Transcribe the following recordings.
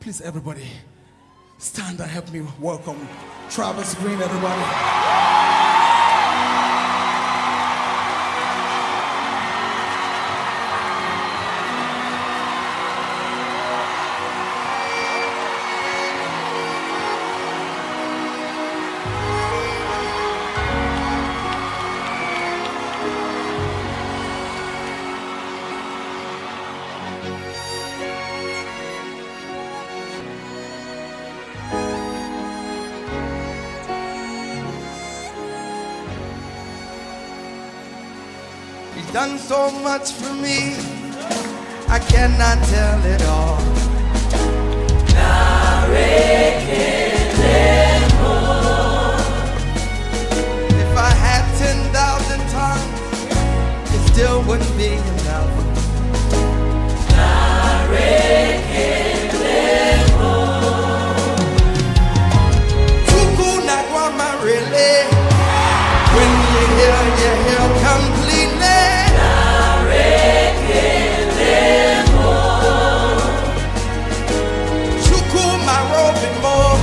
Please, everybody, stand and help me welcome Travis Greene, everybody. He's done so much for me, I cannot tell it all. If I had 10,000 tongues, it still wouldn't be enough. Chukwu really. When you hear completely. Chukwu more.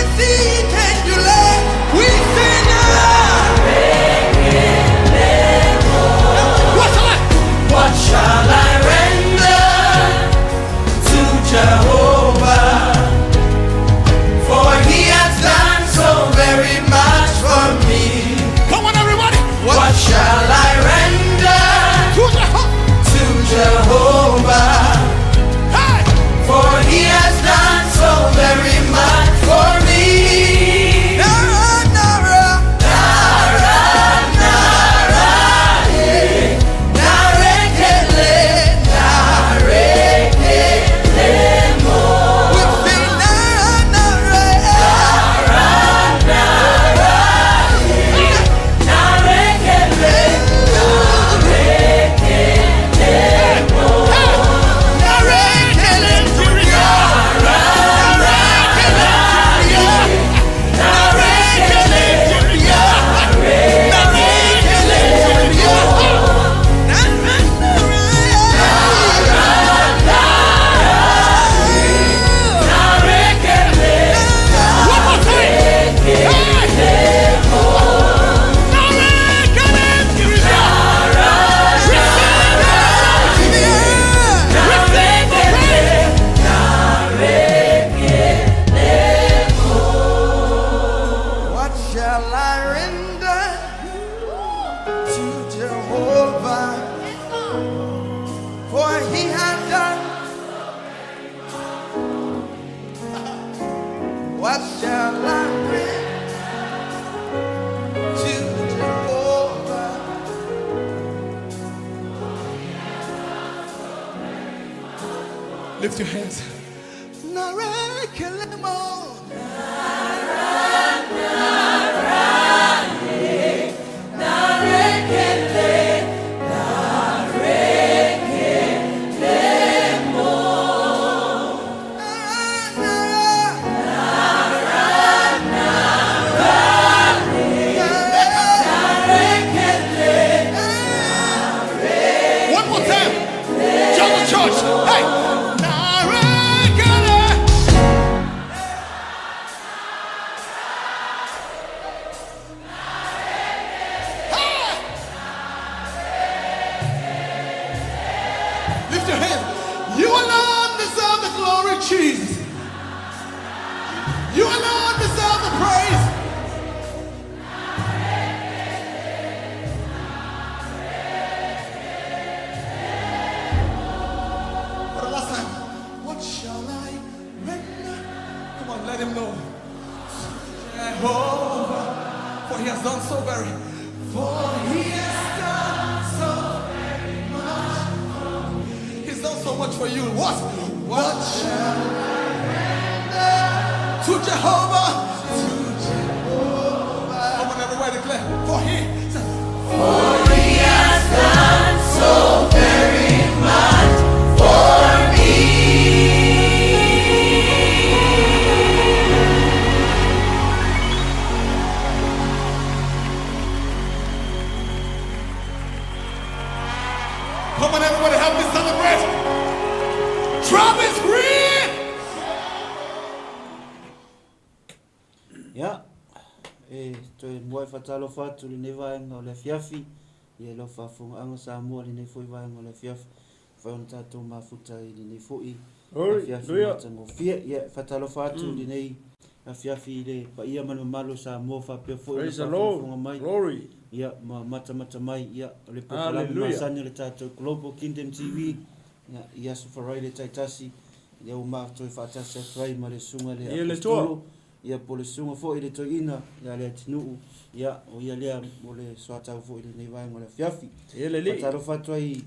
If he can you let we sing. What shall I render to Jehovah? For he has done so very much for me. Come on, everybody. What shall I render To Jehovah. to Jehovah? Hey! For he has done so very much for me. Nara, nara, Narekele, narekele mo. we sing nara, nara. Narekele, One more time. Hey! Receive the praise. What shall I render to Jehovah? For he has done. What shall I render to Jehovah? Lift your hands. Nara kelemo. One more time. Join the church. Hey. Narekele. Hey. Lift your hands. You alone deserve the glory, Jesus. You alone deserve the praise. For the last time, what shall I render? Come on, let him know. Jehovah, for he has done so very, for he has done so very much. He's done so much for you. What? What shall I render to Jehovah? To Jehovah. Come on, everybody declare. For he, For he has done so very much for me. Come on, everybody, help me celebrate. Travis Greene. Toe muai faatalofa atu i lenei vaega o le afiafi, ia i lau faafofogaaga Samoa i lenei foi vaega o le afiafi, ua mafai ona tatou mafuta i lenei foi afiafi matagofie. Ia, e faatalofa atu i lenei afiafi i le paia ma le mamalu o Samoa faapea foi ona faafogafoga mai, ia, ma matamata mai, ia, o le polokalame masani o le tatou Global Kingdom TV, ia, i Aso Faraile taitasi, lea ua matou faatasi atu ai ma le Susuga i le Aposetolo, Ia po o le susuga foi i le toeaina ia Leatinuu, ia o ia lea mo le soatau foi i lenei vaega o le afiafi. Ia le Alii. Faatalofa atu ai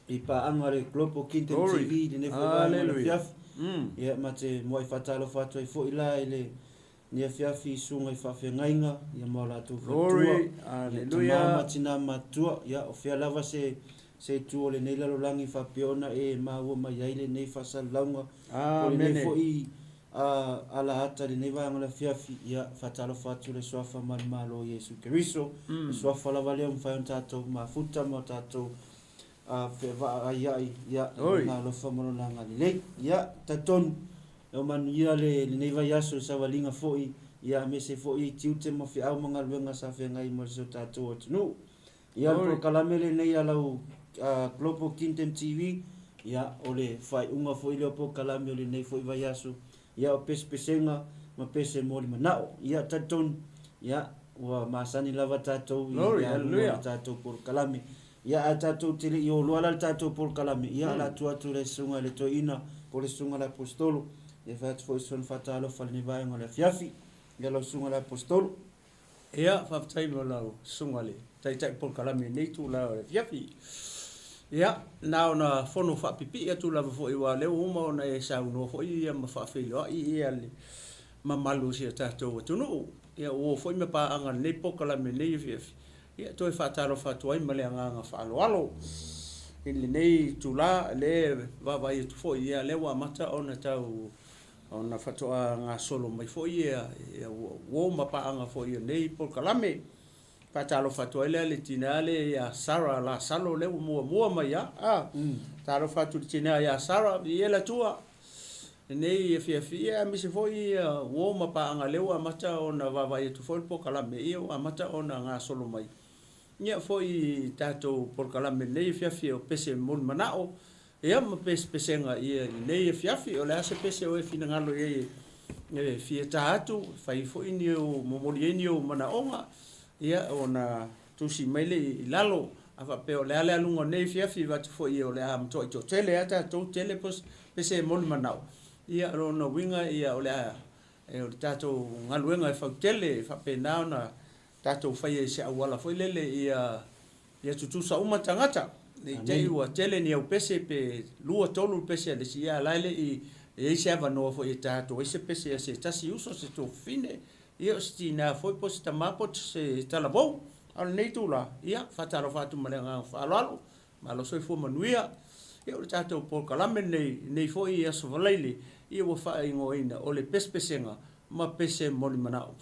i paaga a le Global Kingdom Glory. TV i lenei foi vaega o le Hallelujah. afiafi. Ia ma te muai faatalofa atu ai foi la i lenei afiafi i susuga i faafeagaiga ia ma o latou faletua. Glory. Ia tama Hallelujah. ma tina matutua, ia o fea lava se se itu o lenei lalolagi faapea ona e maua mai ai lenei faasalalauga po o lenei Amene. foi A ala ata i lenei vaega o le afiafi, ia, faatalofa atu le Suafa ma le Malo o Iesu Keriso, le Suafa lava lea ua mafai ona tatou mafuta ma tatou fevaaiai, ia, i Lona alofa ma Lona agalelei. Ia, talitonu, ua manuia lenei vaiaso i savaliga foi, ia, aemaise foi i tiute ma feau ma galuega sa feagai ma si o tatou atunuu. Ia, o le polokalame lenei a lau Global Kingdom TV, ia, o le faaiuga foi lea o polokalame o lenei foi vaiaso, ia, o pesepesega ma pese mo le manao. Ia, talitonu, ia, ua masani lava tatou i le aluga o le tatou polokalame. Ia, ae tatou te le i o loa la le tatou polokalame, ia, o le a tuu atu i le Susuga i le Toeaina po o le Susuga i le Aposetolo, ia, e fai atu foi si ona faatalofa i lenei vaega o le afiafi. Ia, lau Susuga i le Aposetolo. Ia, faafetai mo lau susuga i le Taitai Polokalame i lenei itula o le afiafi. Ia, na ona fono faapipii atu lava foi aua o lea ua uma ona e saunoa foi ia ma faafeiloai ia le mamalu o si o tatou atunuu. Ia, ua o foi ma paaga i lenei polokalame i lenei afiafi. Ia, toe faatalofa atu ai ma le agaga faaaloalo i lenei itula, lea e vaavaai atu foi, ia lea ua amata ona tau Ona faatoa gasolo mai foi ia uo ma paaga foi o nei polokalame. Faatalofa atu ai lea i le tina lea ia Sarah Lasalo lea ua muamua mai a. A. Talofa atu i le tina ia Sarah, viia le Atua. Lenei afiafi ia aemaise foi ia uo ma paaga lea ua amata ona vaavaai atu foi le polokalame ia ua amata ona gasolo mai. Ia foi i tatou polokalame lenei afiafi o Pese Momoli Manao. Ia ma pesepesega ia i lenei afiafi. O le a se pese o e finagalo i ai e fia ta atu, e fai foi ni ou, momoli ai ni ou manaoga, ia ona tusi mai lea i lalo. A faapea o le a le aluga o lenei afiafi, avatu foi o le a matuai toatele lava tatou, tele pese e momoli manao, ia o lona uiga ia o le a, o le tatou galuega e fautele, e faapena ona tatou faia i se auala foi lele ia Ia tutusa uma tagata, ne i te i ua tele ni au pese pe lua tolu pese a le isi, ia a la e le i i ai se avanoa foi e ta atu ai se pese a se tasi uso, se tuafafine, ia o se tina foi po o se tama po o se talavou. A o lenei itula, ia, faatalofa atu ma le agaga faaaloalo, malo soifua manuia. Ia o le tatou polokalame lenei, lenei foi Aso Faraile, ia ua faaigoaina o le Pesepesega ma pese moli manao.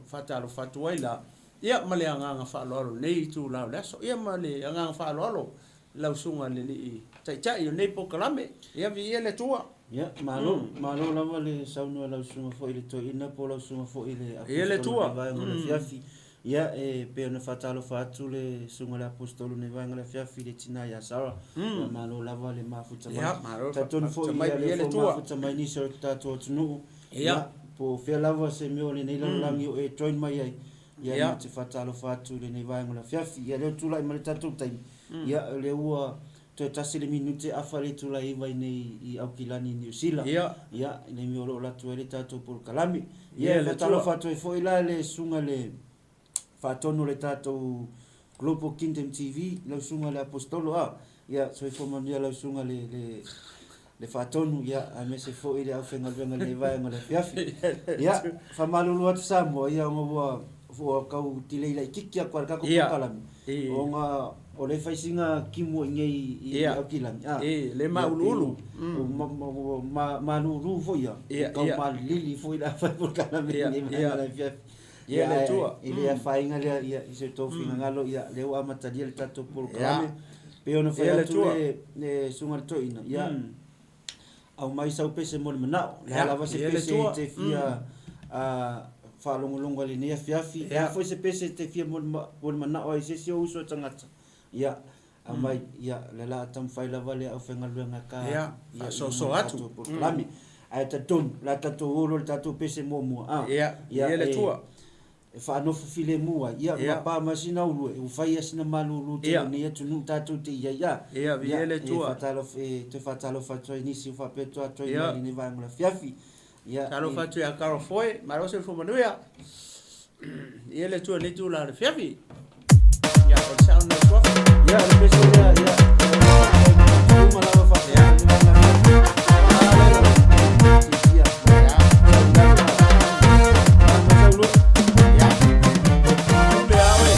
Faatalofa atu ai la, ia ma le agaga faaaloalo i lenei itula o le aso. Ia ma le agaga faaaloalo i lau Susuga i le Alii Taitai o lenei polokalame. Ia viia le Atua. Ia, malo, malo lava le saunoa i lau Susuga foi i le Toeaina po o lau Susuga foi i le Aposetolo i lenei vaega o le afiafi. Ia, e pei ona faatalofa atu le Susuga i le Aposetolo i lenei vaega o le afiafi i le tina ia Sarah. Ia, malo lava le mafuta mai. Talitonu foi ia lea foi ua mafuta mai nisi o le tatou atunuu. Ia, po o fea lava se mea o lenei lalolagi o e join mai ai, ia, ma te faatalofa atu i lenei vaega o le afiafi. Ia, lea ua tulai mai le tatou taimi, ia, o lea ua toe tasi le minute afa le itula e iva i inei i Aukilani i Niu Sila, ia, i le mea o lo o alu atu ai le tatou polokalame. Ia, e faatalofa atu ai foi la i le susuga i le faatonu o le tatou Global Kingdom TV, lau susuga i le Aposetolo, a, ia, soifua manuia lau susuga i le, le, le faatonu, ia, aemaise foi le aufaigaluega i lenei vaega o le afiafi. Ia, faamalulu atu Samoa, ia, ona ua, ua tau delay laitiiti atu lava i le tatou polokalame, ona o lea e fai sina timu i inei i Aukilani, a, le mauluulu, ua malulu foi ia, ua tau malilili foi le afai polokalame i lenei vaega o le afiafi. Ia le Atua. E le afaina lea ia i se tou finagalo ia lea ua amatalia le tatou polokalame. Pei ona fai atu le Susuga i le Toeaina, ia aumai sau pese mo le manao. O le a lava se pese e te fia faalogologo ai i lenei afiafi. E a foi se pese e te fia molimanao ai i se isi o uso e tagata, ia, aumai, ia, o lea o le a taumafai lava le aufaigaluega e ka atu, ia, i luma o le tatou polokalame. Ae talitonu, o le a tatou o loa i le tatou pese muamua, a? Ia, e E faanofo filemu ai, ia, ma pa ma sina ulu e, ua fai ia sina malulu tele o nei atunuu tatou te i ai, a. Ia, Ia, e faatalofa, e toe faatalofa atu ai i nisi ua faapea atu ai mai lenei vaega o le afiafi. Ia, Talofa atu ia Carol Foy, malo soifua manuia. Ia le Atua i lenei itula o le afiafi. Ia, o le sao lena o Suafa. Ia, o le pese lea, ia, e uma lava faapea i lenei vaega o le afiafi. Ia, ia, Ia, pule a oe.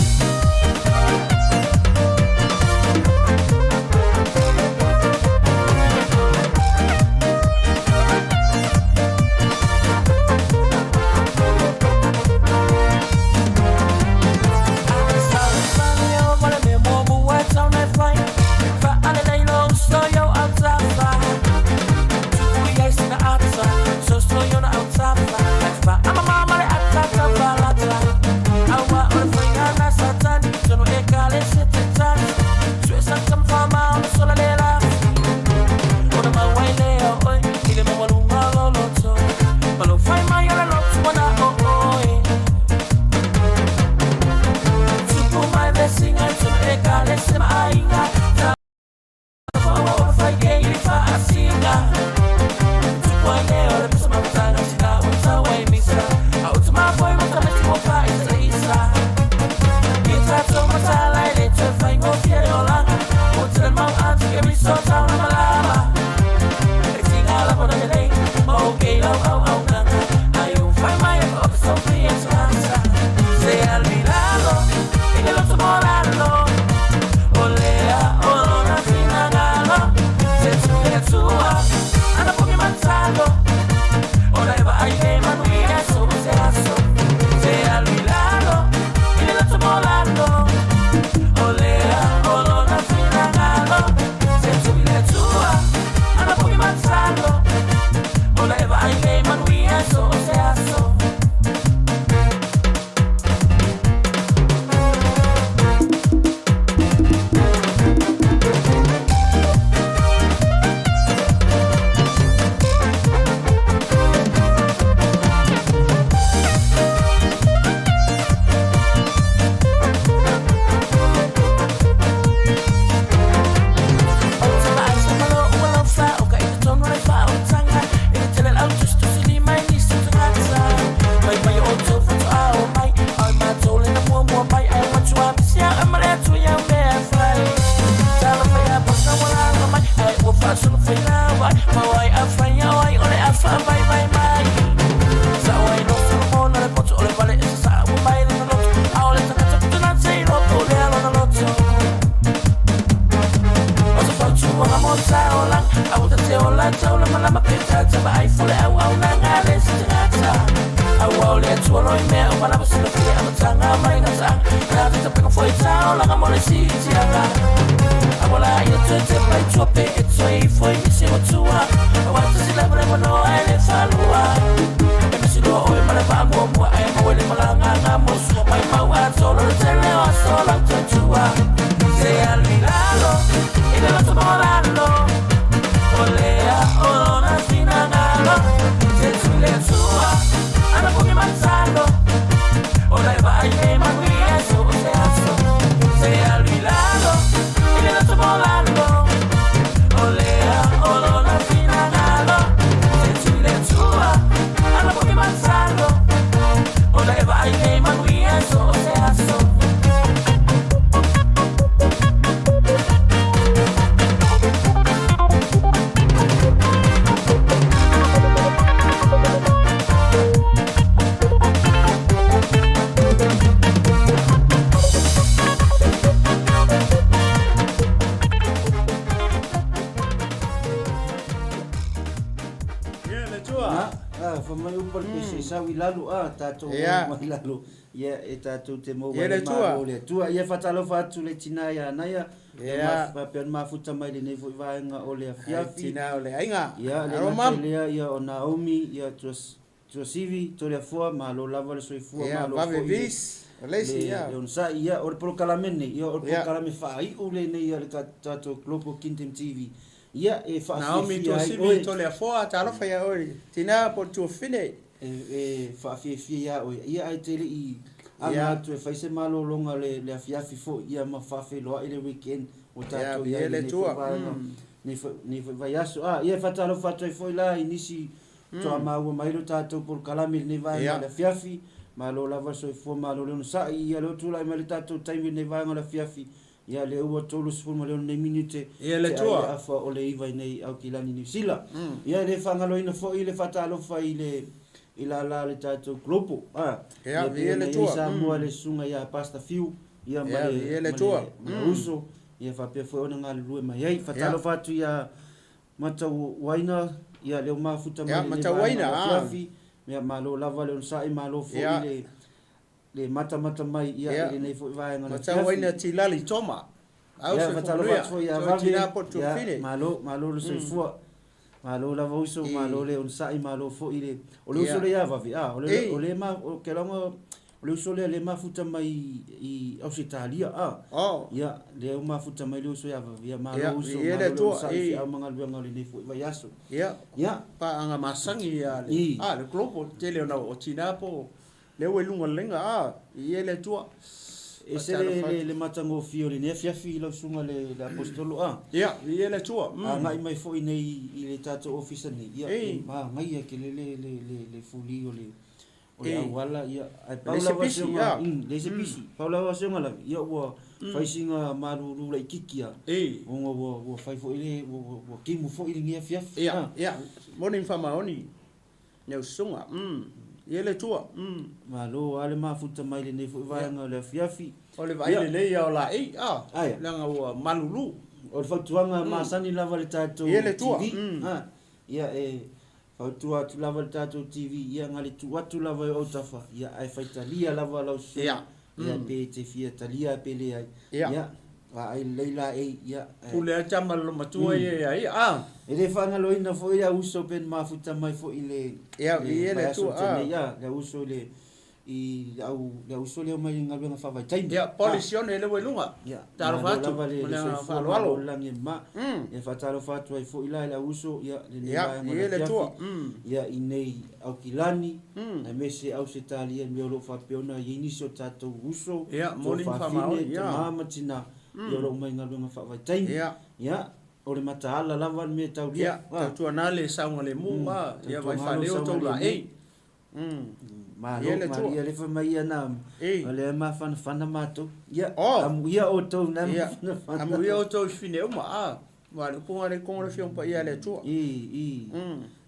Ia le Atua. Na, ah, fai mai upu a le pese e sau i lalo, ah, tatou o mai lalo, ia, e tatou te maua ai le malo o le Atua. Ia, faatalofa atu le tina ia Anaia, ia faapea ona mafuta mai lenei foi vaega o le afiafi. Tina o le aiga. Ia, le gata i lea, ia, o Naomi, ia, Tuasivi, Toleafoa, malo lava le soifua, Ia, malo vave foi le vis, o le isi, le ia. le onosai, ia, o le polokalame lenei, ia, o le Ia. polokalame faaiu lenei a le tatou Global Kingdom TV, ia, e Naomi faafiafia ai Tuasivi, oe, Toleafoa, talofa ia oe, tina po o le tuafafine. E faafiafia iā oe, ia ae te leʻi aga Ia. atu e fai se malologa le le afiafi foi, ia ma faafeiloai le weekend ua Ia, tatou i viia ai le lenei foi Atua. vaega nei foi nei foi vaiaso. A, ia e faatalofa atu ai foi la i nisi faatoa maua mai lo tatou polokalame i lenei vaega Ia. o le afiafi. Malo lava le soifua, malo le onosai, ia lea ua tulai mai le tatou taimi i lenei vaega o le afiafi, ia lea ua 36 nei minute Ia le te ai le Atua. afa o le 9 i nei Aukilani Niu Sila. Ia e le faagaloina foi le faatalofa i le i lala le tatou Global, a, Ia, ia pei viia ona le i ai Atua. Samoa le susuga ia Pastor Fiu, ia ma Ia, le viia le ma Atua. le ma le uso, ia faapea foi ona galulue mai ai. Ia. Faatalofa atu ia Matauaina, ia lea ua mafuta mai Ia, lenei vaega o le Matauaina, a. afiafi, ia malo lava le onosai, malo foi Ia. le le matamata mai ia Ia. i lenei foi vaega o le Matauaina afiafi. Tilali Toma. Au Ia, soifua faatalofa manuia. atu foi ia Toe Vave, tina po o le ia tuafafine. malo, malo le soifua. Malo lava uso, malo le onosai, malo foi le o le uso Ia. lea ia Vave, a, o le Ei. o le ma o ke lauga o le uso lea le mafuta mai i Ausetalia, a. Oh. Ia, lea ua mafuta mai le uso ia Vave, ia malo Ia, uso, viia le malo le Atua, onosai, ei. feau ma galuega o lenei foi vaiaso. Ia. Ia. Paaga masagi ia le I. a le Global tele ona o tina po lea ua i luga o le laina a viia le Atua. E se le le le matagofie o lenei afiafi i lau susuga le le Aposetolo a. Ia, viia le Atua. Agai mai foi nei i le tatou ofisa nei, ia Ei. e magaia tele le le le le fuli o le o le Ei. auala, ia ae pau Le se lava pisi, se oga ia. le se pisi, pau lava se oga lavi, ia ua fai sina malulu laitiiti a. Ei. Ona ua ua fai foi le ua ua ua timu foi lenei afiafi. Ia, A. ia, moni ma faamaoni le usuga. Ia le Atua. Malo lava le mafuta mai lenei foi vaega o le afiafi. O le vaai Ia. lelei ia o laei, a, Aia. leaga ua malulu. O le fautuaga masani lava i le tatou Ia le Atua. TV, a, ia e fautua atu lava i le tatou TV, ia na le tuu atu lava i ou autafa, ia ae faitalia lava lau susuga, Ia. ia pe te fia talia pe leai. Ia. Ia, vaai lelei laei, ia, ae. Pule ai tama le matua ia ia ia, a. E le faagaloina foi le auso pe na mafuta mai foi i le Ia, le viia le vaiaso Atua, te a. nei, a, le auso i le i le au le auso lea omai i galuega faavaitaimi. Ia, Paul Sione lea ua i luga. Ia, Talofa malo atu, lava le ma le le agaga soifua faaaloalo. malo le lagi e mama. Ia faatalofa atu ai foi la i le auso, ia lenei Ia, vaega o viia le le Atua. afiafi, ia i nei Aukilani, aemaise Ausetalia i mea o lo o faapea ona i ai nisi o tatou uso, Ia, moni ma tuafafine, faamaoni, ia. tama ma tina, ia o lo o omai i galuega faavaitaimi. Ia. Ia, o le mataala lava le mea e taulia. Ia, tautuana le saogalemu, a, ia vai Tautuana le faaleo tau saogalemu. laei. Malo, Ia le Atua. malia le fai mai ia na, Ei. o lea mafanafana matou. Ia, Oh. amuia outou na Ia, mafanafana. amuia outou i fine uma, a, ma le upuga le kogo le Afioga Paia a le Atua. I, i.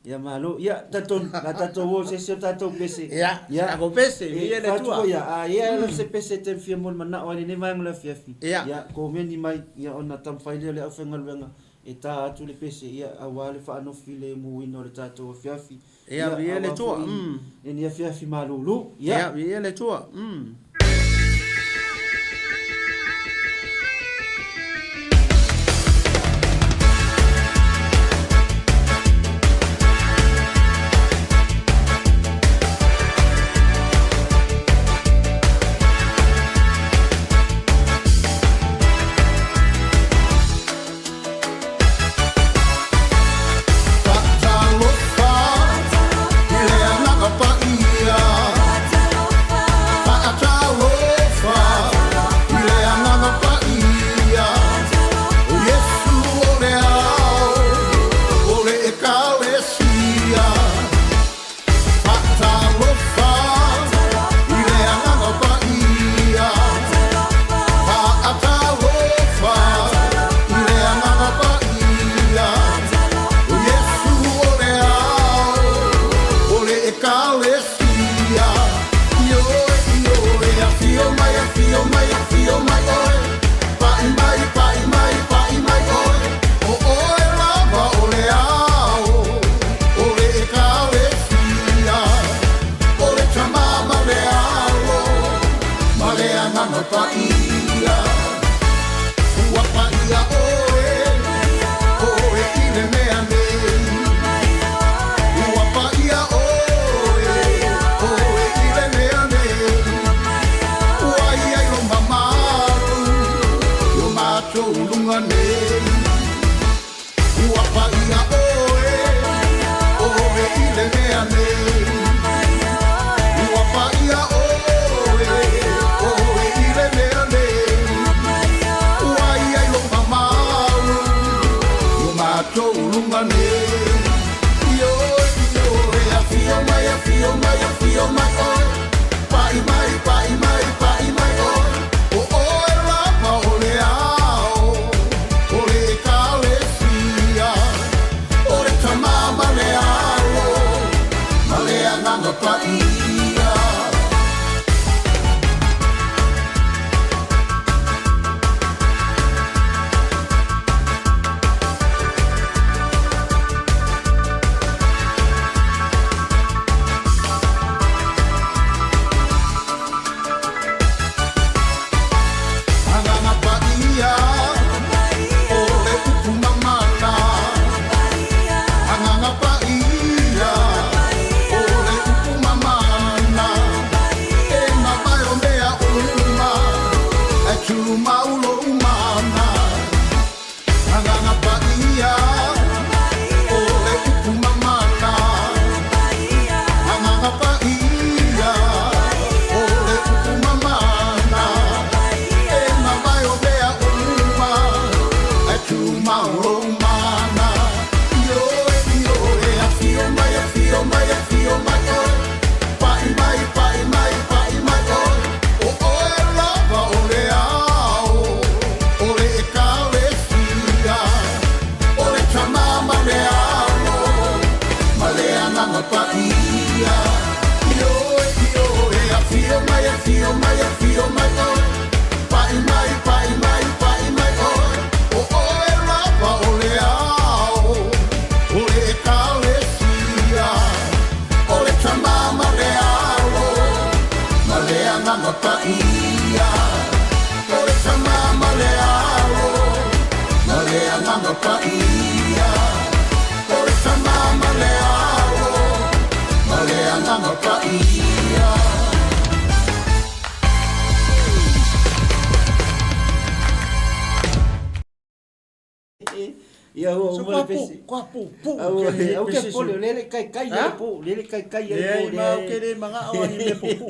Ia malo, ia, tatonu, la tatou o se isi o tatou pese. Ia, Ia. tatou pese, E, ia le Atua. fatu foi ia, a ia mm. se pese te fia mo le manao ai lenei vaega o le afiafi. Ia. Ia, komeni mai, ia ona taumafai lea o le aufaigaluega e tā atu le pese, ia, aua le faanofi le muina o le tatou afiafi. Ia, viia le aua Atua. foi lenei afiafi malulu. Ia. Ia, viia le Atua. Faatalofa i le Agaga Paia. Faatalofa. matou luga nei. Ua paia oe, oe i le mea nei. Ua paia oe, oe i le mea nei. Ua i ai lou mamau i o matou luga nei. Ioe, ioe, afio mai, afio mai, afio mai oe. Pai mai, pai mai, pai mai oe. O oe lava o le ao o le Ekalesia. O le Tama ma le Alo ma le Agaga Paia. Agaga Paia o le upu mamana. Agaga Paia o le upu mamana. E mavae o mea uma e tumau lou mana. Agaga Paia o le upu mamana. Agaga Paia o le upu mamana. E mavae o mea uma e tumau lou mana. Ioe, ioe, afio mai, afio mai, afio mai oe. Pai mai, pai mai, pai mai oe. O oe lava o le ao o le Ekalesia. O le Tama ma le Alo ma le Agaga Paia. Ioe, ioe, afio mai, afio mai, afio mai oe. Pai mai, pai mai, pai mai oe. O oe lava o le ao o le Ekalesia. O le Tama ma le Alo ma le Agaga Paia. O le Tama ma le Alo ma le Agaga Paia. O le Tama ma le Alo ma le Agaga Paia. Ia ua So uma le kua pu, pese. kua pu, pu. Au ke le au ke pese pole su. le le kai kai Ha? ai po, le le kai kai ai Leai po. ma o ke le mangao ani mea pupu.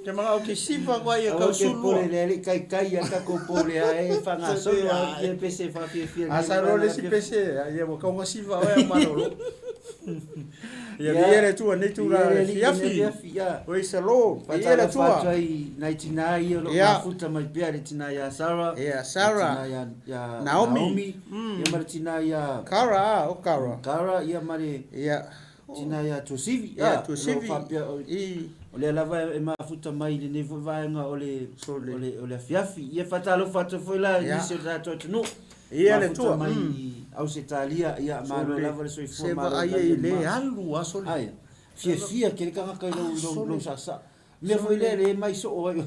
Ke mangao ke siva koa ia Au kau ke sulua. pole le le kai kai a ka ko pole a e whangasolo a ke pese whawhiawhia. A sa ro le si pese, ia wa kaunga siva oe a malolo. Ia vi ele tua nei tura le fiafi. Ia. Oi sa lo, vi ele Fatalofa tua. atu ai nai tinā ia o loo Ia. mafuta mai pea le tinā iā Sarah, Ia, le Sarah. tinā iā iā Naomi. Naomi, ia ma le tinā iā Kara, o Kara. Kara, ia ma le Ia. tinā iā Tuasivi, Ia, o loo Tuasivi. faapea o I. o lea lava e mafuta mai i lenei foi vaega o le Sole. o le o le afiafi. Ia fatalofa atu foi la i Ia. nisi o le tatou atunuu. Ia le Mafuta tua. mai i Ausetalia, ia malo Sole. lava le soifua Se malo va ai lava e le le ma. alu a sole. Ai, fiafia ke le tagata i lou lou Sole. lou saasaa. Mea foi lea le mai soo ai,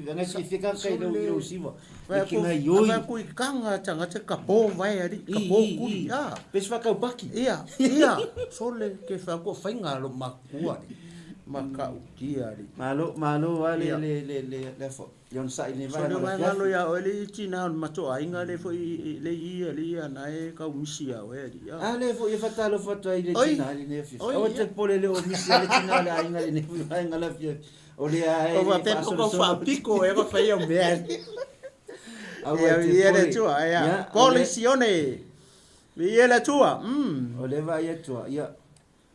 anga fiafia tagata i lou i lou siva. E ke ngai oi. Vai ku i kanga tangata ka po vai ari, ka I, po i, kuri. i. Ah. Pe se whakaupaki. Ia, ia, sole ke wha ko whainga lo makua ri. Makautia ri. Malo, malo a le Ia. le le le le fo. Le onosai i lenei Sole vaega o le vai ngalo afiafi. ia oe le iti na o mato ainga le foi le ia le ia na e kau misi ia oe ri. A lea foi e fatalofa atu ai i le Oi. tina i lenei afiafi. Oi, Aua ia. te pole le o misi a le tina le aiga i lenei vaega o le afiafi. O lea e O wa pe ko whaapiko e wa whai o mea. Aua Ia te ia le pole. tua, ia. Ia, o Pole le- sione. Ia le tua. O le vaai atu a, ia,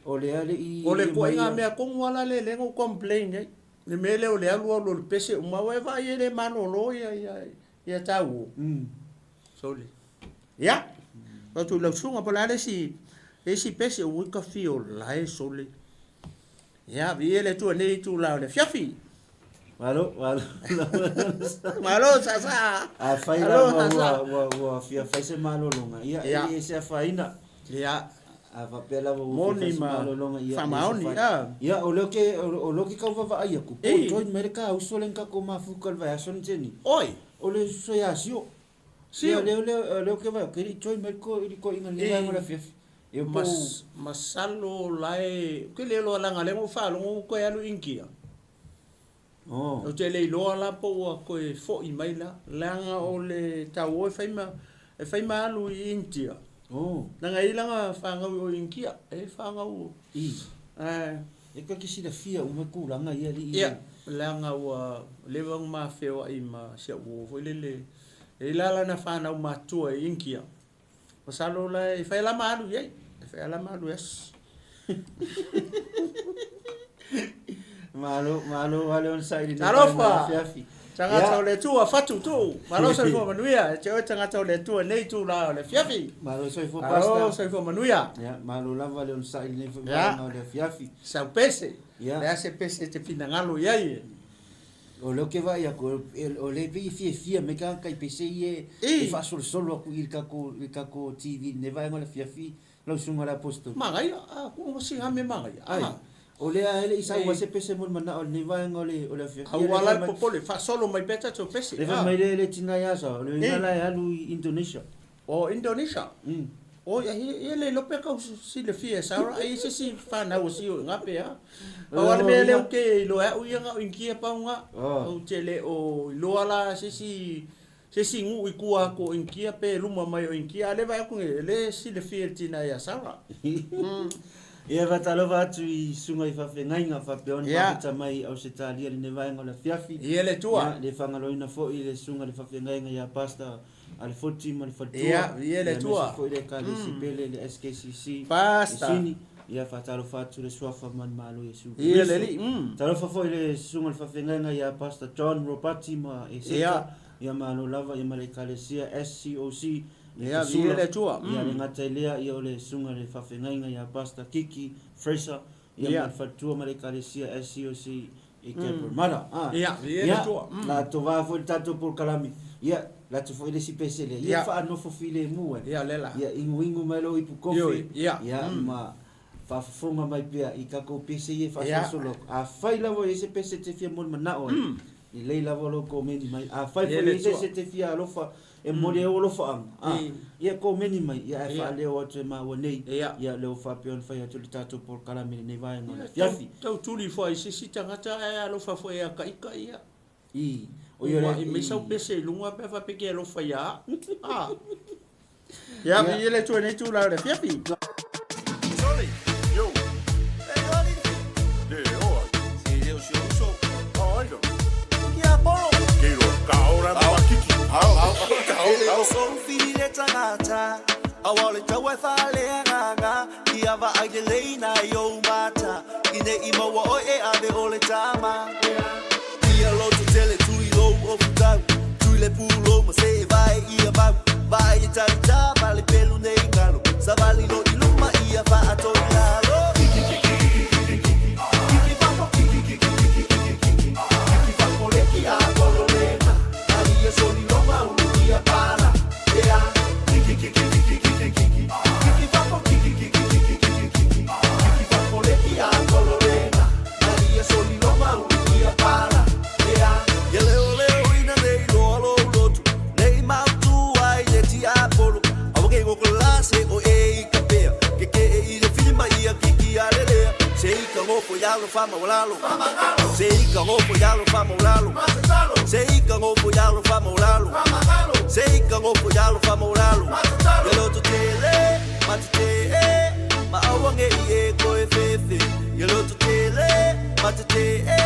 o lea le i O le i koe mai ngā ia. mea kongu ala le lengo complain ai. Le mea lea o le alu alu o le pese uma e vaai e le malolo ia ia ia tau. Sole. Ia. Atu lau sunga po la le si le si pese o ka fio la e sole. Ia, vi ele tua nei tu la le fiafi. Malo, malo. Malo sa sa. A fai Malo, lava sa sa. ua ua ua fia fai se malologa. Ia, Ia. e le se afaina. Ia. A faapea lava ua Moni fia fai se ma malologa ia. faamaoni, a. Ia, o leo ke o leo ke kau vaavaai aku. Po Ei. join mai le ka uso le ka ko mafuka le vaiaso ni teni. Oi. O le uso ia sio. Sio. Ia, leo leo leo ke vai ke li join mai ko i ko inga le Ei. vaega o le afiafi. E po Mas masalo lae ke le lo langa le ngo fa lo ko ya lu inkia. Oh. Ou te le iloa la po ua toe fo'i mai la, leaga o le tauo e fai ma, e fai ma alu i India. Oh. Leaga e i ai lana fanau i o i India, e i ai fanau. I. Ae. E ka ke silafia uma tulaga ia alii. Ia, leaga ua leva ona ma feoai ma si au uo foi lele. E i ai la lana fanau matutua i India. Masalo la e fai la ma alu i ai. E fai la ma alu e asi. Malo, malo lava le onosai i lenei Talofa! vaega afiafi. Tagata Ia. o le Atua, fatu tuu! Malo soifua manuia, e te oe tagata o le Atua i lenei itula o le afiafi. Malo soifua Malo Pastor. soifua manuia. Ia, malo lava le onosai i lenei foi Ia. vaega o le afiafi. Sau pese. Ia. Le a se pese e te finagalo i ai e. O lea ou te vaai atu, o lea e pei e fiafia mai tagata i pese ia e faasolosolo atu i le tatou TV i lenei vaega o le afiafi, lau susuga i le Aposetolo. Manaia, a ku si hame manaia. Ai, o lea e le i sau ai se pese mo le manao i lenei vaega o le afiafi. Aua la le popole, faasolo mai pea tatou pese. Le fai mai lea le tina ia Sa, o le uiga la e alu i Indonesia. O Indonesia? O ia ia le iloa pe kau silafia e Sarah ai se isi fanau o si o i nga pe a. Pau a le mea lea ou te iloa e au ia na o Inikia pau nga. Ou te le o iloa la se isi se isi nuu i tua atu o Inikia pe luma mai o Inikia a lea vaai atu nei le silafia e le tina ia Sarah. Ia faatalofa atu i susuga i faafeagaiga faapea ona mafuta mai i Ausetalia i lenei vaega o le afiafi. Ia le Atua. Ia le faagaloina foi le susuga i le faafeagaiga ia Pastor a le Foti ma le faletua. Ia, ia le Atua. Aemaise foi le Ekalesia pele le SKCC i Pastor. Sini. Ia faatalofa atu le Suafa ma le Malo Iesu Ia le Keriso. Alii. Talofa foi le susuga i le faafeagaiga ia Pastor John Ropati ma Eseta. Ia. Ia malo lava ia ma le Ekalesia SCOC i Ia, Tasula. ia le Atua. Ia le gata i lea ia o le susuga i le faafeagaiga ia Pastor Kiki Fraser ia ma le faletua ma le Ekalesia SCOC i Cabramatta. Ah. Ia, ia le Atua. La tovā foi le tatou polokalame. Ia, latou foi le isi pese lea. Ia faanofo filemu ai. Ia, le la. Ia inguingu mai lou ipu kofi. Ioe, ia. Ia, ma faafofoga mai pea i takou pese ia e faasolosolo atu. Afai lava e i ai se pese e te fia molimanaʻo ai, lelei lava lou komeni mai. Afai foi e i ai se isi e te fia alofa e momoli ai ou alofaaga, a, ia komeni mai, ia ae faaleo atu e maua nei, ia lea ua faapea ona fai atu le tatou polokalame i lenei vaega o le afiafi. Tau tuli foi i se isi tagata ae alofa foi ia ika ia. I, o ia le. Mai sau pese i luga pe a faapea ke alofa ia au. A. Ia, ia le Atua i lenei itula o le afiafi. Soli, yo. E ali. Le o ai. Se le o si uso. Ai do. Kia polo. Ke ro ka ora ma kiki. Au au au au. So fili le tagata aua o le tau e faaleagaga ia vaai lelei nai ou mata i nei maua oe e ave o le tama ia loto tele tui lou ofutau tui le pulou ma se e vae ia mau vaai le talita ma le pelu nei galo savali lo i luma ia faato i lalo. Kiki fafo kiki kiki kiki kiki kiki kiki fafo le kia kololena ali ia soli loma ulu ia pala ea kiki kiki kiki kiki kiki kiki fafo kiki kiki kiki kiki kiki kiki fafo le kia kololena ali ia soli loma ulu ia pala ea Ia leo leo ina nei loa lou loto nei mautu ai le tiapolo aua ke gokolase o e i ka pea ke ke e i le filima ia kiki a lelea se i ka ngofo yalo fama ulalo se i ka ngofo yalo fama ulalo se i ka ngofo yalo fama ulalo se i ka ngofo yalo fama ulalo ia loto tele ma te te e ma aua nge i e koe fefe ia loto tele ma te te e.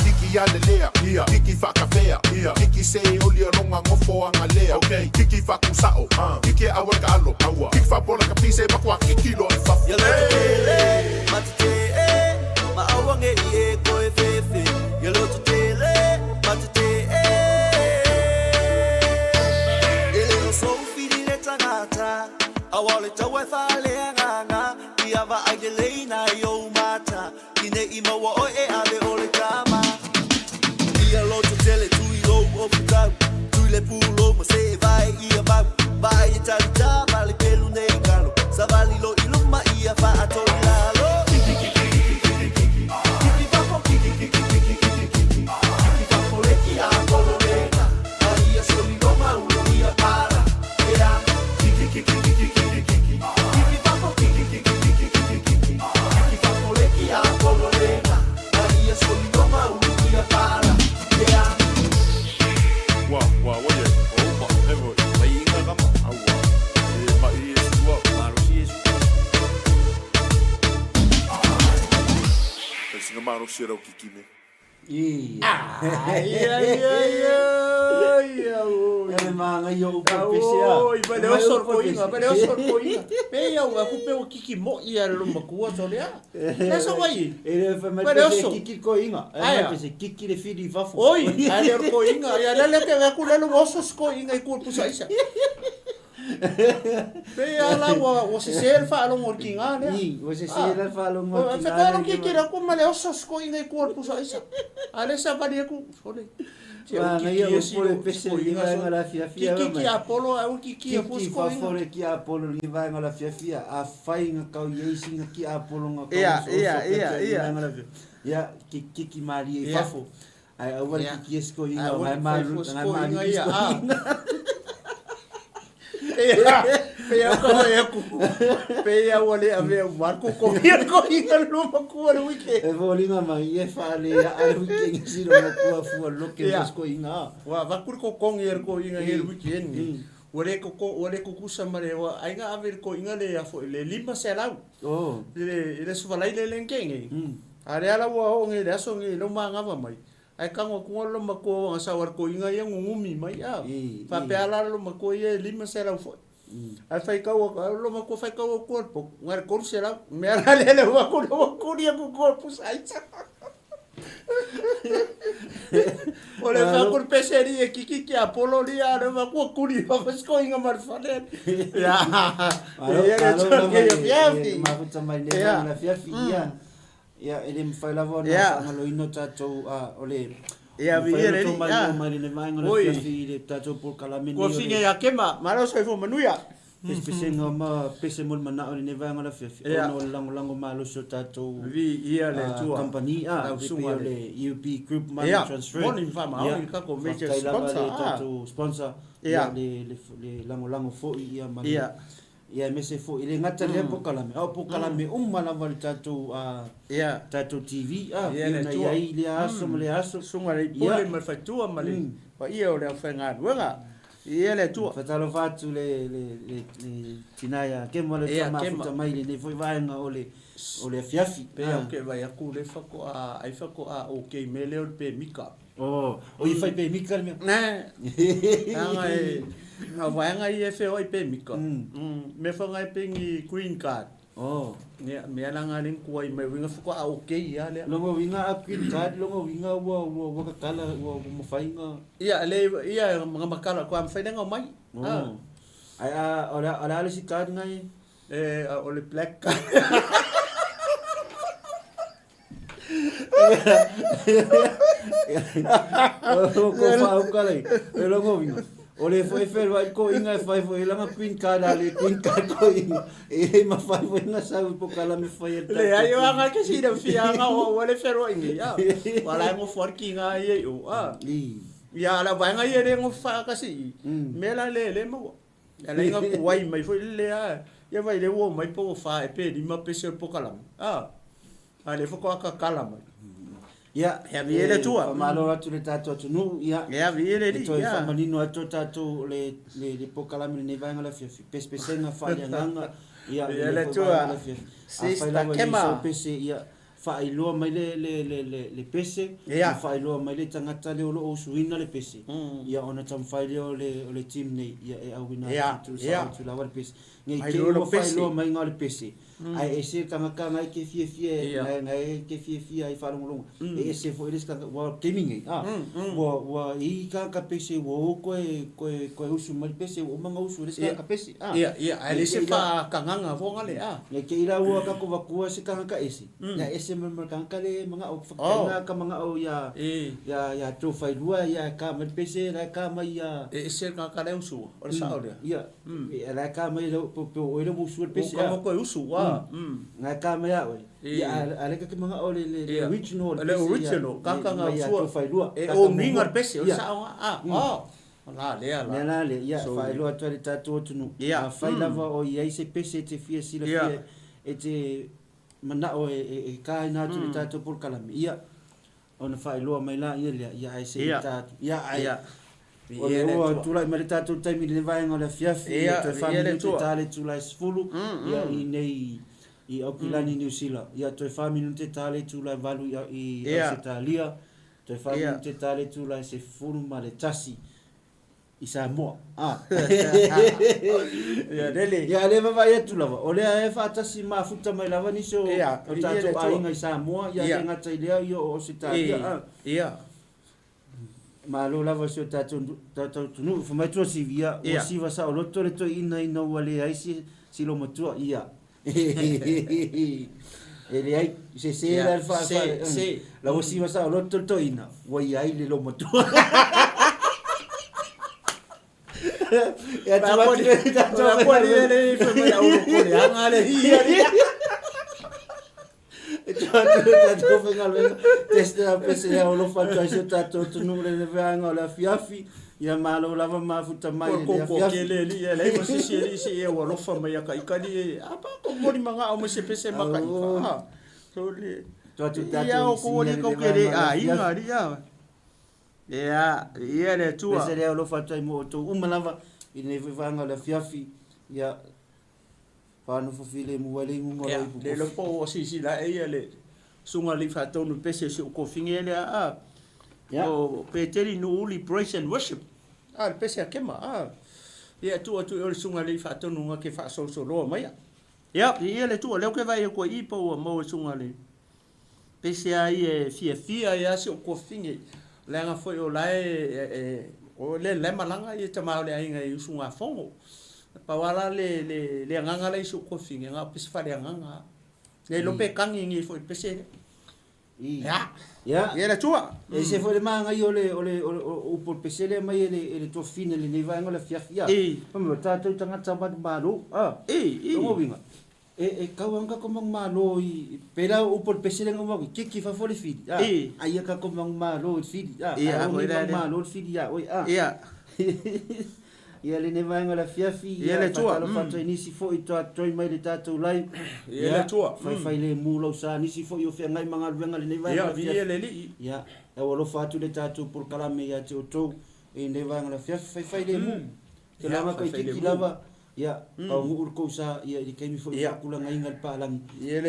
Kiki a lelea, kiki whakawhea, kiki se oli a ronga ngofo a ngalea, kiki whakusao, kiki e awa ka alo, kiki whapola ka pise makua kiki loa e fafo. Ia loto tele ma te te e ma aua nge i e koe fefe ia loto tele ma te te e. E le o sou fili le tagata aua o le tau e faaleagaga ia vaai lelei nai ou mata i nei maua oe e ave o le tama ia loto tele tui lou ofutau tui le pulou ma se e vae ia mau vaai e talita ma le singa malosi e lau kiki nei. Ai ai ai ai au. E le māngai o upu o pese a. Oi, vai le oso le koiga, vai le oso le koiga. Pe au aku pe o kiki mo ia le matua so lea. Le so vai. E le fai mai Vai le pese oso. kiki koiga. E Aia. mai pese kiki le fili i fafo. Oi, ai le koiga, ia le le ke aku le oso skoiga i ku pusa isa. Pe ia la ua ua sese le faalogo o le kiga lea. I, ua sese la le faalogo o le kiga lea. Fe kiki la ku ma le oso skoiga i ku pusa isa. A le savali aku, sole. Manaia upu le pese i le vaega o le afiafi a Kiki ki Apollo a kiki ki Kiki fafo le ki Apollo i le vaega o le afiafi a afai nga kau i ai singa ki Apollo nga kau oso oso peke i le vaega o le afiafi ia kiki malie i fafo ae aua le kiki e sikoiga o ngai malu ngai malu sikoiga. Pe au ka whai aku. Pe au ale ave au marko ko ia ko ia lo makua le wike. E foliga mai e faale a le wike ngi silo makua fua loke Ia. mo sikoiga. Wa vaku ko kongi er ko inga he weekend ni. Ua le koko ua le kukusa ma le wa aiga ave ko inga le afo le lima se lau. Oh. Le le suvalai le lengenge. A le ala ua oo nge le aso nge lo mangava mai. Ae kago aku lo makua ua gasa o le koiga ia gugumi mai a. Faapea la lo makua ia e 500 foi. Ae faitau lo makua faitau aku le poku na o le 300. Mea la lea le ua aku le ua kuli aku ko pusa aisa. O le fai aku le peseri e kiki ki Apollo lia le makua kuli ma sikoiga ma le fale. Ia. Ia le tau ia fiafi. Mafuta mai le fiafi ia. Ia, e le mafai lava ona faagaloina tatou, a, o le Ia, mafai viia ona le tou Alii, maimoa a. mai le vaega o le Oi. afiafi i le tatou polokalame Ua nei o fine le ia Kema, malo soifua manuia. pesepesega ma pese mo le manao i lenei vaega o le afiafi, Ia. ona o le lagolago malosi o tatou Viia le Atua. kamupani, a, Lau e pei susuga o le. le UB Group Money Ia, Transfer. moni ma faamaoni Ia, le tatou major faafetai lava sponsor, le a. tatou sponsor, Ia. ia, le, le, le lagolago foi ia ma le Ia. Ia aemaise foi, e le gata i lea polokalame, a o polokalame uma lava le tatou tatou TV a, Ia pei le ona i Atua. ai lea aso ma lea aso. Susuga le Ipole ma le Faletua ma le paia o le aufaigaluega. Ia le Atua. Faatalofa atu le le le le tina ia Kema le Ia tama Kema. afuta mai i lenei foi vaega o le o le afiafi. Pei au ke vai aku le fakoa ai fakoa okay me lea o le pemika. Oh, o i fai pemika le mea. Nē, leaga e, a vaega ia e feoai pemika. Mea whangai pe ngi green card. Oh. Ia, mea la ngā ling kuai mai winga whakua a okay ia lea. Longa winga a green card, longa winga ua ua ua kakala ua ua mawhai ngā. Ia, le, ia ngā makala kua mwhai lenga mai. Oh. Ai a o le o le a le si card ngai? E, o le black card. O ko whaauka lei, e longa winga. O le foi whenua i ko inga e whai foi langa green card a le green card ko inga. E le ma whai foi nga sau i pokala me whai e Le ai o anga ke sira fia nga o o le whenua ingi ia. Wala ngo forki nga ia i o. A. Ia la vai nga ia le ngo wha kasi. Me la le le mo. Ia le inga kuai mai foi le a. Ia vai le o mai po wha e pe lima pese o pokala. A. A le foko aka kala mai. Ia, Ia vi ele tua. Faamalo atu le tatou atunuu, ia. Ia vi ele E li, toe ia. faamanino atu o tatou le le le polokalame lenei vaega le afiafi. Pesepesega faaleagaga, ia Ia lenei le foi tua. vaega le afiafi. Afai Sister lava i Kema. sau pese, ia faailoa mai le le le le le pese, Ia. ma faailoa mai le tagata lea o lo o usuina le pese. Ia ona taumafai lea o le o le team nei, ia e auina Ia, atu ia. sao atu lava le pese. Nei Mai te loa ua le pese. faailoa mai nga o le pese. Ae ese le tagata ngai ke fiafia Ia. ngai ngai ke fiafia ai faalogologo. E ese foi le isi tagata ua taimi nei a. Ua ua i tagata pese ua o koe koe koe usu mai le pese ua uma nga usu e le isi tagata pese a. Ia, ia, ae le Nei isi te ila faakagaga foga le a. Nei te ila ua kako vakua se tagata ese. Ia ese ma ma le tagata le magao Oh. faafetaina ka magao ia E. ia ia tou failua ia ka mai le pese la e ka mai ia E ese le tagata le usu, o le sao lea. Ia, la e ka mai lau po po oe le usu le pese O a. ka koe usu a. Ngai ka mai a oe. E. Ia a le ka ke manga o le le Ia. original Le original, ka ka nga usua. usua. Failua. E o minga le pese, o le sao a. O. La lea la. Mea la le, ia, So, faailoa atu ai le tatou atunuu. Ia. Afai lava o i ai se pese e te fia silafia Ia. e te manao e e e kaina atu le tatou polokalame. Ia, ona faailoa mai la ia lea, ia ae se i Ia. ta atu. Ia, ae Ia. O le ua tulai mai le tatou taimi i le vaega o le afiafi, Ia, ia toe ia le 4 minute Atua. ta le itula e 10, ia i nei i Aukilani, Niu Sila. Ia, toe fa minute ta le itula e 8 i Ausetalia, toe fa minute ta le itula e 11 i Samoa. A. Ia, lele. Ia, le vaavaai atu lava, o lea e faatasi mafuta mai lava nisi o o tatou aiga i Samoa, ia le gata i lea, ia o Ausetalia. A. Ia. Malo lava si o tatou tatou atunuu. Fai mai Tuasivi, ia, ua siva saoloto le toeaina ina ua leai se silomatua. Ia. E leai, sese la le fa, fa, la ua siva saoloto le toeaina, ua i ai le lomatua. E atu atu le tatou le fai mai au ko le anga le hi E tua atu le tatou faigaluega, teste a pese e alofa atu ai si o tatou atunuu le vaega o le afiafi, ia malo lava mafuta mai i le afiafi. Kele li e lai ma sisi li si e ua lofa mai a ka ikali e a pa ko moli manga o me se pese ma ka ika. So le Tua atu tatou ia o ko li ko kele a inga li a. Ia, ia le tua. Pese le alofa atu ai mo outou uma lava i lenei foi vaega o le afiafi, ia Faanofo filemu ai le igoga o lau ipu kofi. Le iloa po ua silasila ae ia le susuga alii faatonu pese o si ou kofine lea a. O Peteli Nuuuli Praise and Worship. A le pese a Kema a. Ia tuu atu i o le susuga alii faatonu nga ke faasolosoloa maia. Ia, ia le tua lea ou ke vaai atu ai i po ua maua e susuga alii. Pese a ia e fiafia ai a si ou kofine. Leaga foi o la e, o le la e malaga ia tama o le aiga i usugafono. Pau a la le, le, le agaga la i si ou kofine, na o pese faaleagaga. Le iloa pe kagi nei foi pese lea. Ia. Ia. Ia le Atua. E ese foi le magaia o le, o le, o le, o upu o le pese lea mai e le, e le tuafafine i lenei vaega o le afiafi. Ia. Fai mai, o tatou tagata manumalo. A. Lona uiga, E e kau anga ko mang malo i pela o upu o le pese lenga ua kiki fafo le fili a aia ka ko mang malo i fili a a o mang malo le fili a oi a ia ia lenei vaega o le afiafi ia le tua faatalofa atu ai nisi foi toa join mai le tatou live ia le tua faifai lemu lou sa nisi foi o feagai ma galuega lenei vaega o le afiafi ia le alii ia e alofa atu le tatou polokalame ia te outou i lenei vaega o le afiafi faifai lemu Te lava kai kiki lava, ia, taunuu le kou sa, ia, i le taimi foi faakulagaina le paalagi,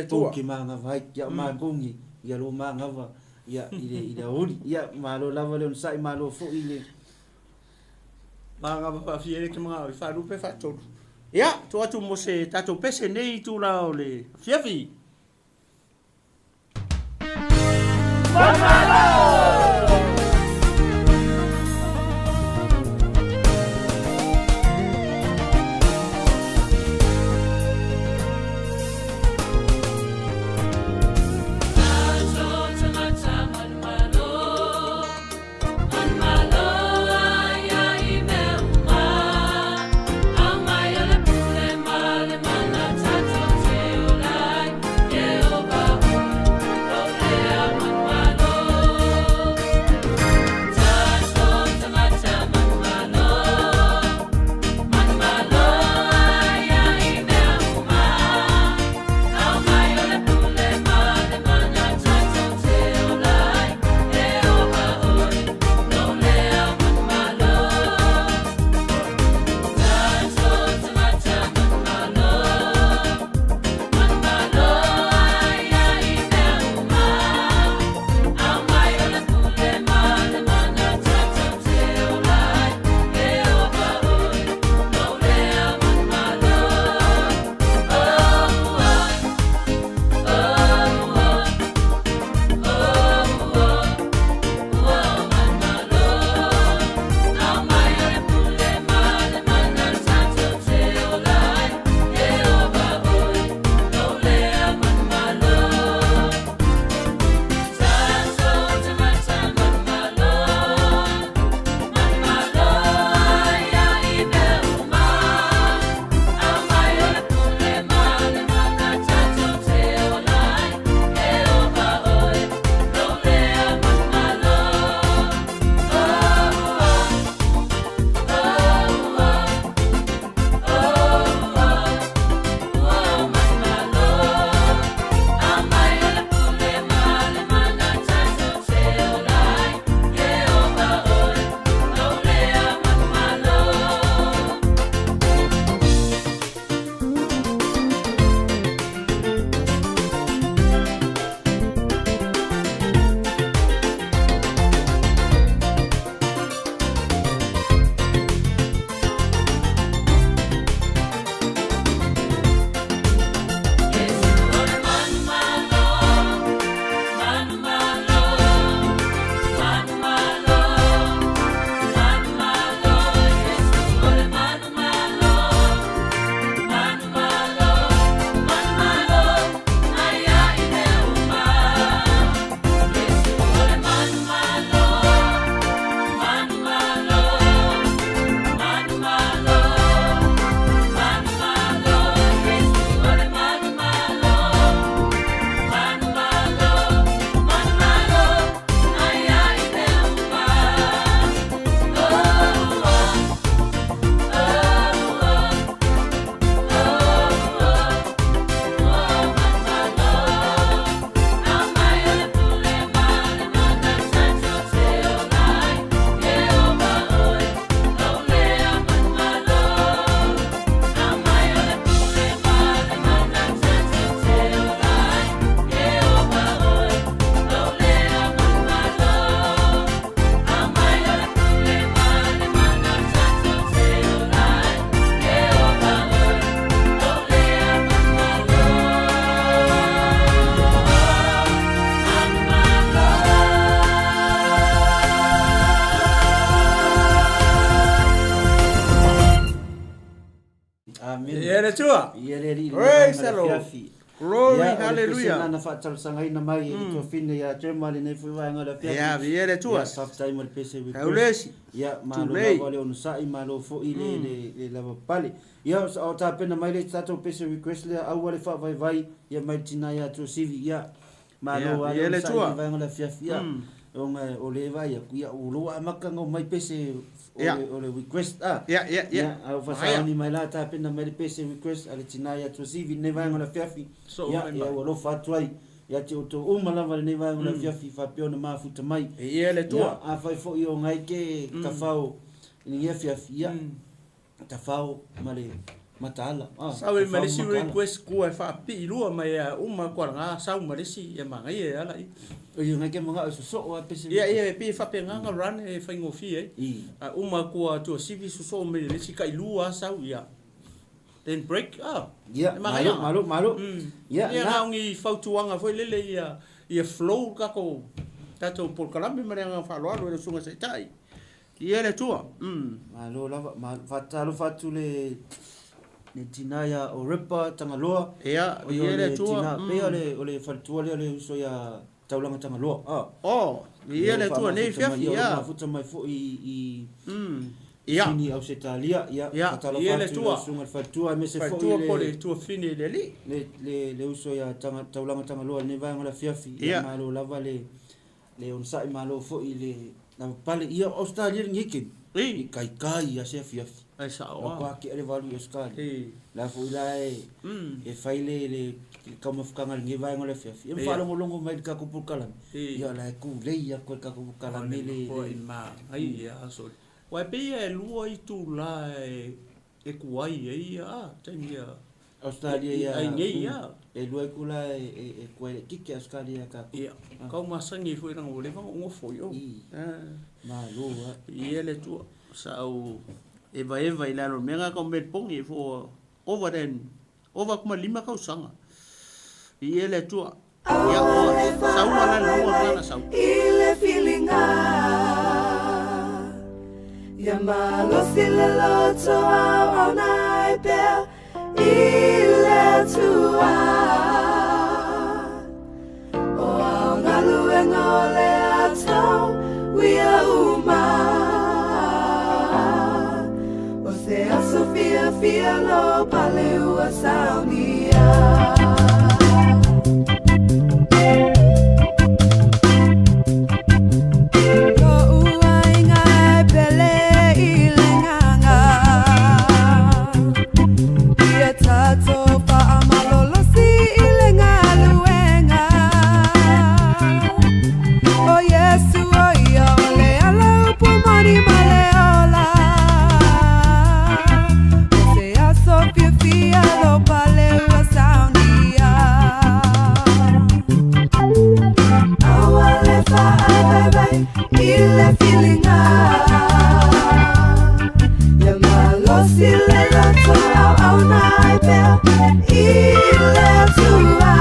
tou te magava ai, ia, o matou nei, ia lo magava, ia, i le, i le aoauli. Ia, malo lava le onosai, malo foi i le. Magava faafia le te magava i faalua pe faatolu. Ia, tuu atu mo se tatou pese nei itula o le afiafi. Atua. Ia le alii i lenei Praise vaega the le Lord. afiafi. Glory, Ia, o le pese hallelujah. lena na faatalosagaina mai e le tuafine ia Gemma lenei foi vaega o le afiafi. Ia, viia le Atua. Ia, faafetai mo le pese request. Taulesi. Ia, malo Tulei. lava le onosai, malo foi le, le, le lava pale. Ia, o tapena mai le tatou pese request lea, aua le faavaivai, ia mai le tina ia Tuasivi. Ia, malo Ia, lava viia le le onosai Atua. i le vaega o le afiafi. Ia, ona o le vaai atu, ia, o lou amata ona omai pese o Ia. le, o le request. Ah. Ia, ia, ia. Ia, a ua faasaoni mai la tapena mai le pese request a le tina ia Tuasivi i lenei vaega o le afiafi. So Ia, mai ia mai. ua alofa atu ai ia te outou uma lava lenei vaega o le afiafi faapea ona mafuta mai. Ia le Ia, Atua. afai foi o ngai ke tafao i lenei afiafi, ia, tafao ma le mataala. Ah, Sau e tafao ma malesi mataala. request kua e whaapii lua mai a uma kua ranga sau malesi e mangai e ala i. O ia ngai ke manga o sosoo a pese Ia request. ia e pi whapenganga run e whaingofi e. I. A uma kua tua sivi soso me le si kai lua sau ia. Then break ah. Ia, E malo, magaia. malo, malo. Ia, Ia na. ngā ongi fautuanga foi lele ia ia flow kako tatou polokalame ma le agaga faaaloalo e le susuga seʻitaʻi. Ia le Atua. Malo lava, malo. Faatalofa atu le le tina ia o Ripa Tagaloa. Ia, O ia ia le le Atua. tina, pei o le o le faletua lea o le uso ia Taulaga Tagaloa. Ah. Oh, ia le Atua nei Faamafuta mai, fiafi ia, ia. mafuta mai foi i Ia. Sini Ausetalia, ia, Ia, faatalofa ia le atu i Atua. lau susuga i le faletua, aemaise foi Faletua le po le tuafine i le alii. le le le uso ia Tanga, Taulaga Tagaloa i lenei vaega o le afiafi. Ia, Ia. malo lava le le onosai malo foi le lavapale. Ia, o Australia lenei kemi. I. I kaikai ia se afiafi. Ai sao Ua a. kwa ke le valu i Australia. I. La foi la e e fai le le le taumafataga i lenei vaega o le afiafi. Ia Ia. faalogologo mai i le tatou polokalame. I. Ia la e kulei atu i le tatou polokalame le Foi le ma ai ia so. Wa pe ia e lua i tula e e kuai e ia a taimi ia. Australia ia. Ai nei ia. E lua itula e e e kuai le kike Australia ia tatou. Ia. Kau masangi foi langa ua leva ona ou gofo i o. I. Ah. Malo a. Ia le Atua sa au evaeva i lalo o le mea lena kau mea pongi e for over than ova atu ma lima tausaga. Ia le Atua. Ia o saua la le lua lana sau. I le filiga ia malosi le loto auauna ai pea i le Atua. O ao galuega o le atau uia uma. O se aso fiafia lo pale ua saunia. Lo'u aiga e pele i le agaga Ia tatou faamalolosi i le galuega O Iesu o ia o le ala upu moni ma le ola O se aso fiafia lou pale ua saunia Aua le faavaivai i le filiga Ia malosi le loto auauna ai pea i le Atua.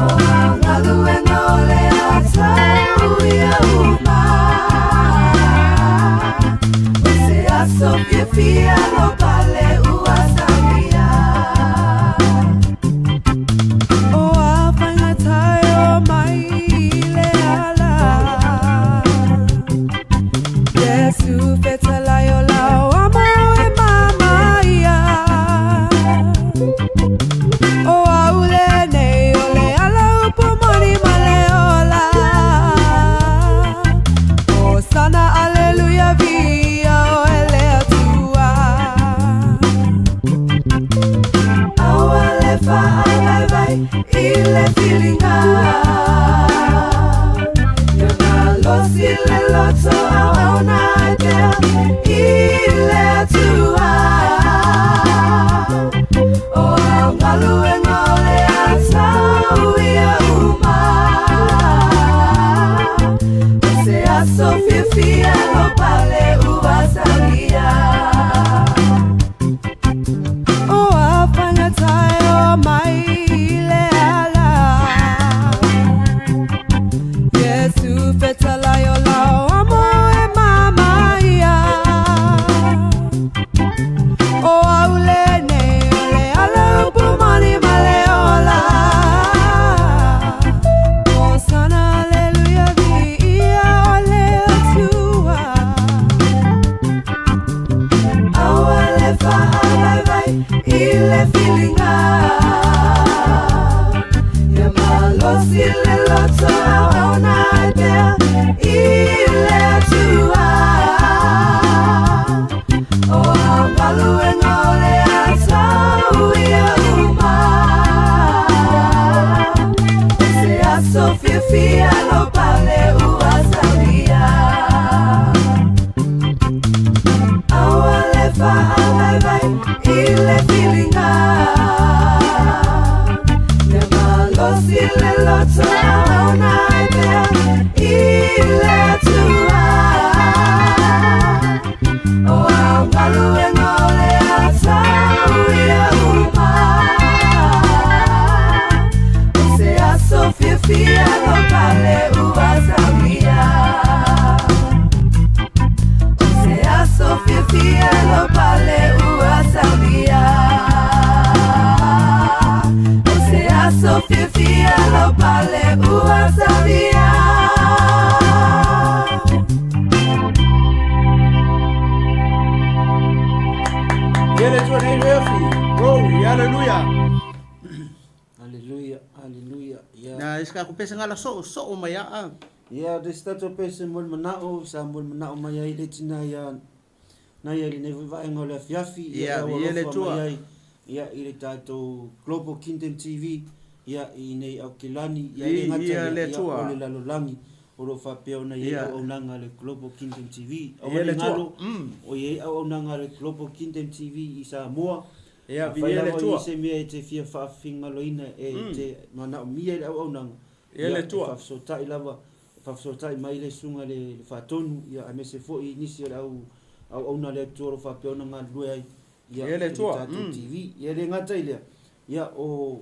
O ao galuega o le atau ia uma. O se aso fiafia lou pale ua saunia. O a faigata e omai i le ala Iesu fetalai o lau amo e mama ia O au lenei o le ala upu moni ma le ola Hosana aleluia viia oe le Atua Aua le faavaivai i le filiga Ia malosi le loto auauna ai pea i le Atua O ao galuega o le atau ia uma O se aso fiafia lou pale ua saunia O a faigata e omai i le ala Iesu fetalai o lau amo e mama ia O au malosi le loto auauna ai pea i le Atua. O a galuega o le atau ia uma. O se aso fiafia lau pale ua saulia. Aua le faavaivai i le filiga. Ia malosi le loto auauna ai pea i le Atua. O a galuega o le atau ia uma. O se aso fiafia lau pale ua saulia. O se aso fiafia lau pale ua saulia. O se aso fiafia lau pale ua saulia. Ia le Atua nei afiafi. Glory, hallelujah. Hallelujah, hallelujah. Ia. Na is ka ku pese ngala so so mai a. Ia, le se tatou pese mo le manao, sa mo le manao mai ai le tina ia na ia i lenei foi vaega o le afiafi, ia Ia, e ia le aualofa Atua. mai ai ia i le tatou Global Kingdom TV, ia i nei Aukilani, ia e le I, gata ia ia, le ia Atua. o le lalolagi o lo o faapea ona i ai Ia. auaunaga a le Global Kingdom TV. Aua Ia ne le Atua. galo, o i ai auaunaga a le Global Kingdom TV i Samoa. Ia, Afai ia le lava i Atua. se mea e te fia faafigaloina e te manaomia i le auaunaga, Ia ia le e Atua. faafesootai lava, faafesootai mai le susuga le, le faatonu, ia aemaise foi nisi o le au auauna a le Atua o lo o faapea ona galulue ai ia Ia le i le Atua. tatou TV. Ia le gata i lea, ia o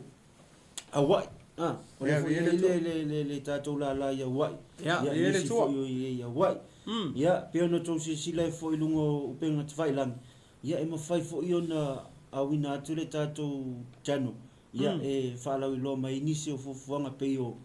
Hawaii. Ah, o lea Ia, foi ia e le i Atua. le, le, le, le tatou lala i Hawaii. Ia, Ia, ia le nisi Atua. foi o i ai i Hawaii. Ia, pei ona outou silasila ai foi i luga o upega tafailagi, ia e mafai foi ona auina atu le tatou channel, ia e faalauiloa mai ai nisi o fuafuaga pei o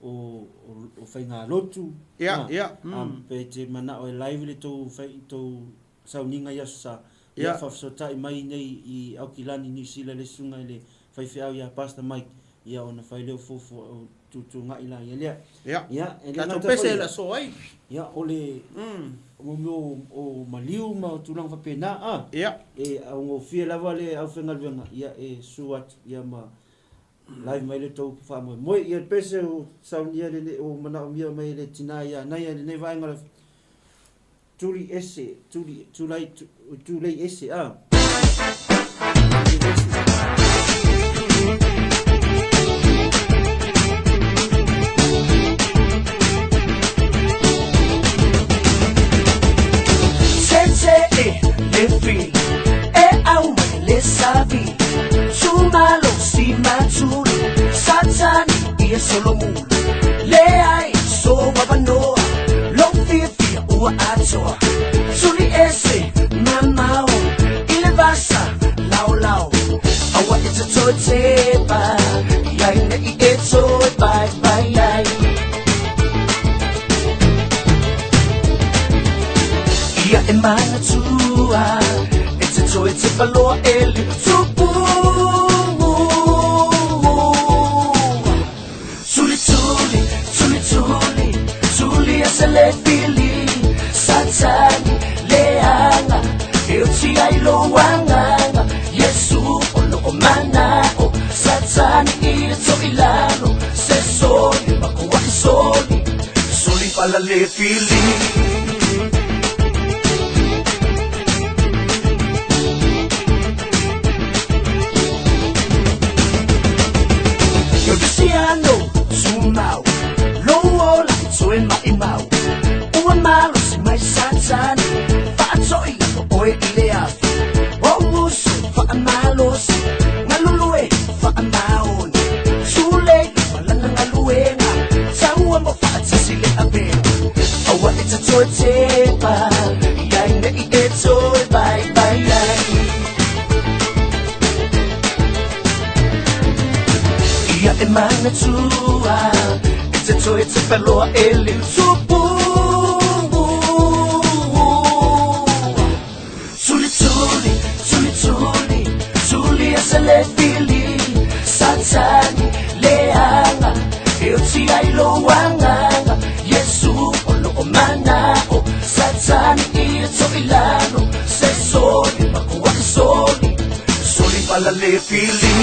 o, o, o faigalotu, Ia, ah, ia, ah, pe te manao e live le tou, fai, tou sauniga i Aso Sa, ia Ia. faafesootai mai nei i Aukilani, Niu Sila le susuga i le faifeau ia Pastor Mike, ia ona fai lea o fuafua o tuutuuga'i laia lea. Ia. Ia, e le Tatou gata pese foi e le aso ai. ia o le mo mea o, o maliu ma o tulaga faapena a Ia. e augofie lava le aufaigaluega ia e su atu ia ma live mai le tou faamoemoe. Ia le pese o saunia lenei o manaomia mai e le tina ia Anaia i lenei vaega o le tuli ese tuli tulai tulei ese a. Tulei ese. Sese e le fili e au mai le savi Sumalo si matuli Satani ia solomulu Le ai so wawanoa Lo fia fia ua atoa Tuli ese mamao Ile vasa lao lao Awa e te toi te pa Iai nei e toi pai pai ai Ia e manatua E te toi te paloa e le tupu Tuli tuli, tuli tuli Tuli a se le fili Satani leanga E o ti ai lo anganga Yesu o lo o manao Satani i to ilalo Se soli makuwa i soli Soli pala le fili Cristiano sumau Lo ola i toe mai mau Ua malo si mai satani Faatoi o oe i le afi O uso faamalosi Ngalulue faamaoni Sule malana ngaluenga Taua mo faatasi le avega Aua e te toe tepa Iai nei e toe bai bai ai Ia e manatua E te toe te paloa e le tupu Tuli tuli, tuli tuli Tuli a se le fili Satani leanga E o ti ai lo agaga Iesu o loo manao Satani ia toilalo Se soli makuai soli Soli pala le fili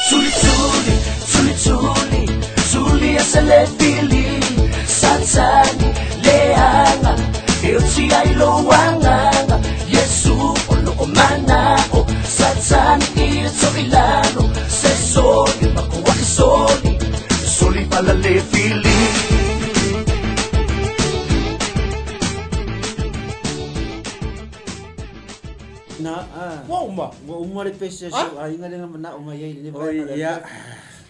Suli suli, suli suli, suli a se le fili Satani leaga, e o ti ai lo agaga Iesu o loo manao Satani ia toilalo Se soli makuai soli, soli pala le fili Na a. Ua uma. Ua uma le pese a si ou aiga lea na manao mai ai i lenei Oi, vaega o le ia. afiafi.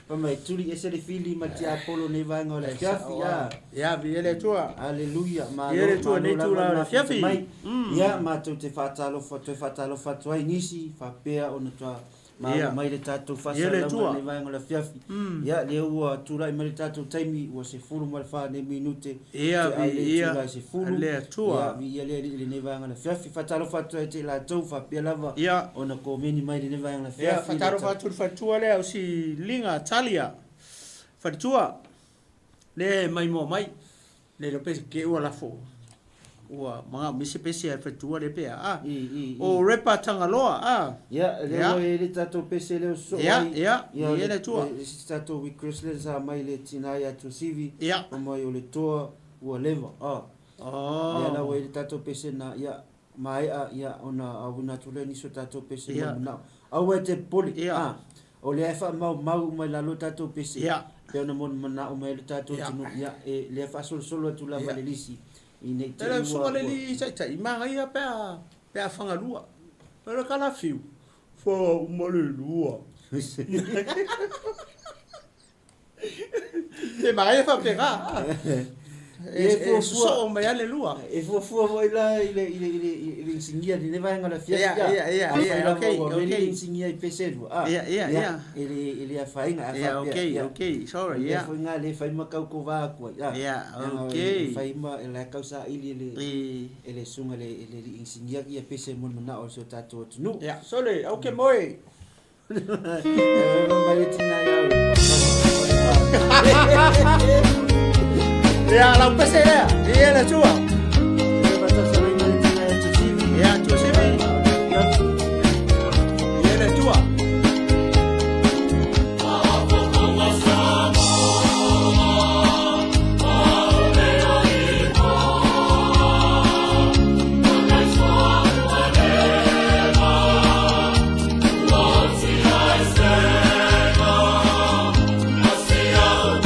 Fai mai, tuli ese le fili ma le tiapolo i lenei vaega o le afiafi, a. Ia, viia le Atua. Aleluia, malo, Viia le Atua malo i lenei lava itula le o le mafuta afiafi. mai. Ia, matou te faatalofa, toe faatalofa atu ai i nisi, faapea ona toa maua Ia. mai le tatou Viia le faasalalauga i Atua. lenei vaega o le afiafi. Ia, lea ua tulai mai le tatou taimi, ua 14 nei minute, Ia, te ai le viia itula e 10. le Atua. Ia, viia le Alii i lenei vaega o le afiafi. Faatalofa atu ai te i latou, faapea lava Ia. ona komeni mai i lenei vaega o le Ia, afiafi. faatalofa atu i le faletua lea o si Liga Talia. Faletua, lea e maimoa mai. Le iloa pe ke ua lafo ua magao mai se pese a le faletua lea pe a. A. I, i, i. O Repa Tagaloa, a. Ia, lea Ia. ua i ai le tatou pese lea o sosoo Ia, ai. ia, Ia, ia le, le Atua. le, isi tatou request lea sa mai le tina ia Tuasivi. Ia. Fai mai o le toa ua leva. A. Lea la ua Oh. i ai le tatou pese na, ia, maea, ia, ona auina atu lea nisi o tatou pese Ia. manao. Aua e te popole. Ia. A. O lea e faamaumau uma i lalo tatou pese. Ia. Pei ona manao mai ai le tatou Ia. atunuu. Ia, e, lea e faasolosolo atu lava Ia. le lisi. Ina i te E le i ua usuga le ua alii taitai, manaia pe a, pe a fagalua. O le kalafiu, fa uma le lua. Pe manaia faapena, a. E E, e fuafua sosoo mai lava le lua. E fuafua foi la i le i le i le i le inisinia i lenei vaega o le afiafi Ia, a. ia, ia, Afai ia, lava okay, ua avea le okay. inisinia i pese lua a. Ia, ia, Ia, ia. e le e le afaina a Ia, faapea, okay, ia. okay, O sorry, le mea ia. foi lena lea e fai ma taukovā atu ai a. Ia, Leaga e okay. fai ma e la e tausaili e le I. e le susuga i le i le alii inisinia ia pese mo le manao o si o tatou atunuu. Ia, sole, au ke moe. Mai le tina ia au. Ia, lau pese lea, ia le Atua. Ia, Tuasivi. Ia le Atua. Asia o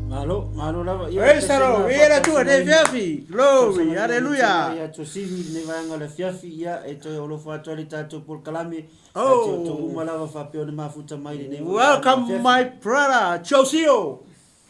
Malo, malo lava. Ia, Praise the Lord. pesega Ia le Atua nei faatausaga fiafi. Glory. Tausaga Hallelujah. Ia Tuasivi lenei vaega o le afiafi, ia e toe alofa atu ai le tatou polokalame. Oh. Ia te outou uma lava faapea ona mafuta mai lenei vaega o le Welcome afiafi. my brother Josio.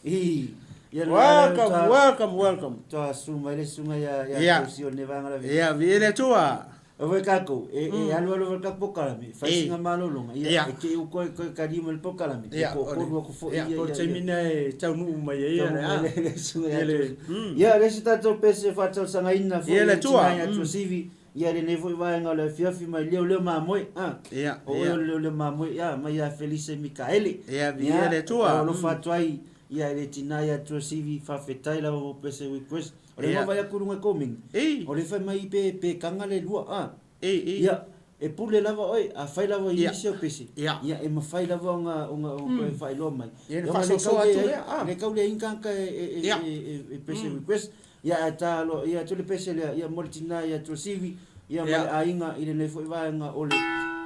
Ii, ia le Welcome, vaega welcome, welcome. toa su mai le susuga ia ia Ia. Josio lenei vaega o le afiafi. Ia, viia le Atua. Oi kākou, e, e alualu ai le tatou polokalame, fai E. sina malologa, ia, Ia. e te i ua toe toe talia mai le polokalame, e Ia, o toatolu le- atu foi ia, ia, po o le ia, taimi ia. lena e taunuu mai ai ia le a. Taunuu mai le susuga ia Ia le- Tuasivi. Ia, le isi tatou pese e faatausagaina foi Ia le i Atua. tina ia Tuasivi, ia lenei foi vaega o le afiafi mai leoleo mamoe, a. Ia, O oe ia. o le leoleo mamoe, ia, mai ia Felise Mikaele. Ia, viia le Atua. Ia, alofa atu ai, ia le tina ia Tuasivi, faafetai lava mo pese request. O le Ia. vaavaai atu i luga i komeni. Ei. O le fai mai pe pe kaga le lua a. Ei, ei. Ia, e pule lava oe, afai lava i Ia. nisi o pese. Ia. Ia, e mafai lava ona ona ona toe faailoa mai. Ia, na Ona le faasoasoa kau le atu ai- lea, a. Le kau le ai tagata e e e Ia. e e e pese request. Ia ae ta loa ia atu le pese lea, ia mo le tina ia Tuasivi, ia ma Ia. le aiga i lenei foi vaega o le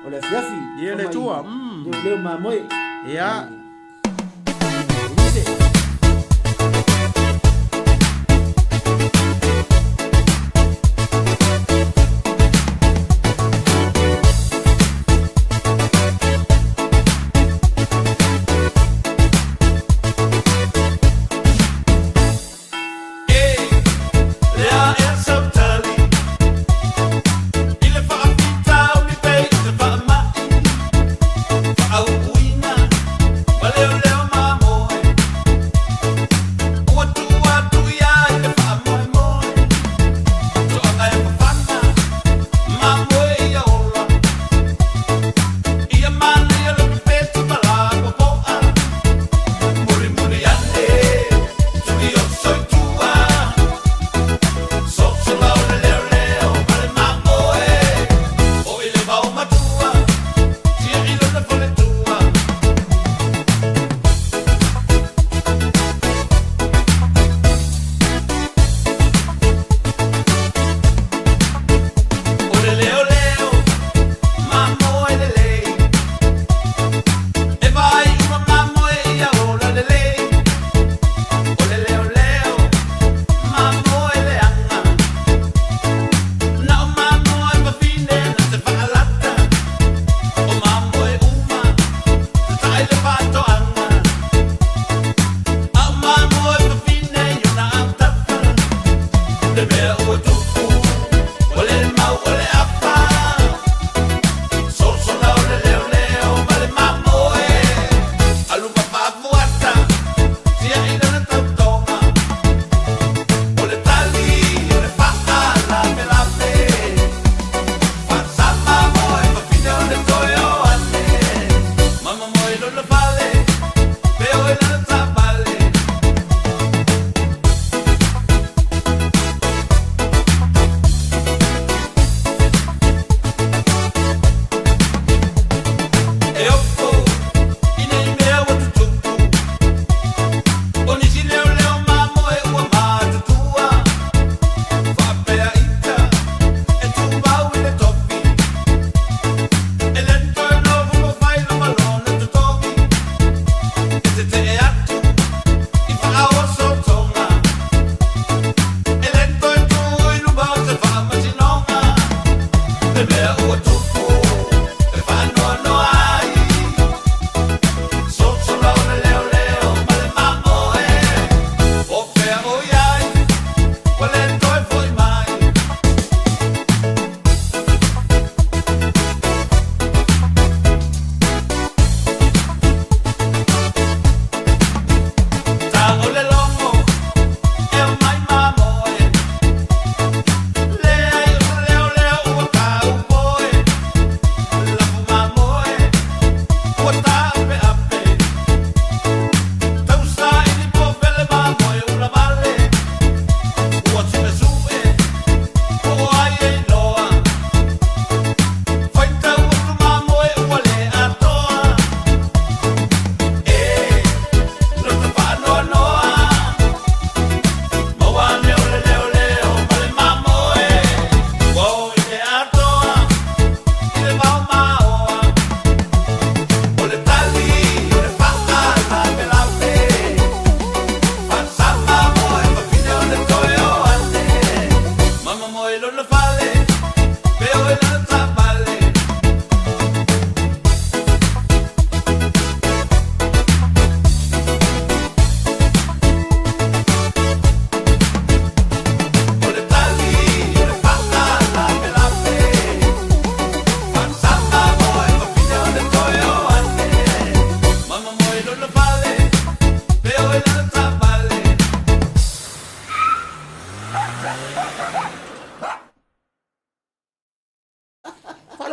o le afiafi. Ia le Fai mai Atua. Leoleo mamoe. Ia. Elise.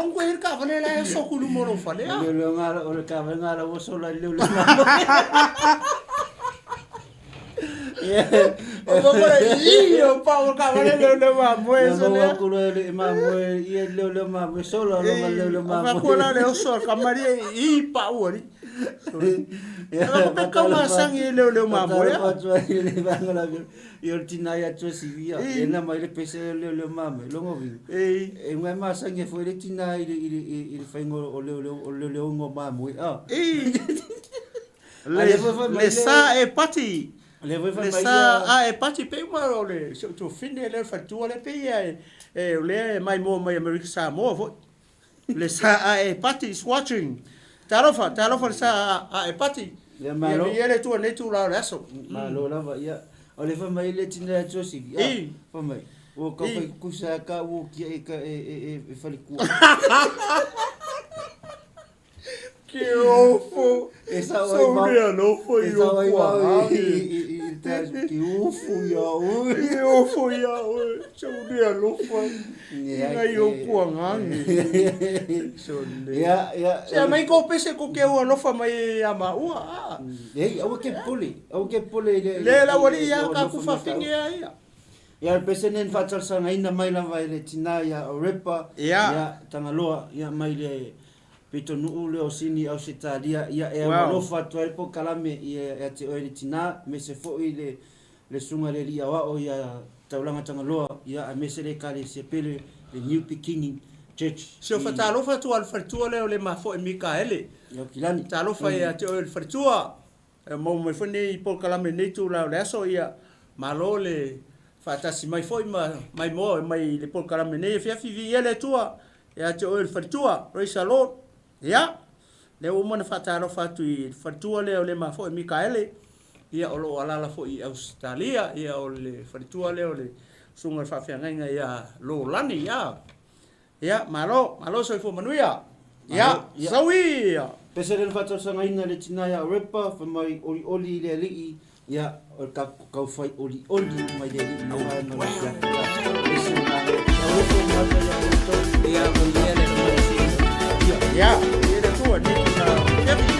faalogo koe i le taavale la e oso atu i luma o lou fale a. O le taavale lena la ua sola i le leoleo mamoe. Le oso a kamari i pau ali. Pe kau masangi e leoleo mamoe. I o le tina ia tua sivia e na mai le pese leoleo mamoe longo vi. E ngai masangi foi le tina i le i le i le faingo o leoleo o leoleo ngo mamoe a. Le sa e pati. Le sa a e pati pe uma o le se tu fine le faletua le pe ia e o le mai mo mai Amerika Samoa foi. Le sa a e pati is watching. Talofa, talofa le sa a e pati. Ia malo. Ia le tua nei tu la o le aso. Malo lava ia. O le fa mai le tina ia tua sivi. Fa mai. Ua kau fai kusa ka ua kia e ka e e e falekua. Ke ofo. E sa oi mau. Saule alofa E i sa oi o mau i i i i te ki ufu ia oi. Ke ofo ia oe. Saule alofa. Ngai o kuagangi. Saule. Ia ia. Se mai ko pese ko ke ua alofa mai ia maua. Ei, aua ke pole. Aua ke pole i le Le la wali ia ka ku fafine ia ia. Ia le pese nei na faatalosagaina mai lava e le tina ia Orepa, ia Tagaloa, ia mai le pitonuu lea o Sini Ausetalia, ia e alofa atu ai le polokalame ia te oe le tina, aemaise foi le le susuga i le alii aoao ia Taulaga Tagaloa, ia aemaise le Ekalesia pele le New Beginning Church. Si o fatalofa atu a le faletua lea o le mafoe Mikaele. Ia Kilani. Talofa ia te oe le faletua. E maua mai foi nei polokalame i lenei itula o le aso, ia malo le faatasi mai foi ma maimoa mai i le polokalame nei afiafi. Viia le Atua ia te oe le faletua. Praise the Lord. Ia, lea ua uma ona faatalofa atu i le faletua lea o Lemafoe Mikaele, ia o lo o alaala foi i Ausetalia, ia o le faletua lea o le Susuga i le Faafeagaiga ia Lolani, ia. Ia, malo, malo soifua manuia. Ia, sau ia. Pese lena faatausagaina le tina ia Orepa, fai mai olioli i le Alii, ia, o le kau fai olioli mai le Alii na vaega o le afiafi. Ia, pese lena Orepa o mata ia outou. Ia, manuia le Atua. Ia, ia le Atua, ni tuna afiafi.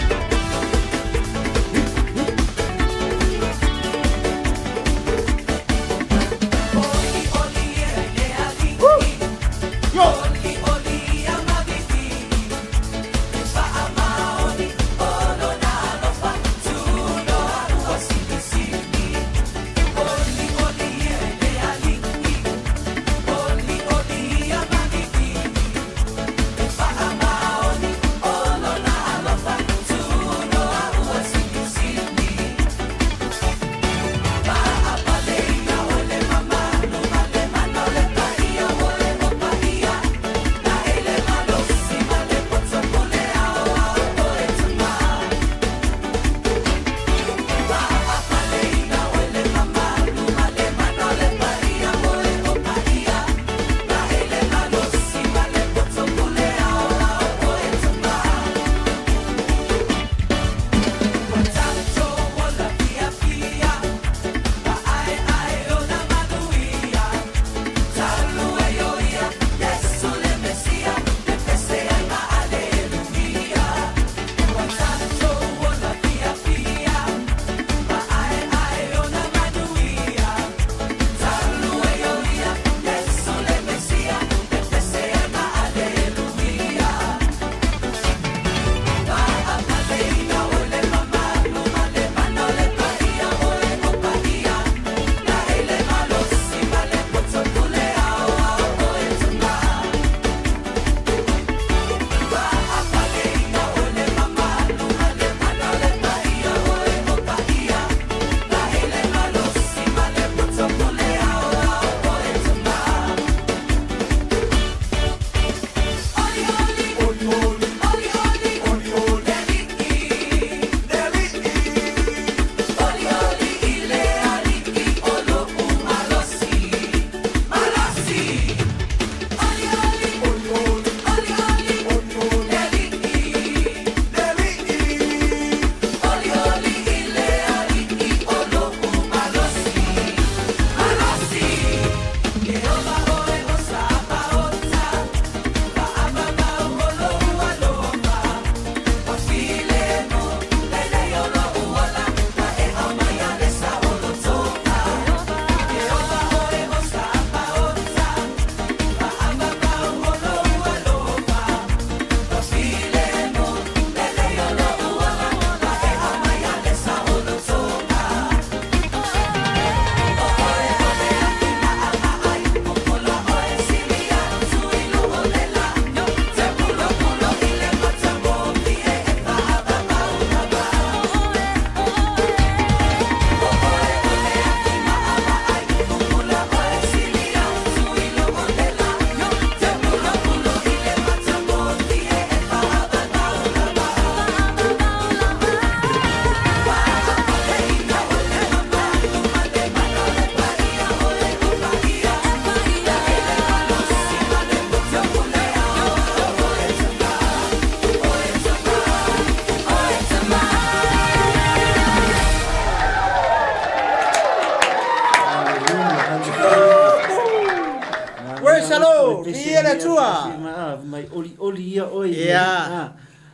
a, mai olioli ia oe i le Alii, a,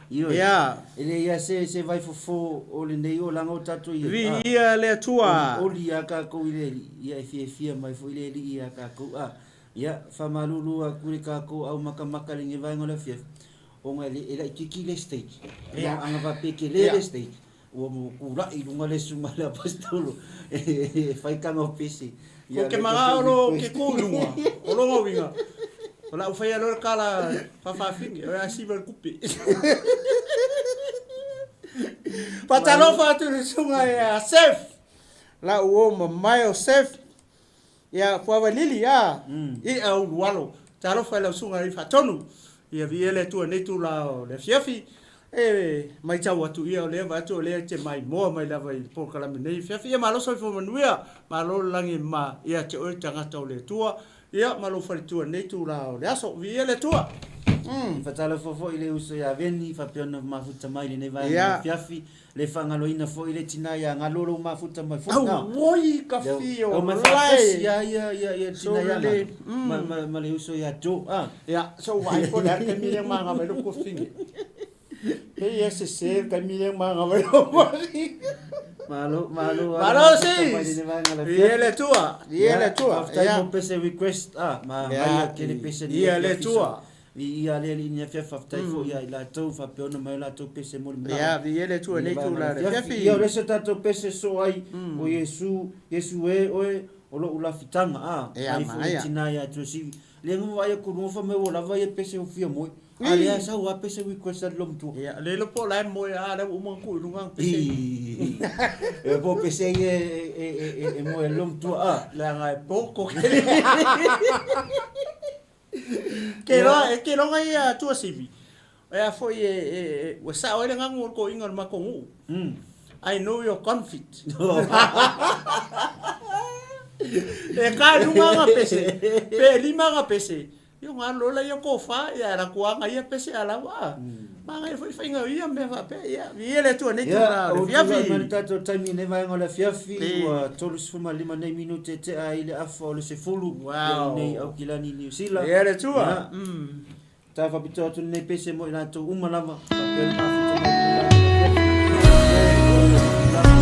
ioe, e leai lava se, se vaifofo o lenei olaga o tatou i ai, a, Viia le Atua. Olioli lava tatou i le Alii, ia e fiafia mai foi le Alii ia tatou, a, ia, faamalulu atu i le tatou au makamaka i lenei vaega o le afiafi, ona e, e laitiiti le stage, ana faapea e tele le stage, Ua tulai i luga le susuga i le Aposetolo e fai tana pese. Ko ke magao lo ke ku i luga, o lona uiga, o le a ou faia loa le tala faafafine, o le a siva i le tupe. Faatalofa atu i le susuga ia Sef, lau uo mamae o Sef, ia Fuavailili, a, i'a ulualo. Talofa i lau susuga i Faatonu, ia viia le Atua i lenei itula o le afiafi. E matau atu ia o lea vaai atu o lea e te maimoa mai lava i le polokalame nei afiafi. Ia malo soifua manuia, malo le lagi e mama ia te oe le tagata o le Atua, ia ma lou faletua i lenei itula o le aso. Viia le Atua. E faatalofa foi i le uso ia Veni faapea ona mafuta mai i lenei vaega o le afiafi. Le faagaloina foi le tina ia Galo lou mafuta mai foi na. Auoi ka fio Au mai faatasi ia ia ia ia tina ia Galo ma ma ma le uso ia Joe a. Ia so vaai po le a le taimi lea maga mai lou tuafafine. Pei e sese le taimi lea maga mai lou tuafafine. Malo malo Malo sis. Ia le Atua. Ia le Atua. Faafetai mo pese request a ma mai ia tele pese ni. Ia le Atua. Viia le Alii i ni afiafi, faafetai foi ia i latou, faapea ona mai o latou pese mo le manao. Ia, viia le Atua i lenei itula i le afiafi. Ia, o le isi o tatou pese soo ai, o Iesu, Iesu e, oe, o lo'u lafitaga, a, Ia, mai foi le manaia. tina ia Tuasivi. Le ga vaai atu i luga fai mai ua lava ia pese ua fia moe. A lea sau a pese request a le loomatua. Ia, le iloa po o la e moe a lea ua uma ona tuu i luga ana pese. E po o pese ia e moe ai le loomatua, a. Leaga e poto tele. Ke loa, e ke loga ia Tuasivi, ea foi e, e, e, ua sao ai le gagu o le toeaina o le matou nuu. I know your confit. E ka i luga ana pese, pe lima ana pese, ia ona alu loa lea o tofa, ia alu atu lava ia pese a lau a. Manaia foi le faiga o ia mea faapea, ia, viia le Atua i lenei itula o le afiafi. Ia, ua tulai mai le tatou taimi i lenei vaega o le afiafi, ua 35 nei minute e tea ai le afa o le 10 ia i nei Aukilani i Niu Sila. Viia le Atua. Ta faapitoa atu lenei pese mo i latou uma lava, faapea le mafuta mai i lenei vaega o le afiafi.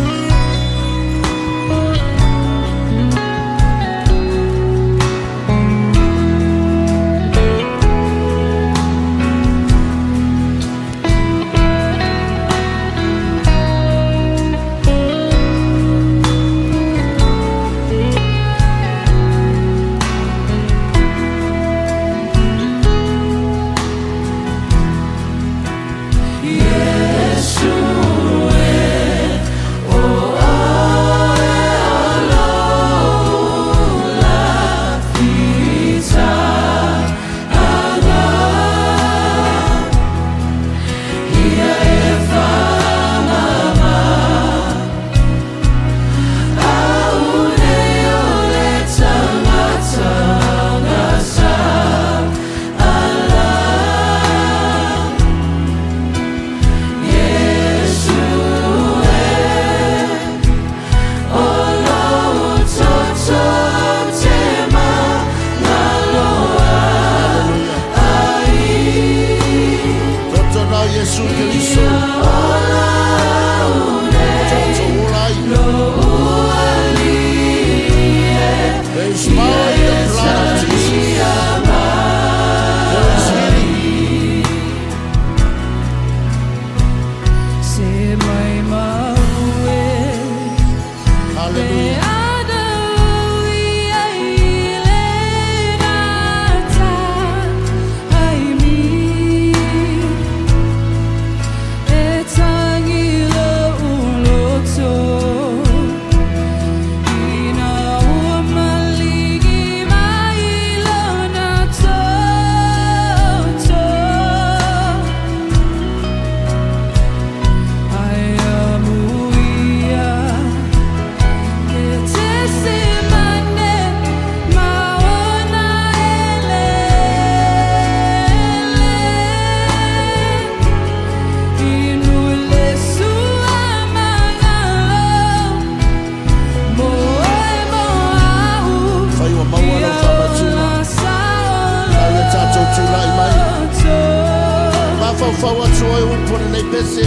mafaufau atu oe upu o lenei pese.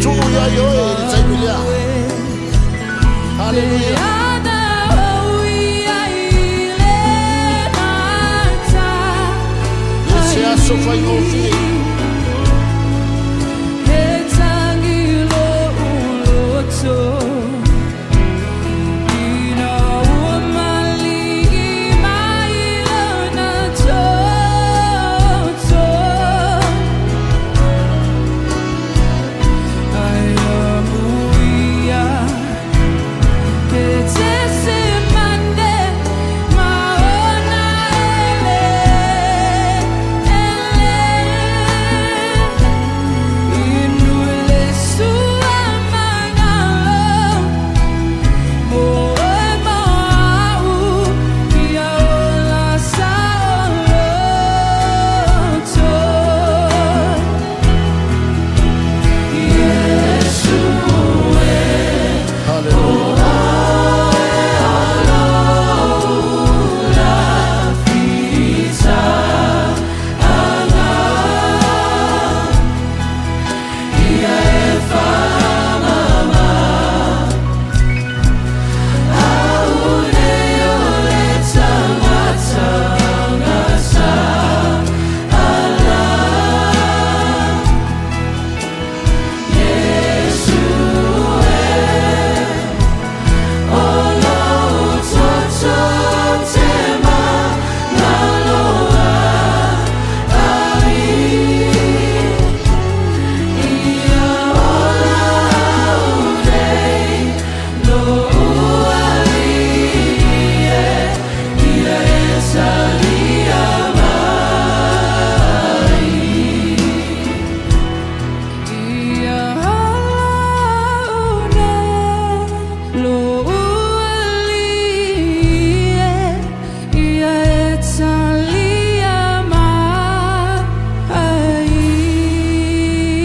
Tuu iai oe i le taimi lea. Haleluia. E se aso faigofie. Haleluia.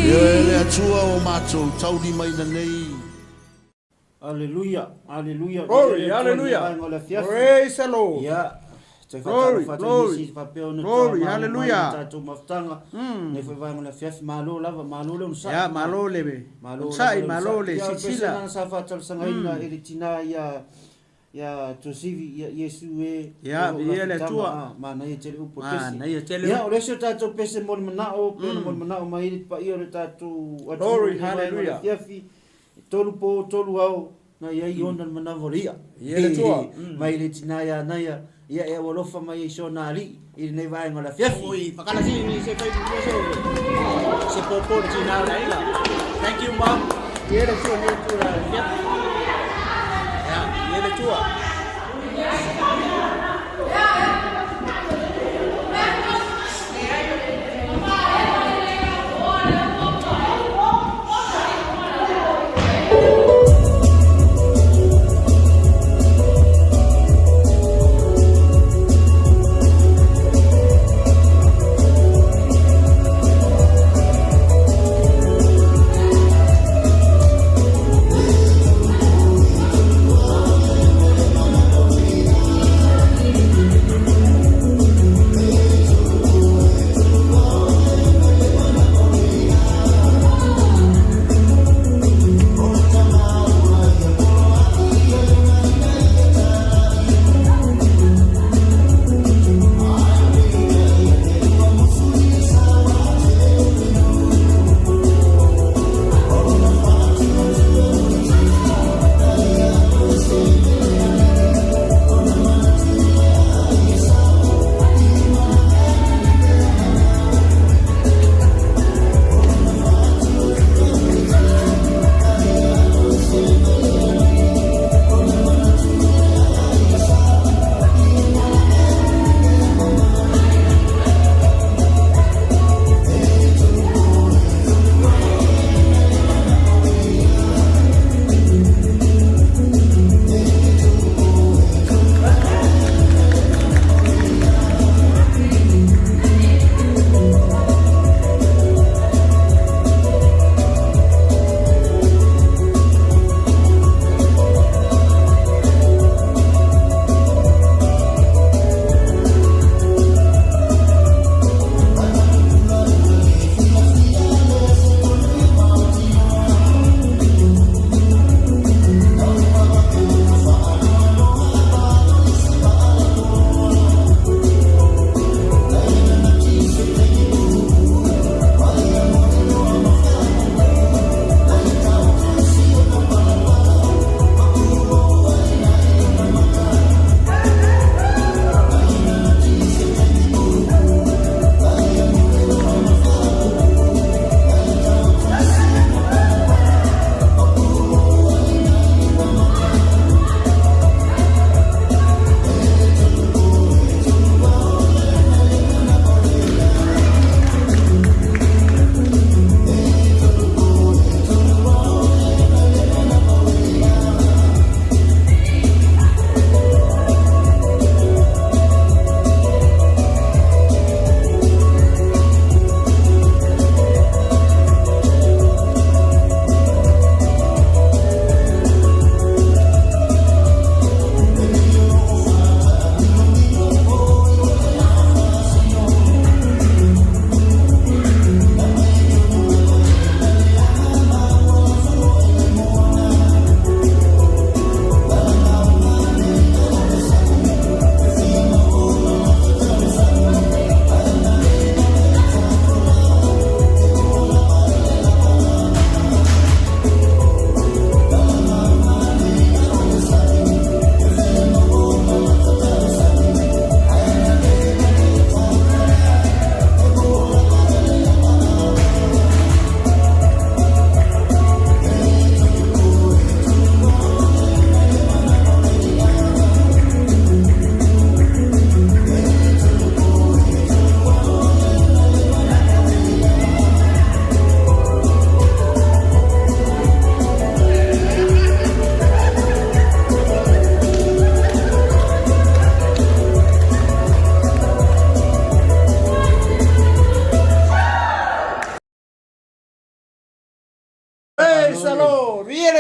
Ioe le Atua o matou taulimaina nei. Aleluia, aleluia. Glory, Viia le Atua i le hallelujah. vaega o le afiafi. Praise the Lord. Ia, toe Glory, faatalofa atu i glory. nisi faapea ona Glory, toa malo mai hallelujah. le tatou mafutaga. Nei foi vaega o le afiafi, malo lava, malo le onosai. Ia, malo le Malo onosai, lava le malo le onosai. Ia, o le silasila. pese lena sa faatalosagaina i le tina ia ia Tuasivi, ia Iesu e Ia, o lou viia le lafitaga, Atua. ah, manaia tele upu o le pese. Manaia tele Ia, upu. o le isi o tatou pese mo le manao, pei ona mo le manao mai ai le paia o le tatou atunuu Glory, i le vaega o le hallelujah. afiafi, e tolu po, tolu ao, na i ai ona le manava o le i'a. Ia le Atua. Mai le tina ia Naia, ia e aualofa mai ai si ona alii i lenei vaega o le afiafi. Oi, pakala si ni se fai mo se se popo le tina o le aiga. Thank you mom. Ia le Atua nei tu la afiafi. Ia, ia le Atua.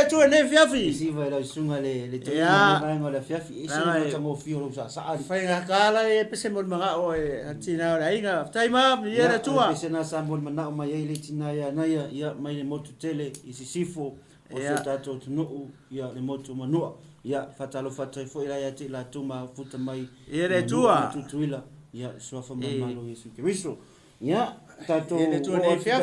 Atua i lenei afiafi. Siva i lau susuga le le toeaina i lenei vaega o le afiafi. E ese le matagofie o lou saasaa. Faigata la e pese mo le manao e a tina o le aiga. Faafetai ma, viia le Atua. Ia, o le pese lena sa molimanaʻo mai ai le tina ia Anaia, ia, mai le motu tele i Sisifo o si o tatou atunuu, ia, le motu o Manua. Ia, faatalofa atu ai foi la ia te i latou mafuta mai i Manua ma Tutuila, ia, i Suafa ma le Malo o Iesu Keriso. Ia, tatou oo atu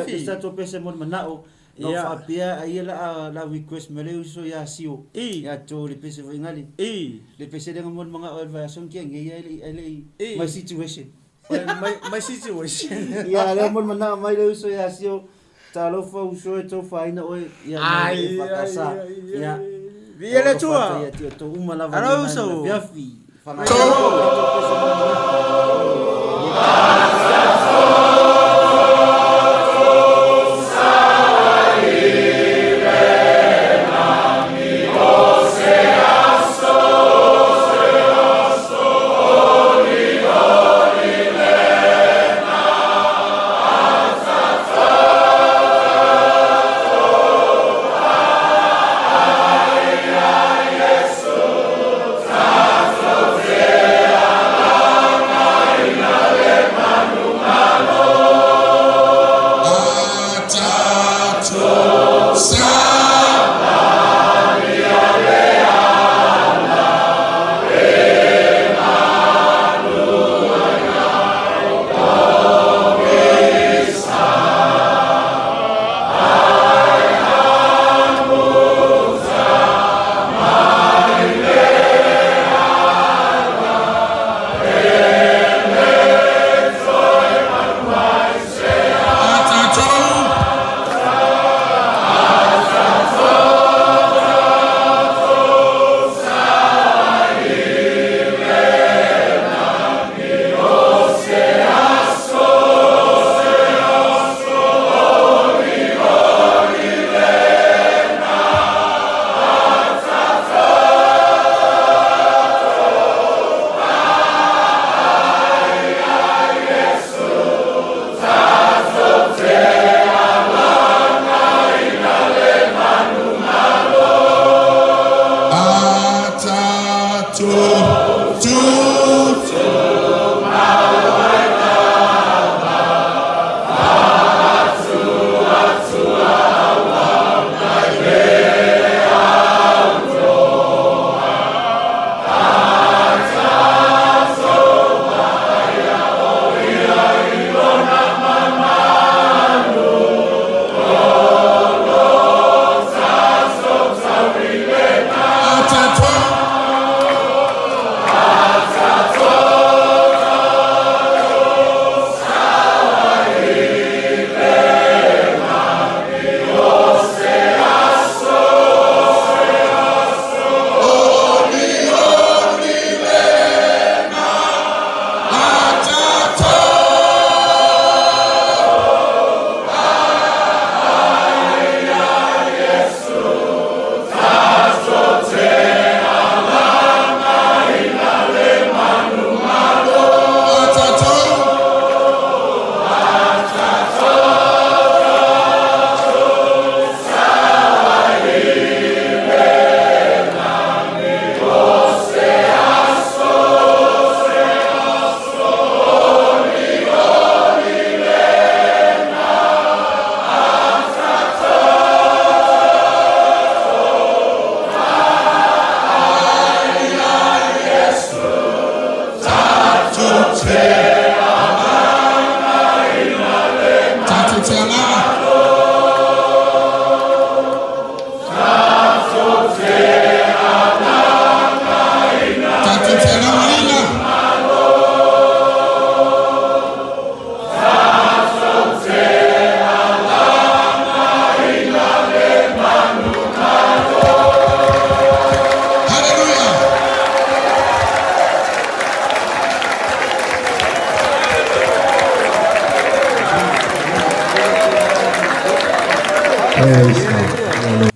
i se tatou pese molimanaʻo, na ou faapea ai ia la la request mai le uso ia Sio ia tou le pese foi ngali. Le pese lea na molimanaʻo ai le vaiaso na tea nei ae le i ae le i my situation. My situation. Ia lea molimanaʻo mai le uso ia Sio, talofa uso e tou faaina oe ia mai le EFKS. Ia. Viia le Atua. Ia te outou uma lava Alo uso. i lenei afiafi. Whakatau.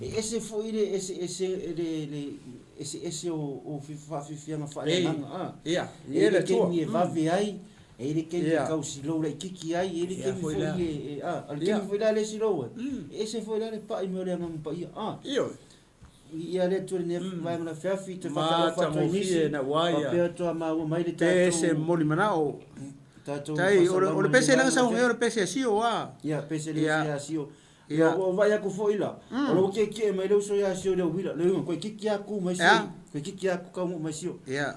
E ese foi le eseese le le eseese o faafiafiaga faaleagaga a. Ia, E i ai le taimi e vave ai, e i ai le taimi e tau silou laitiiti ai, e i ai le taimi foi e a, o le taimi foi la lea e silou ai, e ese foi la le pai mai o le Agaga Paia a. Ioe. Viia le Atua i lenei vaega o le afiafi, toe faatalofa atu ai nisi, Matagofie na ua ia. faapea toa maua mai le tatou Pese momoli manao. tatou Tai, o le, faasalalauga o le i lenei pese vaega lea o na le sau nei afiafi. o le pese a Sio a. Ia, pese le uso Ia, ia Sio. Ia, ia. ua ou vaai atu foi la, o lo o tietie mai le uso ia Sio i le uila. Le uiga, koe kiki lava ku mai Sio. Ia. Koe kiki lava ku taunuu mai Sio. Ia.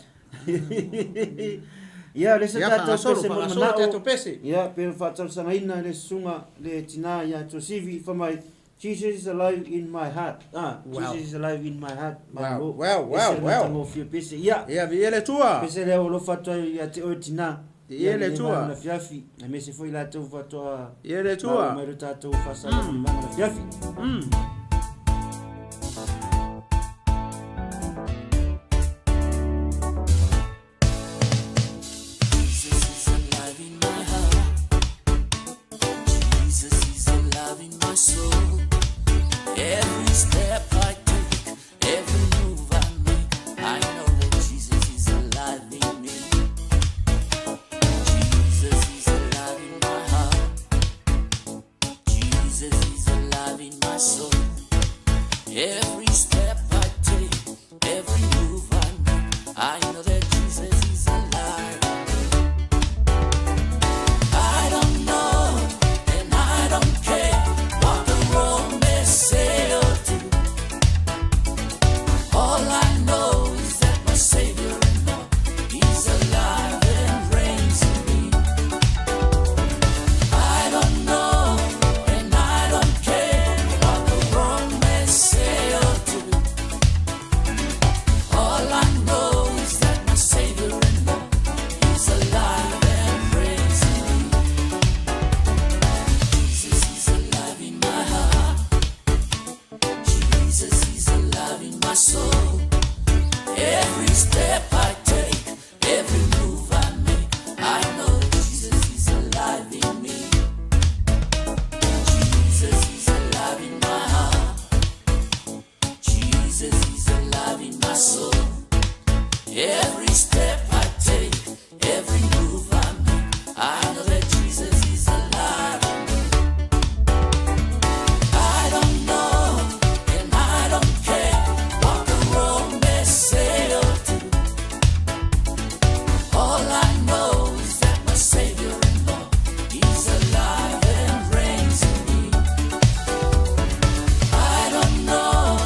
Ia, le isi Ia, tatou faagasolo, pese mo le faagasolo manao. tatou pese. Ia, pe faatalosagaina le susuga le tina ia Tuasivi, fai mai, Jesus is alive in my heart. Ah, Wow. Jesus is alive in my heart. Wow, Malo. wow, wow, Ese le wow. matagofie pese. Ia. Ia, viia le Atua. Pese lea o alofa atu ai ia te oe tina. Ia Ia le lenei Atua. vaega o le afiafi. Aemaise foi latou faatoa Ia le Atua. maua mai lo tatou faasalalauga i le vaega o le afiafi. Jesus is alive in my heart. Jesus is alive in my soul. Every step I take, every move I make, I know that Jesus is alive in me. Jesus is alive in my heart. Jesus is alive in my soul. Every step I take, every move I make, I know that Jesus is alive. I don't know and I don't care what the world may say or do. All I know is that my Savior and Lord, He's alive and reigns in me. I don't know and I don't care what the world may say or do. All I know is that my Savior and Lord, He's alive and reigns in me. Jesus is alive in my heart. Jesus is alive in my soul. Every step I take, every move I make, I know Jesus is alive in me. Jesus is alive in my heart. Jesus is alive in my soul. Every step I take, every move I make, I know that Jesus is alive in me. I don't know and I don't care what the world may say or do. All I know is that my Savior and Lord, He's alive and reigns in me. I don't know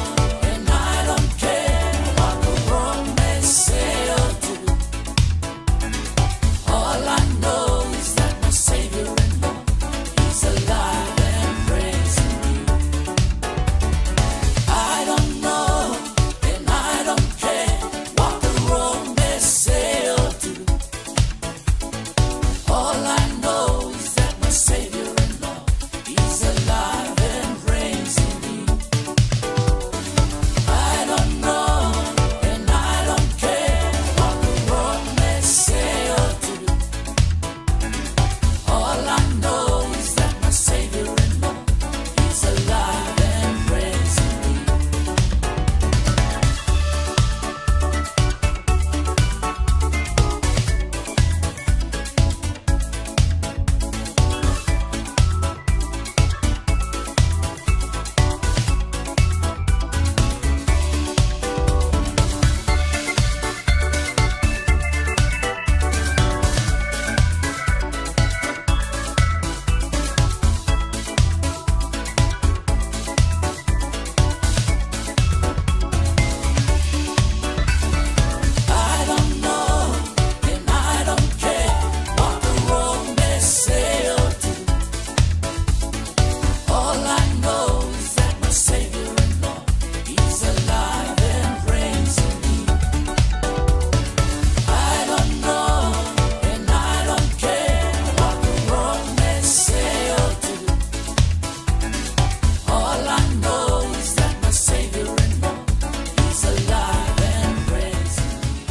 and I don't care what the world may say or do. All I know is that my Savior and Lord, He's alive and reigns in me. I don't know and I don't care what the world may say or do. All I know is that my Savior and Lord, He's alive and reigns in me. I don't know and I don't care what the world may say or do. All I know is that my Savior and Lord, He's alive and reigns in me. I don't know and I don't care what the world may say or do. All I know is that my Savior and Lord, He's alive and reigns in me. I don't know and I don't care what the world may say or do. All I know is that my Savior and Lord, He's alive and reigns in me.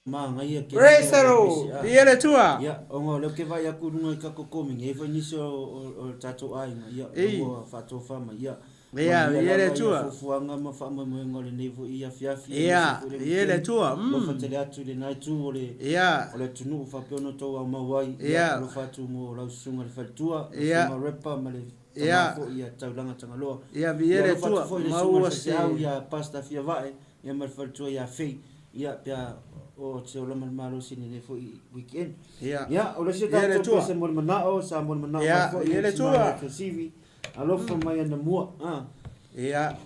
Magaia ke Praise the lea o le Lord. pese, ah. Viia le Atua. Ia, ona o lea ou te vaai atu i luga i tatou komeni, e i ai foi nisi o, o, o le tatou aiga, ia, Ei. ua faatofa mai, ia. Ia, Manuia viia le lava ia Atua. fuafuaga ma faamoemoega o lenei foi afiafi, Ia, aemaise foi le viia le weekend. Atua. Alofa tele atu i lena itu o le, Ia. o le atunuu faapea ona outou aumau ai, Ia. alofa atu mo lau susuga le faletua, lau Ia. susuga rapper ma le Ia. tama foi ia Taulaga Tagaloa. Ia, viia le Alofa atu Atua, foi i le susuga i le maua se. faifeau ia Pastor Fiavae ia ma le faletua ia Fei, ia pe a oo atu se ola ma le malosi i lenei foi weekend. Ia, Ia, o le isi o viia le tatou Atua. pese mo le manao, sa mo le manao mai Ia, foi viia le le tina ia Atua. Tuasivi, alofa mai anamua, a. Ia.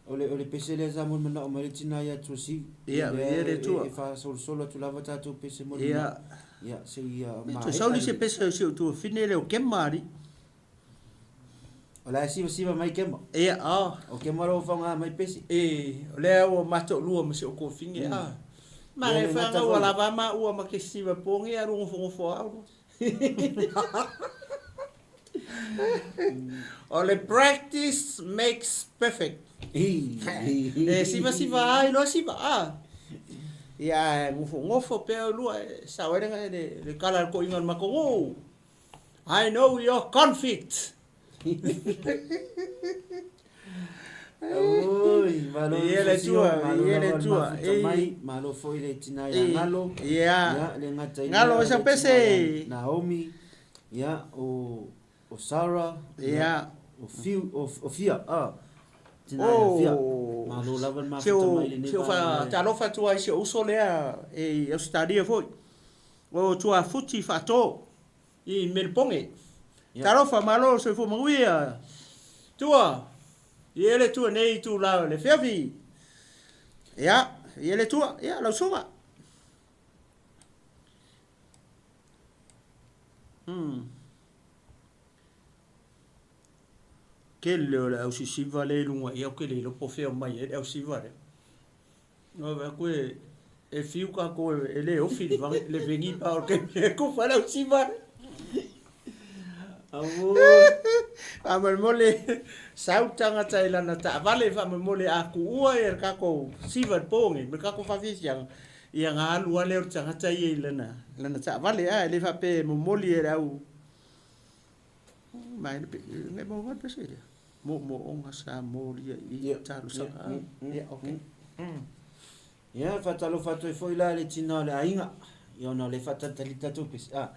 O le, o le pese lea sa molimanaʻo mai le tina ia Tuasivi. Ia, Lea viia le e, Atua. e faasolosolo atu lava tatou pese Ia. molimanaʻo. Ia, se i Me maea toe sauni se le. pese o si ou tuafine lea o Kema alii. O la e sivasiva mai Kema. Ia, a. O Kema o lo o faoga mai pese. E, o lea ua matoʻulua ma si ou tuafine, a. Ma Ia le le gata faga ua foi. lava maua ma ke siva poge alu gofogofo au. O le practice makes perfect. E sivasiva ai loa siva a. Ia e gofogofo pea ulua e sao ai le le kala le koʻiga o le makou. I know your conflict. Oi, malo Ia le sosio, Atua, malo ia le lava le Atua. mafuta mai, malo foi le tina ia Ngalo. Ia. Ia, le gata i Ngalo lea, e sau le pese. tina ia Naomi, ia, o, o Sarah, ia, o Fiu, o, o Fia, ah, tina ia Fia. O Malo lava le si mafuta mai o lenei si o vaega e. faatalofa atu ai i si ou uso lea e i Ausetalia foi, o Tuafuti Faato i Melbourne. Ia. Talofa, malo le soifua manuia. Tua, i e le Atua nei itula o le afiafi. Ia, i e le Atua, ia lau susuga. Hmm. Tele o le au sisiva lea i luga ia ou te le iloa po o fea o mai ai le au siva lea. Na vaai atu e e fiu tatou e le ofi le vagi le vegi pa o le taimi e kufa ai le au siva lea. Aua. Faamolemole sau tagata i lana taavale faamolemole a tuua le tatou siva i le po nei ma le tatou faafiafiaga ia ona alu lava lea o le tagata ia i lana lana taavale a e le faapea e momoli e le au mai le ngai mo ngai pese lea moomooga sa molia i Ia, talosaga ia, ia okay. Ia, e faatalofa atu ai foi la i le tina o le aiga, ia ona o lea e faatalitali tatou pese, a.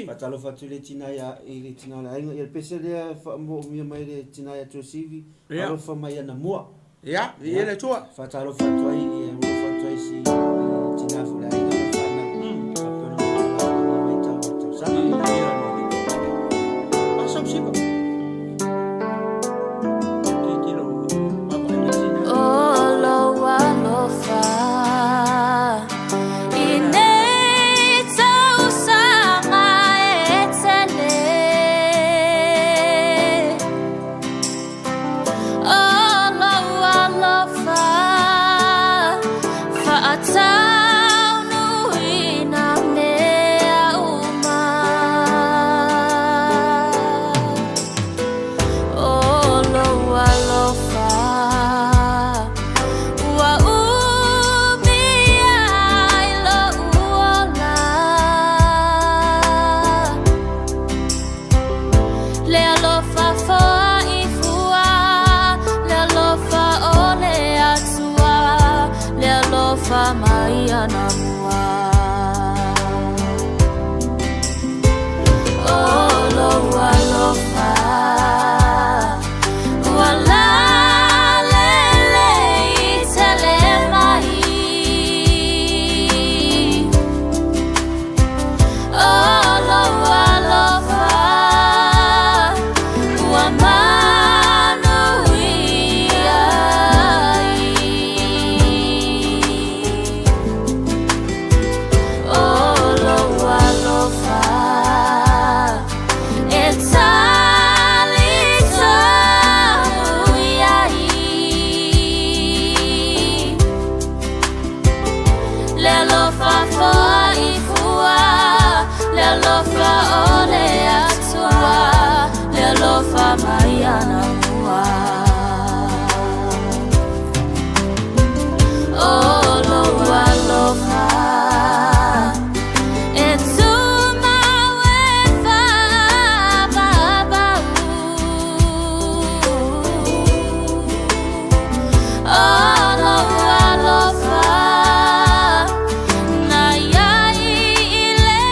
Faatalofa atu i le tina ia, i le tina o le aiga, ia le pese lea e faamoomia mai le tina ia Tuasivi, alofa mai anamua. Ia, viia le Atua. Faatalofa atu ai, ia alofa atu ai si i le tina foi o le aiga ma le fanau, faapea ona matalala i lenei vaitau o le tausaga. O lou alofa i nei tausaga e tele. O lou alofa faataunuuina mea uma. O lou alofa ua umi ai loʻu ola. Le alofa foai fua, le alofa o le Atua, le alofa mai anamua. O lou alofa ua lalelei tele mai. O lou alofa ua manuia ai. O lou alofa e talitonu iai. Le alofa foai fua, le alofa o le Atua, le alofa mai anamua. O lou alofa e tumau e faavaavau. O lou alofa na iai i le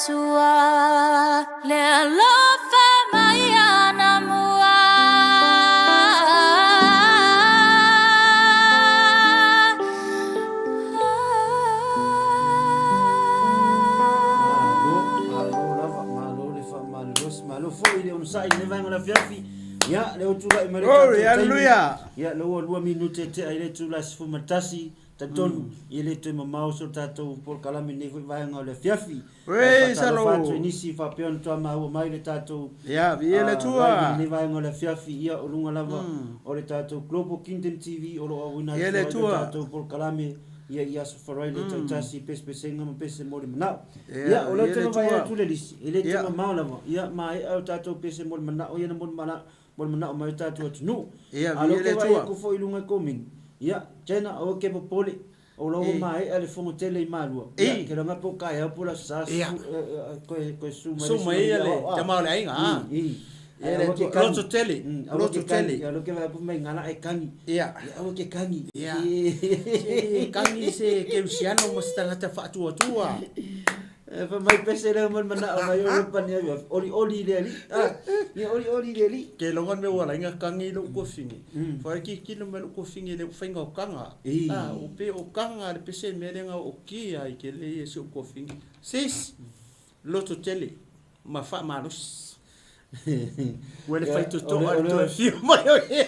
Atua Le alofa mai anamua. Malo, malo lava, malo le faamalolosi, malo foi le onosai i lenei vaega o le afiafi. Ia, lea ua tulai mai le tatou Glory, taimi. hallelujah. Ia, lea ua lua minute e tea i le itula e 11, talitonu, ia le toe mamao so tatou polokalame i lenei foi vaega o le afiafi. Ae Praise the faatalofa atu i Lord. nisi faapea ona toa maua mai le tatou Ia, viia le live Atua. i lenei vaega o le afiafi, ia o luga lava o le tatou Global Kingdom TV o lo o auina Ia atu le ai le Atua. tatou polokalame ia i Aso Faraile taitasi i pesepesega ma pese mo le manao. Ia, Ia, o lea ia ou te le vaai Atua. atu le lisi, e le toe Ia. mamao lava. Ia, maea o tatou pese mo le manao, ia na mo le mana, mo le manao mai o tatou atunuu. Ia, A o lea viia ou le te vaai Atua. atu foi i luga i komini. Ia, China, aua ke popole, o la ua E. maea le fono tele i Malua. Ia, E. ke laga po o kaeao po o le Aso Sa, Ia. su, koe, koe su mai le Su su mai mai ia ia le o, a. tama o le aiga, a. I, i. Ia Ae le aua ke Atua. kagi. Loto tele, Aua loto ke kagi. tele. Ia, o lea ou te vaai atu mai gala e kagi. Ia. Ia, aua ke kagi. Ia. Se kagi se keusiano ma se tagata faatuatua. E fai mai pese lea mo le manao mai o le pani ai, olioli i le alii. Ah, ia olioli i le alii. Ke loga me ua lainga kangi lou kofine. Fa ki kilo me lou kofine le fainga o kanga. Ah, o pe o kanga le pese me lenga o ki ai ke le ye se o kofine. Sis loto tele ma fa malus. Ua le fai toto a le toe fio mai o ye.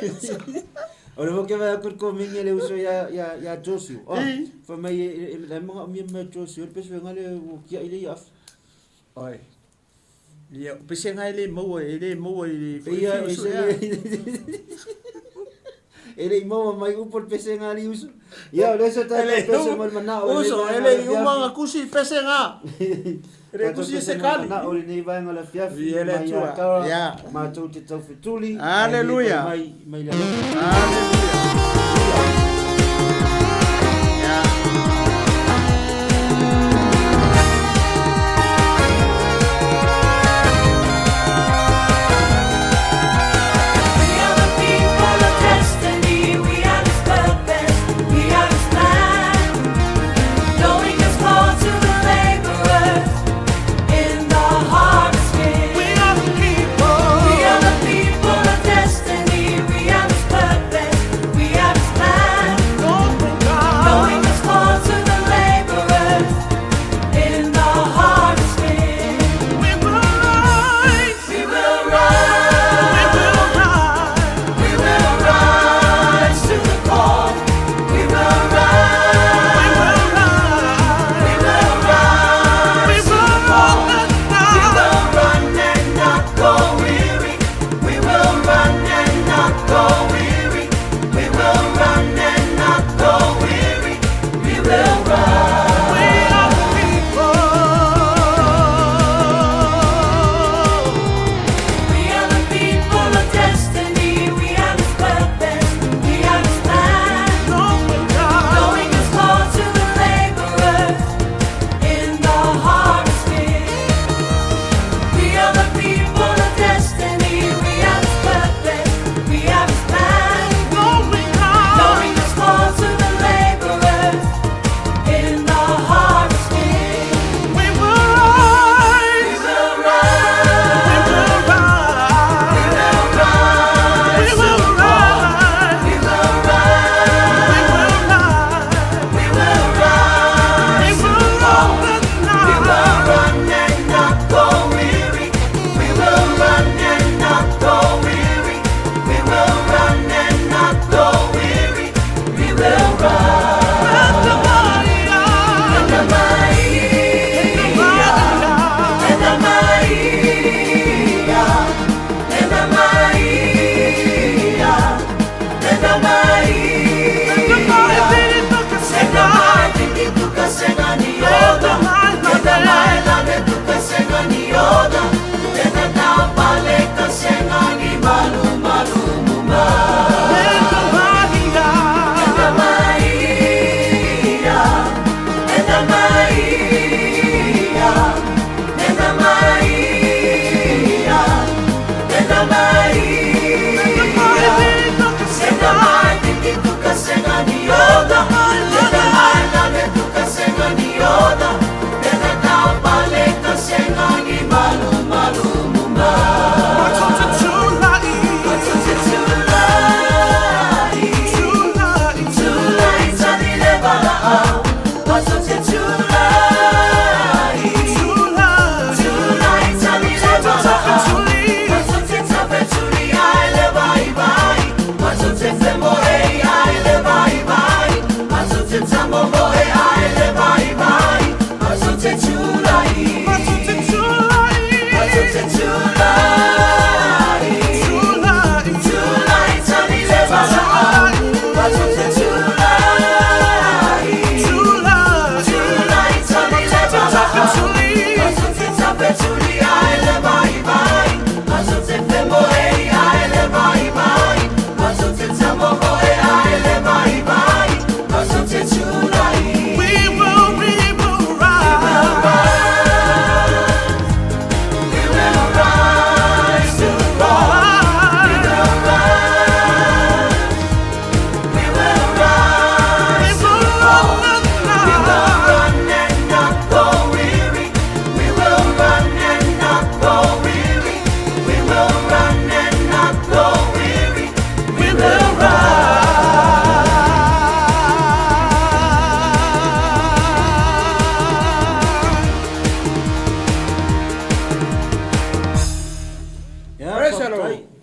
O le voke vai aku ko mingi le uso ya ya ya Josio. Oh, fa mai e le manga mi me Josio le pese ngale o kia ile ya. Oi. Ia, pese ngai le maua e le maua i le Ia fio e so se ia. E le maua mai upo le pese ngali uso. Ia o le so ta Ele pese mo mana o Uso, ele uma kusi pese nga. Ele kusi se kali. O lenei vaega o le afiafi Viia le mai ia Atua. Tara, Ia. matou te taufetuli. Hallelujah. Mai mai le alofa. Hallelujah. We are the people of destiny. We are His purpose. We are His plan. Knowing His call to the laborers in the harvest field. We are the people. We are the people of destiny. We are His purpose. We are His plan.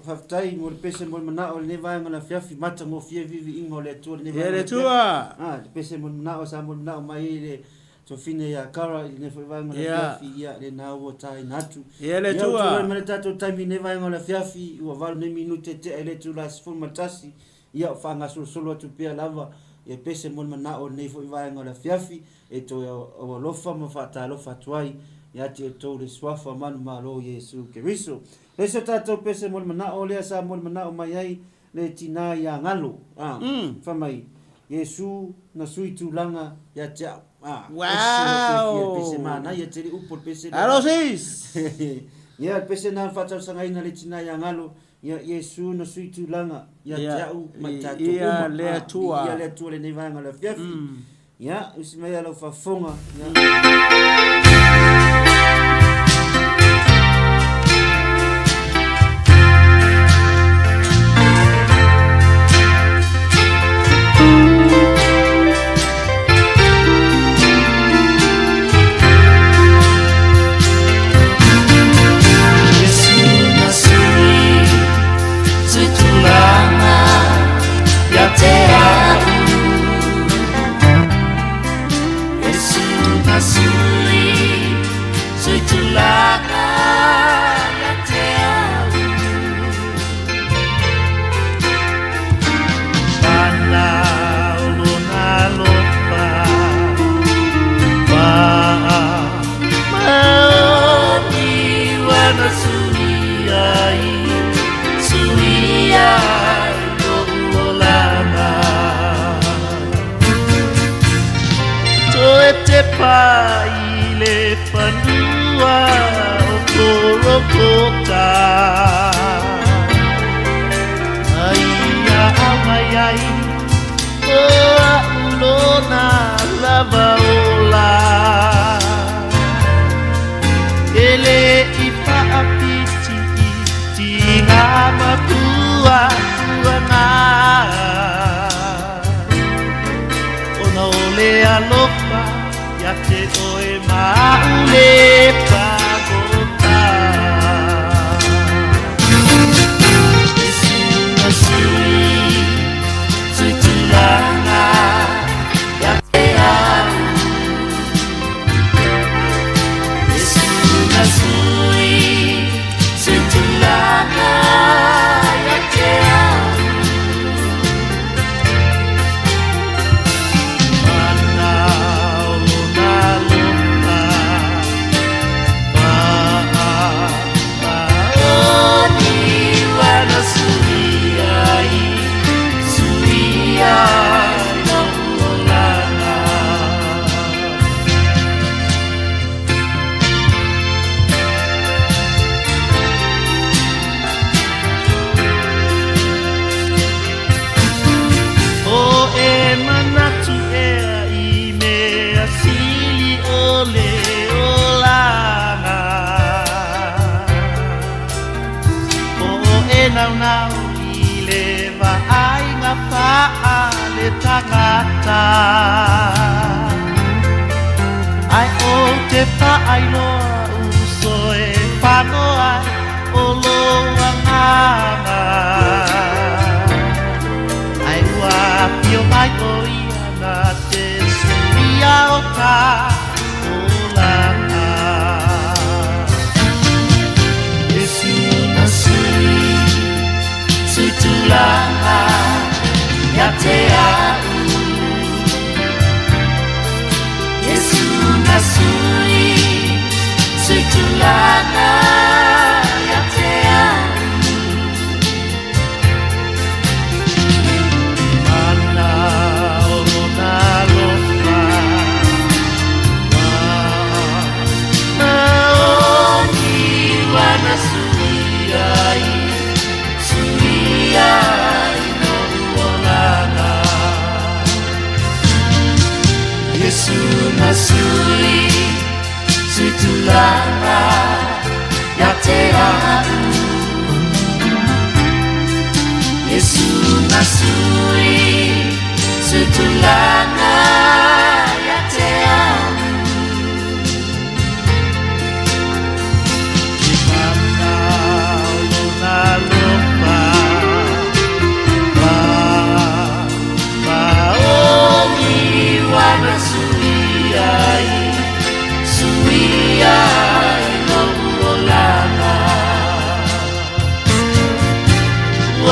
Faafetai mo le pese mo le manao o lenei vaega o le afiafi, matagofie viiviiga o le Atua i lenei Ia vaega o le le afiafi. Atua. A, le pese mo le manao sa mo le manao mai ai le Tofine ia Kara i lenei foi vaega o le Ia. afiafi, ia lena ua taina atu. Ia le Ia, ua Atua. tulai mai le tatou taimi i lenei vaega o le afiafi, ua 8 nei minute tea i le itula 11, ia o faagasolosolo atu pea lava ia pese mo le manao o lenei foi vaega o le afiafi, e toe aualofa ma faatalofa atu ai ia te outou le Suafa manumalo o Iesu Keriso. Le isi o tatou pese mo le manao lea sa mo le manao mai ai le tina ia Galo, a, fai mai, Iesu na sui tulaga ia te au. A, ese lou fiafia i le pese manaia tele upu o le pese lea. Alo sis! Ia, le pese na na faatausagaina le tina ia Galo, ia Iesu na sui tulaga ia te au ma i tatou uma. Viia le A, Atua. viia le Atua i lenei vaega o le afiafi. Ia, usi mai a lau faafofoga. Ia.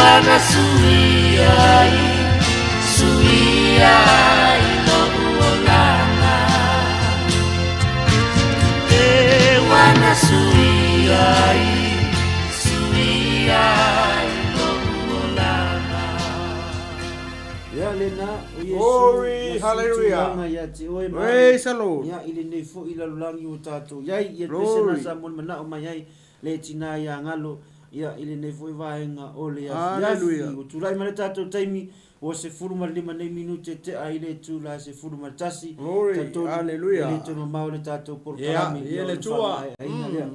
ua na suia ai, suia ai lo'u olaga. Le ua na suia ai, suia ai lo'u olaga. Ia lena, o Iesu, Glory, ia si hallelujah. tulaga ia te oe ma Praise the Lord. Ia i lenei foi lalolagi ua tatou i ai, ia le pese Glory. na sa molimanaʻo mai ai le tinā iā galo, ia i lenei foi vaega o le afiafi. Hallelujah. Ua tulai mai le tatou taimi, ua 15 nei minute teʻa i le itula e 11. Glory, Talitonu, hallelujah. e le toe mamao le tatou polokalame, Ia, ia ia o le le Atua. faamaeaina lea.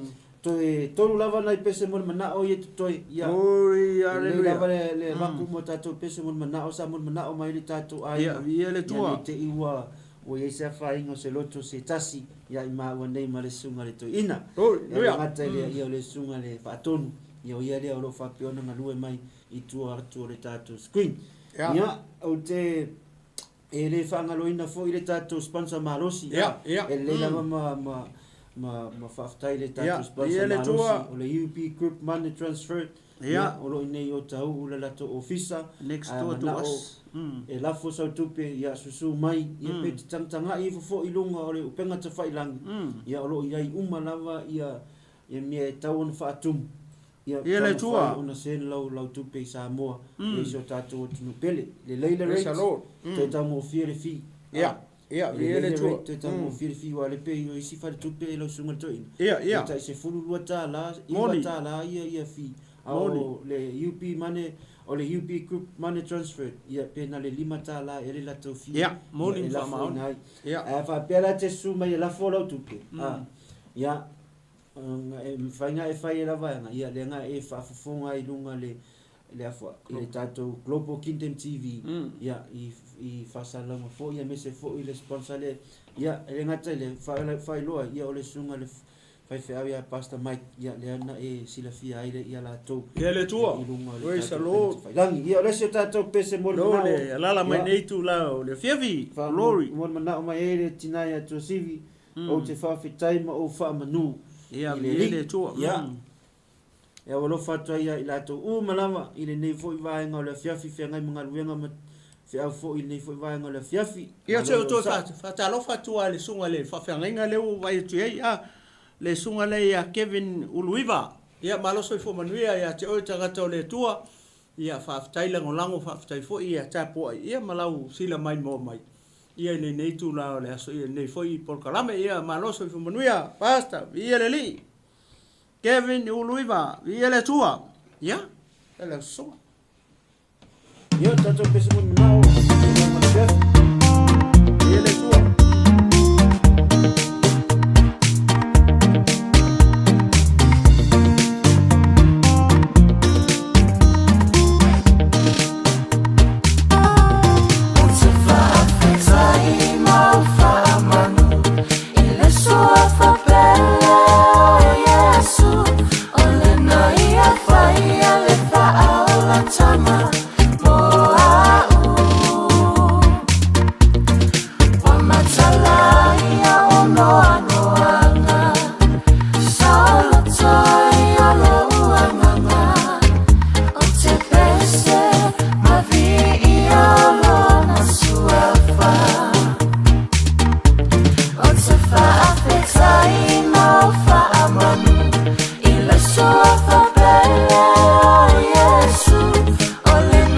Toe tolu lava nai pese mo le manao ia totoe. Ia. Glory, Lelei hallelujah. lava le le avatu mo tatou pese mo le manao sa mo le manao mai le tatou aiga. Ia, ia le Atua. Ia ne te i ua ua iai se afaina o se loto se tasi ia i maua nei ma le susuga i le toeaina. Glory, Ia le hallelujah. gata i lea ia o le susuga i le faatonu. Ia o ia lea o lo o faapea ona galue mai i tua atu o le tatou screen. Ia. Ia, ou te e le faagaloina foi le tatou sponsor malosi. Ia, ia. E lelei lava ma ma ma ma faafetai i le tatou Ia, sponsor ia le malosi Atua. o le UB Group Money Transfer. Ia. O lo o i inei o Tauu le latou ofisa. Next A door to manao us. E lafo sau tupe, ia susu mai, ia pe te tagatagai ifo foi i luga o le upega tafailagi, ia o lo o i ai uma lava ia ia mea e tatau ona faatumu. Ia Ia le taumafai Atua. ona send lau lau tupe i Samoa, ia i si o tatou atunuu pele. Lelei le Praise rate, the Lord. toe taugofie le fee. Ia, ia, Lelei ia le le Atua. rate, toe taugofie le fee, aua le pei o isi faletupe e lau susuga i le toeaina. Ia, ia. E tai $12, Moni. $9 ia ia fee. A Moni. o le UP Money, o le UP Group Money Transfer, ia pe na le $5 ea le latou fee. Ia, moni Ia, e ma lafo faamaoni. ina ai. Ia. Ae faapea la te susu mai e lafo lau tupe. A, ia, e mafai ona e fai e la vaega, ia lea na e faafofoga ai i luga le le afa i le tatou Global Kingdom TV, ia i i faasalalauga foi aemaise foi le sponsor lea, ia e le gata i le faailoa, ia o le susuga i le faifeau ia Pastor Mike, ia lea na e silafia ai le ia latou Ia le Atua. i luga o le Praise the tatou Lord. Lagi. Ia o le isi o tatou pese mo le Lo manao. le alala mai Ia. nei itula o le afiafi. Fa- Glory. Mo le manao mai ai le tinā ia Tuasivi, ou te faafetai ma ou faamanu Ia, i le ia Alii. le Atua. Ia. E aualofa atu ai ia i latou uma lava i lenei foi vaega o le afiafi, feagai ma galuega ma feau foi i lenei foi vaega o le afiafi. Ia, Malo se o le toe onosai. faatalofa atu lava i le susuga i le faafeagaiga lea ua ou vaai atu i ai, a, le susuga lea ia Kevin Uluiva. Ia, malo soifua manuia ia te oe tagata o le Atua. Ia, faafetai lagolago, faafetai foi ia tapuai ia ma lau sila maimoa mai ia i lenei itula o le aso ia i lenei foi polokalame. Ia, malo soifua manuia, Pastor, viia le Alii. Kevin Uluiva, viia le Atua. Ia, e lau susuga. Ia, tatou pese mo le manao, i le afiafi. Viia le Atua. Ou te faafetai ma ou faamanu i le suafa pele o Iesu, o lena ia faia le faaolatama mo a'u. Ua matala ia ono anoaga, saoloto ai o lo'u agaga, ou te pese ma viia lona suafa. Ou te faafetai ma ou faamanu i le suafa pele o Iesu, o lena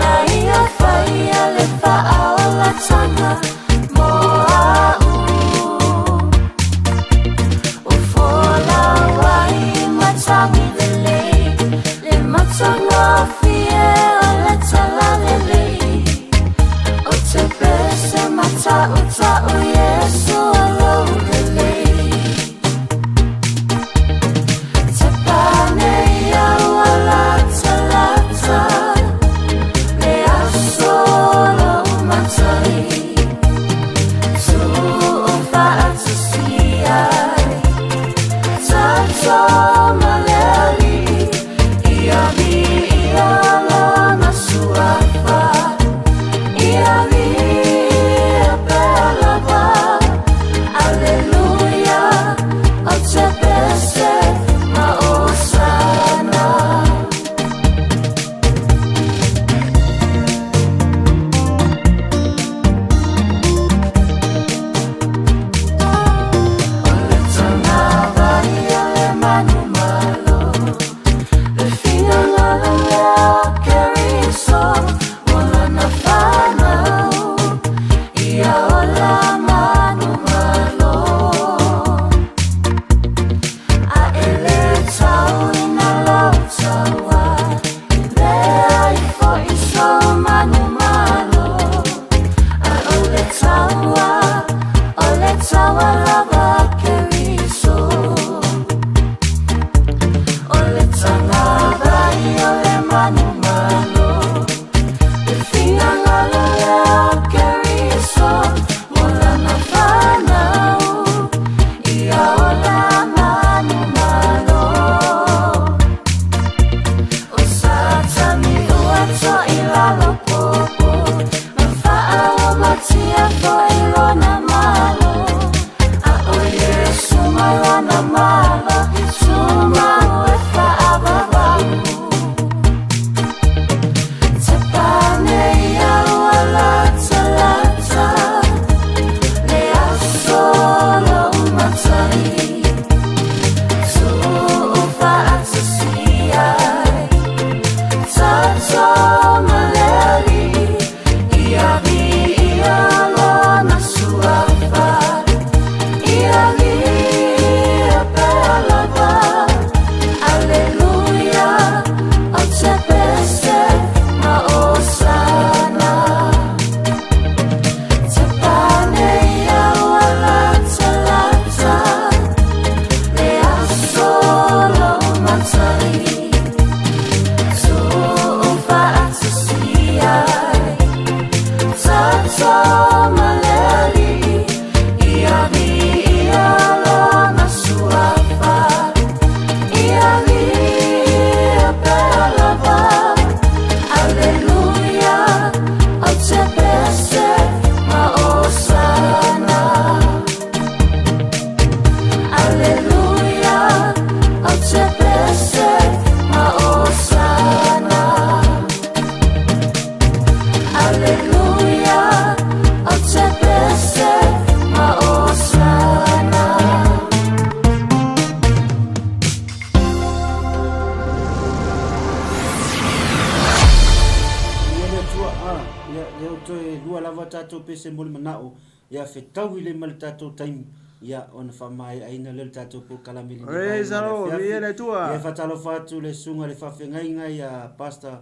Ia, lea ua toe lua lava tatou pese mo le manao, ia fetaui lea ma le tatou taimi, ia ona faamaeaina lea o le tatou polokalame i lenei Praise vaega the o le Lord, afiafi. viia le Atua. Ia, e faatalofa atu le susuga i le faafeagaiga ia Pastor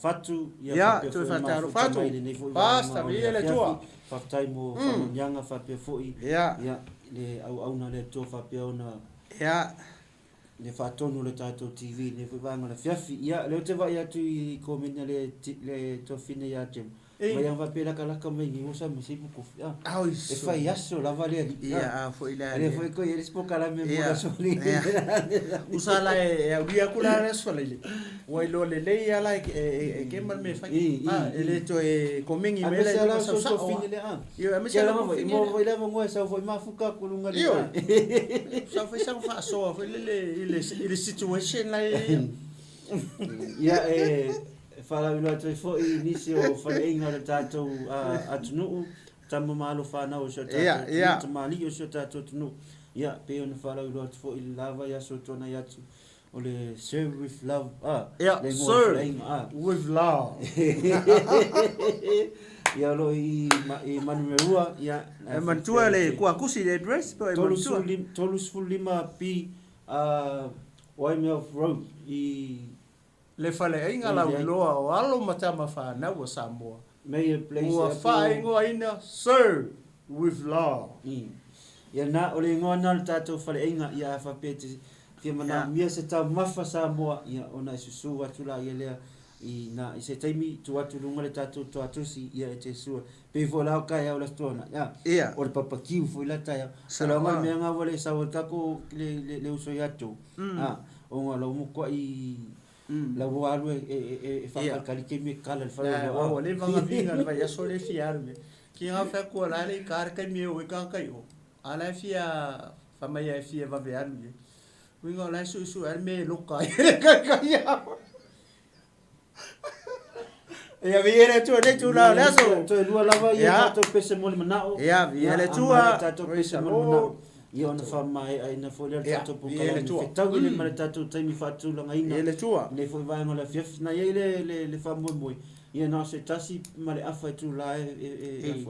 Fatu, ia Ia, faapea toe foi ona faatalofa mafuta atu. mai i lenei foi vaega Pastor, o le viia le Atua. afiafi. Faafetai mo faamanuiaga faapea foi, Ia. ia, le auauna a le Atua faapea ona Ia. le faatonu o le tatou TV i lenei foi vaega o le afiafi. Ia, o lea ou te vaai atu i komeni a le, le tuafafine ia Jim. Ei. Mai ang faapea lakalaka mai ni osa ma sipu kofi. Ah. Au, E fai aso lava le alii. Ia, a foi le Le foi ko i le spokalame mo Ia. la soli. Ia. Usa la e aulia aku la le aso lele. Ua iloa lelei lava la e e e ke ma le mea e fai. I, i, Ah, e i. le toe komengi A mai la mese i ala luma so sausao, so fini ah. le a. Ioe, aemaise Ke ala lava foi tofini mo le. foi lava ngoe sau foi mafuka kulunga le. Ioe. Sa fai sa faasoa foi lele i le situation la e i ai. Ia e faalauiloa atu ai foi i nisi o faleaiga o le tatou atunuu, tama ma alo fanau o si o tatou atunuu, tamalii o si o tatou atunuu. Ia, pei ona faalauiloa atu foi i le la vaiaso ua tuanai atu, o le Serve with Love, a, le igoa o le faleaiga, a. Serve with Love. Ia, o lo o i i Manumeua, ia. E manatua le kuakusi le address pe e manatua. 35 B Waimea Road i Le faleaiga lauiloa o alo ma tama fanau a Samoa Mayor Place ua Airport. faaigoaina Serve with Love. Ia na, o le igoa na o le tatou faleaiga, ia a faapea e te fia manaomia se taumafa Samoa, ia ona e susu atu laia lea i na i se taimi tu atu i luga le tatou toatusi, ia e te sua. Pei foi la o taeao le Aso Toonai, a, o le papakiu foi la taeao. Tulaga o le mea na ua le sau ai le tatou le le le uso ia tou, a, ona lau motuai lau ua alu e e e faakalikali taimi e kala i le fale o Ua ua leva ona viga i le vaiaso lea e fia alu ai. Ki ga fai atu o la e le i ka le taimi e o ai tagata i o, a o la e fia fai mai lava e fia vave alu i ai. Uiga o la e suesue lava le mea e loka ai le kaikai ao. Ia viia le Atua i lenei itula o le aso. Toe lua lava ia tatou pese mo le manao. Ia viia le Atua. Tatou pese mo le manao. Ia ona faamaeaina foi lea o le tatou polokalame. Fetaui lea ma le tatou taimi faatulagaina. Viia le Atua. Lenei foi vaega o le afiafi. Na i ai le faamoemoe, ia na o se tasi ma le afa itula e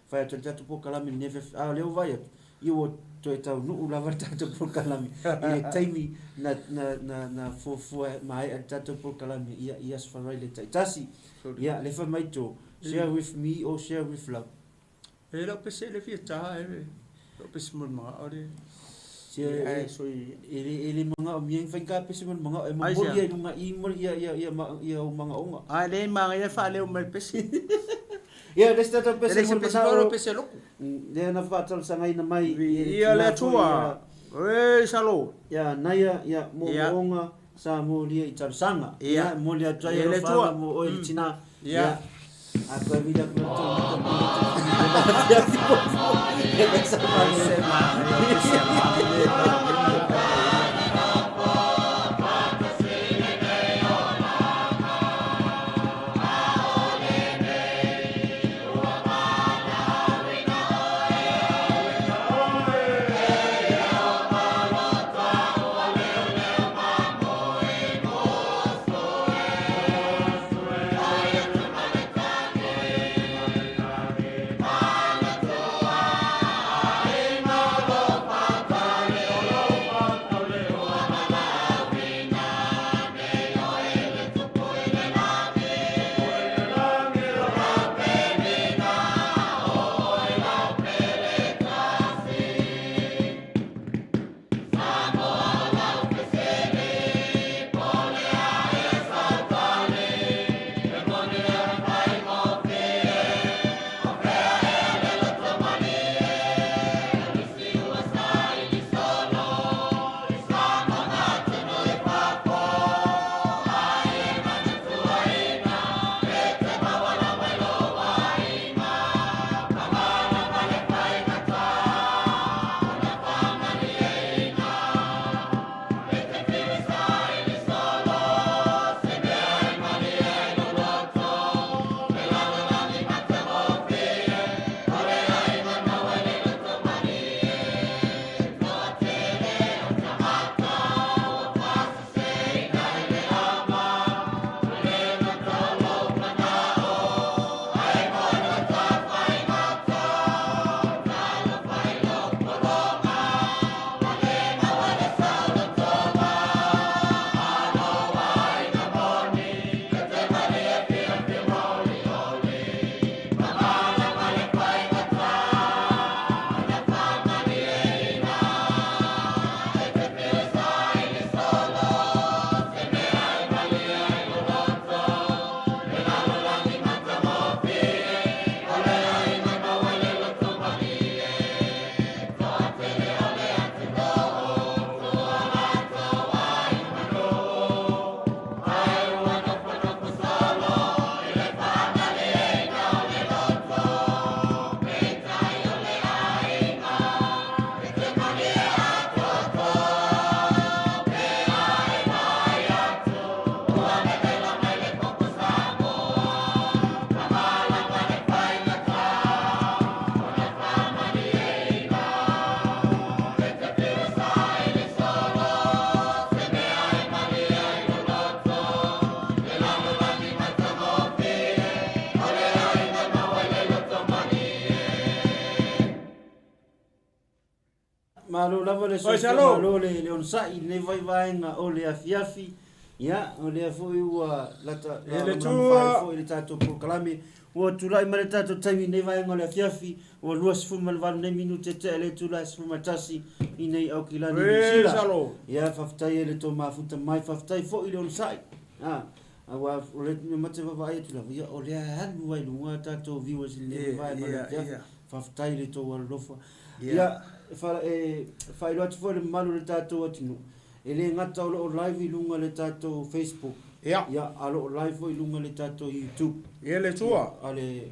fai atu ai le tatou polokalame i lenei afiafi. A o lea ua vaai atu, ia ua toe taunuu lava le tatou polokalame i le taimi na na na na fuafua maea le tatou polokalame ia i Aso Faraile taitasi. Ia, le fai mai to, share with me or share with love. E lau pese le fia ta e lau pese mo le magao le. Se e le e le magao mia fai ka pese mo le magao e momoli ai luga i mo ia ia ia ia o magaoga. A le magaia faaleo mai le pese. Ia le isi tatou pese mo le manao. Pese loku. Lea na faatalosagaina mai Viia le Atua. Praise the Lord. Ia naia ia moomooga sa molia i talosaga. Ia momoli atu ai alofaga mo oe le tina. Ia a toe vili atu la tou mita mo le tou Malo lava le soifua malo le le onosai i lenei vai vaega o le afiafi. Ia, o lea foi ua lata lagolago foi i le tatou polokalame. Ua tulai mai le tatou taimi i lenei vaega o le afiafi, ua 28 nei minute tea i le itula e 11 i nei Aukilani i Niu Sila. Ia, faafetai ai i le tou mafuta mai, faafetai foi i le onosai. Aua o le mea te vaavaai atu lava, ia o lea e alu lava i luga tatou viewers i lenei vaega o le afiafi. Faafetai i le tou alolofa. Ia, e faailoa atu foi i le mamalu o le tatou atunuu, e le gata o lo o live i luga o le tatou Facebook, ia, a o lo o live foi i luga o le tatou YouTube. Ia le Atua. A le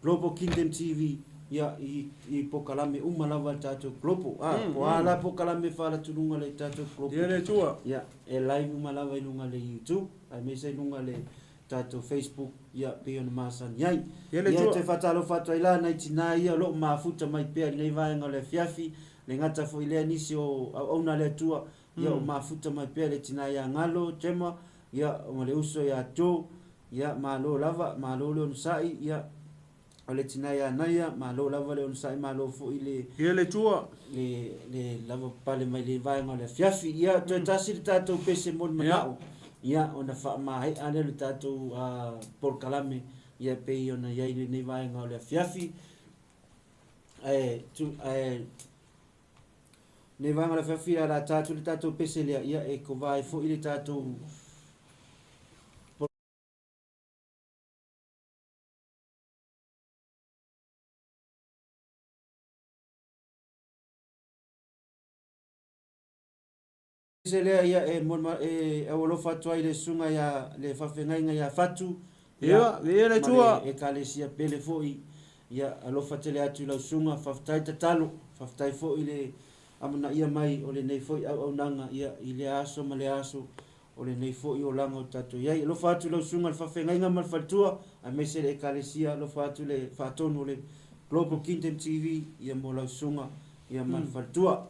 Global Kingdom TV, ia, i polokalame uma lava a le tatou Global. A, po o a la polokalame e faalu atu i luga o le tatou Global. Ia le Atua. Ia, e live uma lava i luga o le YouTube, aemaise i luga o le tatou Facebook, ia, pei ona masani ai. Ia le Ia, Atua. toe faatalofa atu ai la nai tinā ia o lo o mafuta mai pea i lenei vaega o le afiafi, le gata foi lea nisi o auauna a le Atua, ia o mafuta mai pea le tinā ia Galo, Gemma, ia, ma le uso ia Joe, ia, malo lava, malo le onosai, ia, o le tinā ia Naia, malo lava le onosai, malo foi le, Ia le Atua. le, le lavapapale mai le vaega o le afiafi. Ia, toe tasi le tatou pese mo le manao, ia, ona faamaea lea o le tatou polokalame, ia, pei ona i ai lenei vaega o le afiafi. Ae, tu, ae, lenei vaega o le afiafi, o le a ta atu le tatou pese lea, ia, e kova ai foi le tatou Pese lea ia e e aualofa atu ai i le susuga ia le faafeagaiga ia Fatu, ia, ma le Ekalesia pele foi, ia, alofa tele atu i lau susuga, faafetai tatalo, faafetai foi le amanaia mai o lenei foi auaunaga, ia, i lea aso ma lea aso o lenei foi olaga o tatou i ai. Alofa atu i lau susuga i le faafeagaiga ma le faletua, aemaise le Ekalesia, alofa atu i le faatonu o le Global Kingdom TV, ia mo lau susuga, ia ma le faletua.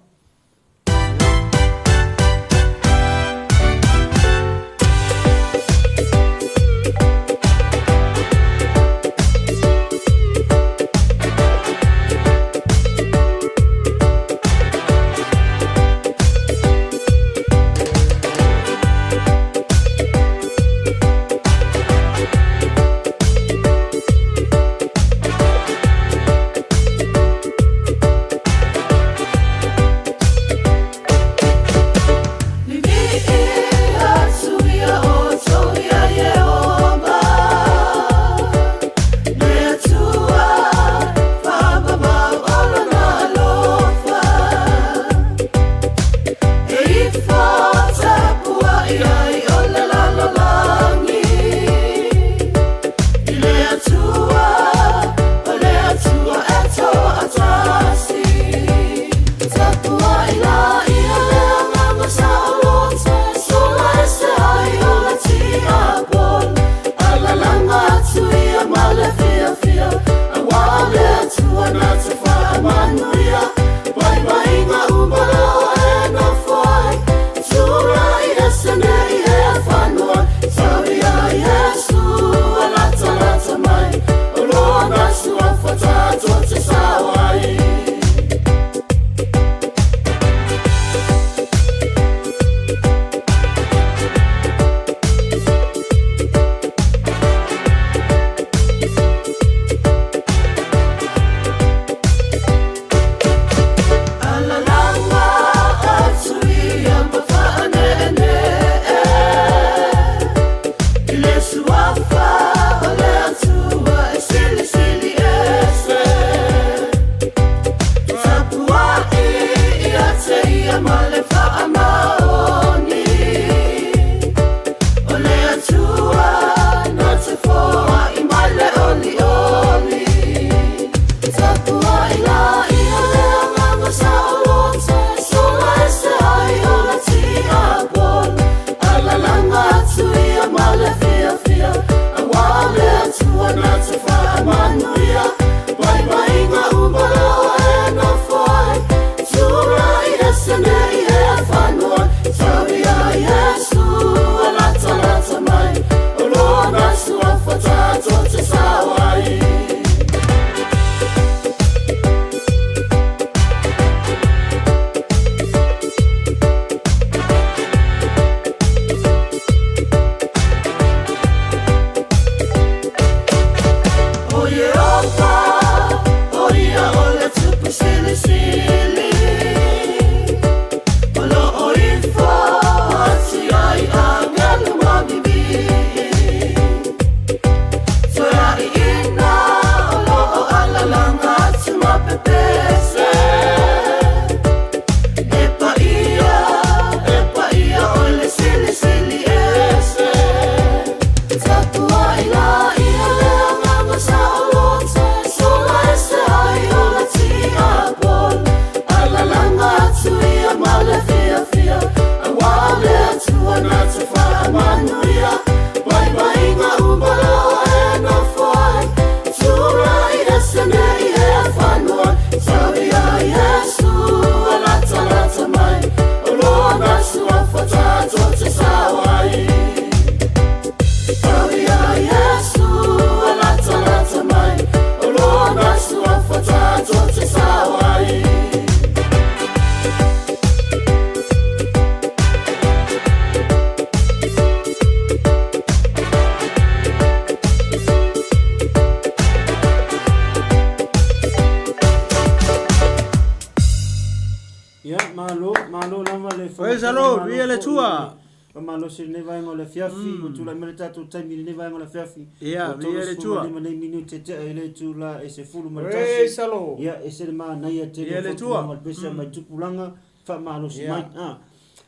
Praise the Lord, viia le Atua. Faamalosi i lenei vaega o le afiafi, ua tulai mai le tatou taimi i lenei vaega o le afiafi. Ia, Ua viia le Atua. 35 nei minute tea i le itula e 11. Praise the Lord. Ia, e se le manaia tele Viia o le Atua. fautuaga o le pese mai tupulaga, faamalosi Ia. mai. Ah.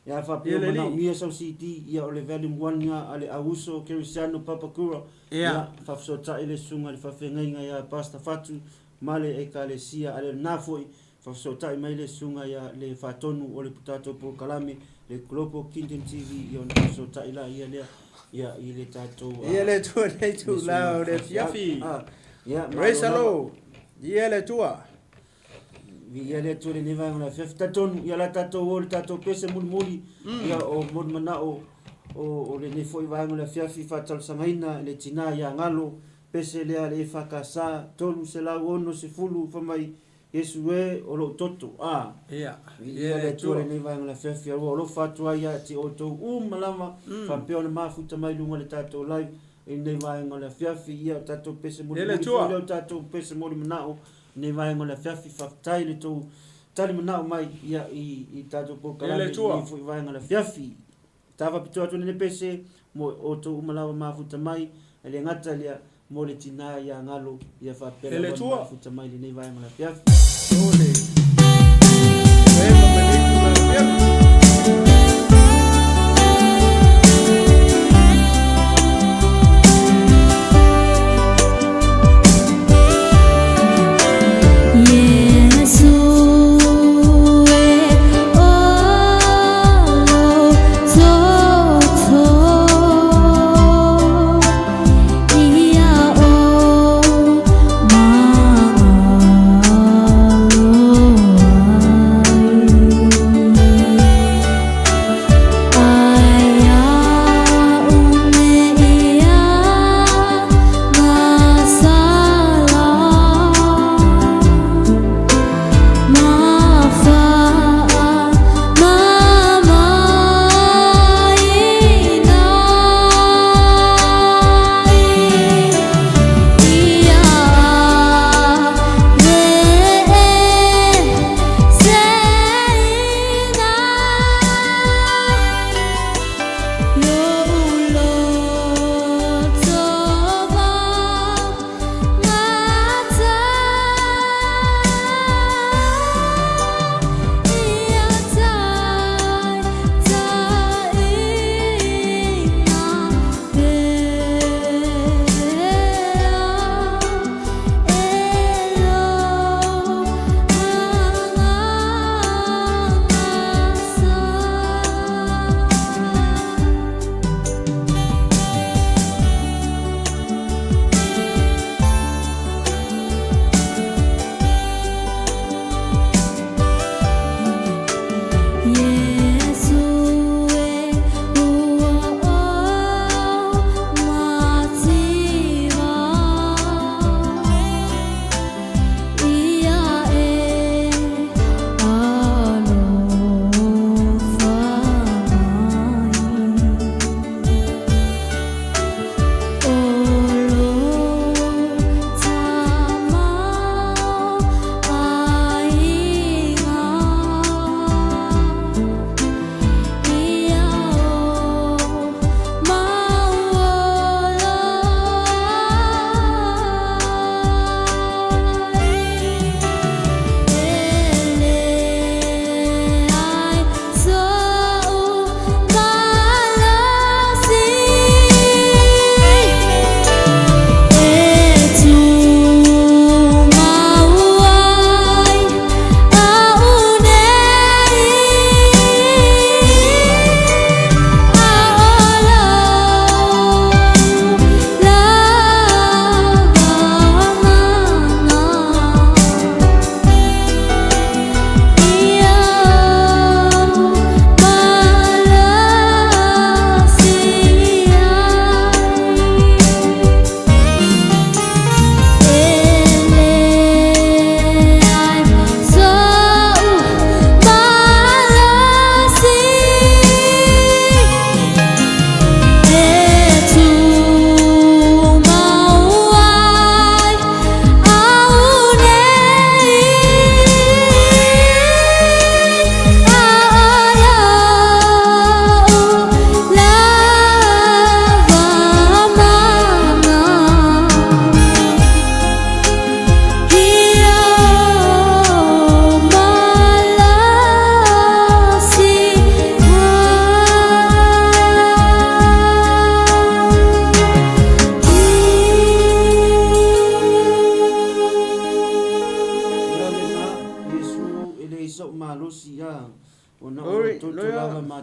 Ia, faapea Ia le Alii. manaomia sau CD, ia o le volume 1 ia a le Auuso Kerisiano Papakura. Ia. Ia, faafesootai le susuga i le faafeagaiga ia Pastor Fatu ma le Ekalesia a le lena foi Faafesootai mai le susuga ia le faatonu o le tatou polokalame le Global Kingdom TV ia ona faafesootai laia lea ia i le tatou Ia le Atua nei itula o le afiafi. Ia Praise the Lord. Ia le Atua. Viia le Atua i lenei vaega o le afiafi. Talitonu ia la tatou o le tatou pese mulimuli ia o moli manao o, o lenei foi vaega o le afiafi faatalosagaina le tina ia Galo pese lea le EFKS 360 fai mai Iesu e, o lou toto, a. Ia, Viia le Atua i lenei vaega o le afiafi, ua alofa atu ai ia te outou uma lava, faapea ona mafuta mai i luga o le tatou live i lenei vaega o le afiafi. Ia, o tatou pese mulimuli foi lea, o tatou pese moli manao i lenei vaega o le afiafi. Faafetai i le tou tali manao mai ia i, i tatou polokalame i lenei foi vaega o le afiafi. Ta faapitoa atu lenei pese mo outou uma lava mafuta mai, e le gata lea, mo le tina ia Galo, ia faapea lava ona mafuta mai i lenei vaega o le afiafi.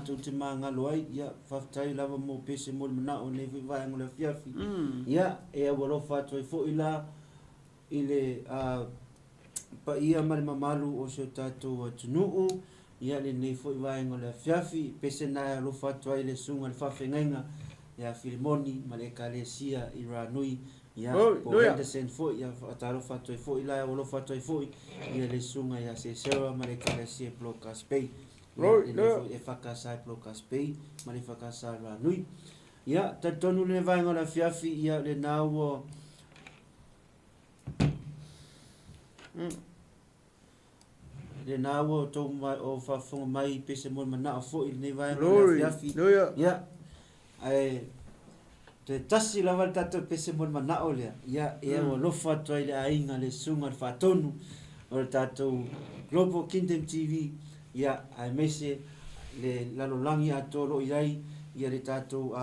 matou te magalo ai, ia, faafetai lava mo pese mo le manao i lenei foi vaega o le afiafi. Ia, e aualofa atu ai foi la i le paia ma le mamalu o si o tatou atunuu, ia, lenei foi vaega o le afiafi, pese na e alofa atu ai le susuga i le faafeagaiga ia Filimoni ma le Ekalesia i Ranui, ia, po o Henderson foi, ia, faatalofa atu ai foi la, e alofa atu ai foi ia le susuga ia Sesera ma le Ekalesia i Brocas Bay, ia, lenei foi EFKS i Brocas Bay ma le EFKS i Ranui. Ia, talitonu lenei vaega o le afiafi, ia, lena ua Lena ua outou o faafofoga mai pese mo le manao foi i lenei vaega o le afiafi. Ia, ae toe tasi lava le tatou pese mo le manao lea, ia, e au alofa atu ai le aiga, le susuga i le faatonu o le tatou Global Kingdom TV, ia, aemaise le lalolagi atoa o lo o i ai ia le tatou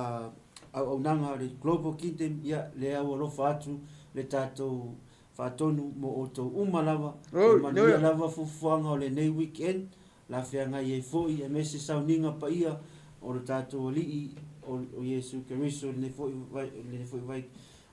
auaunaga o le Global Kingdom, ia, le au alofa atu le tatou Faatonu mo outou uma lava, e manuia lava fuafuaga o lenei weekend, la feagai ai foi aemaise sauniga paia o lo tatou Alii o Iesu Keriso i lenei foi lenei foi vai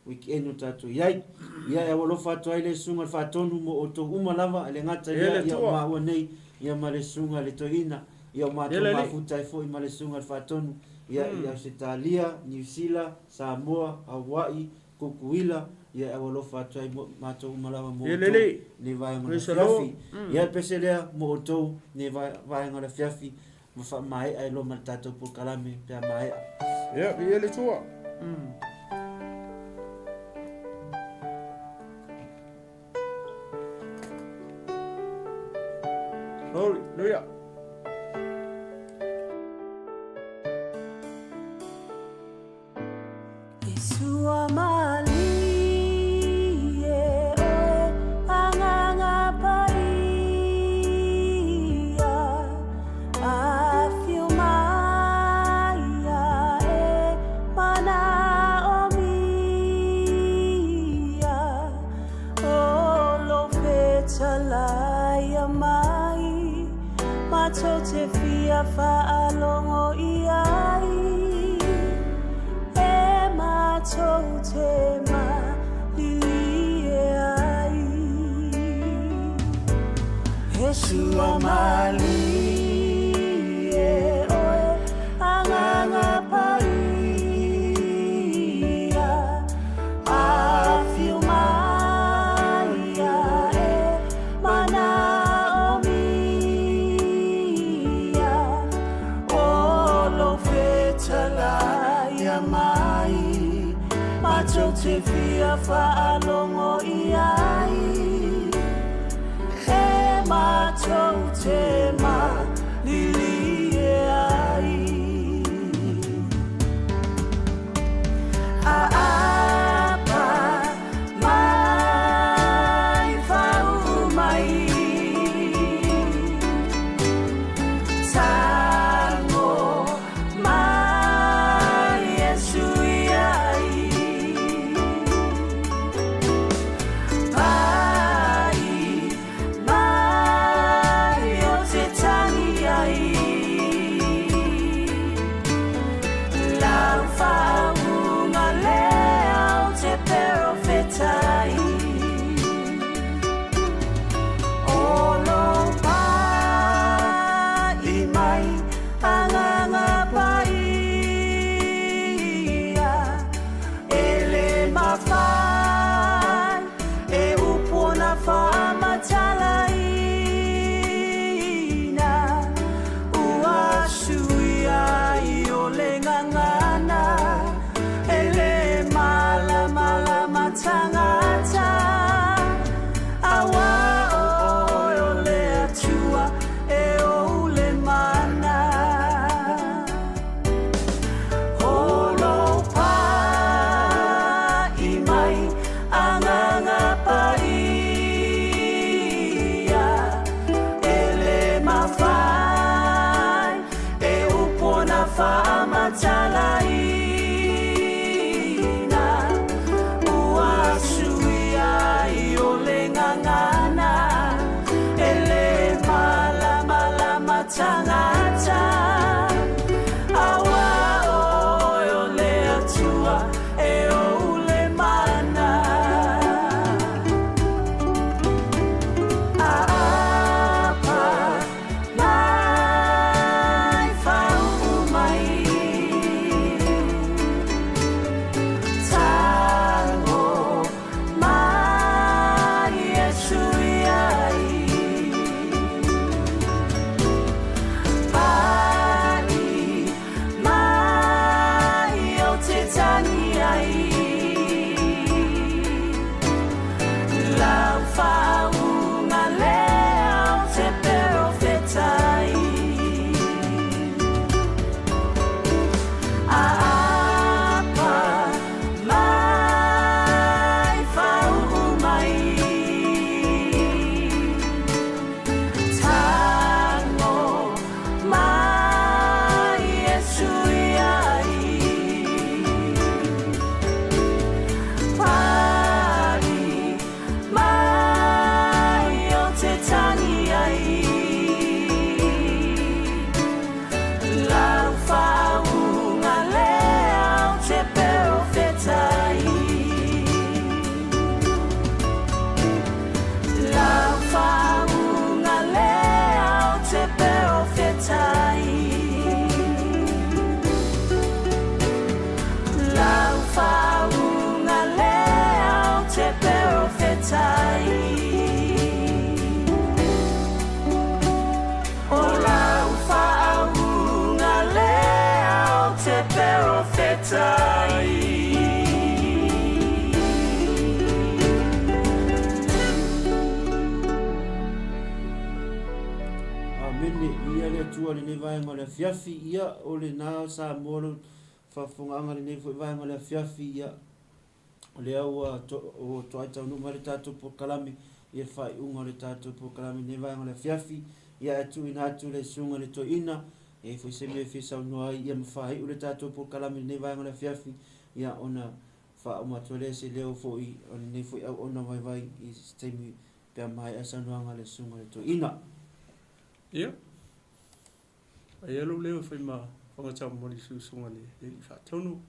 weekend o tatou i ai. Ia e aualofa atu ai le Susuga i le Faatonu mo outou uma lava, e le gata i lea, ia o maua nei, ia ma le Susuga i le Toeaina, ia o matou mafuta ai foi ma le Susuga i le Faatonu, ia i Ausetalia, Niu Sila, Samoa, Hawaii, Kukuila, ia e aualofa atu ai matou uma lava mo outou nei vaega o le afiafi. Ia le pese lea mo outou nei vaega o le afiafi ma faamaea ai loa ma le tatou polokalame pe a maea. Ia, viia le Atua. Hallelujah. Mai o te tangi ai. matua i lenei vaega o le afiafi. Ia, o lena Samoa lau faafofogaaga i lenei foi vaega o le afiafi, ia, o lea ua ua toai taunuu mai le tatou polokalame i le faaiuga o le tatou polokalame i lenei vaega o le afiafi. Ia, ae tuuina atu le susuga i le toeaina, e i ai foi se mea e fia saunoa ai, ia ma faaiu le tatou polokalame i lenei vaega o le afiafi, ia, ona faauma atu ai lea se leo foi o lenei foi auauna vaivai i se taimi pe a maea saunoaga a le Susuga i le Toeaina. Ia, aia lou leo e fai ma Fagataumoli i Susuga i le Alii Faatonu,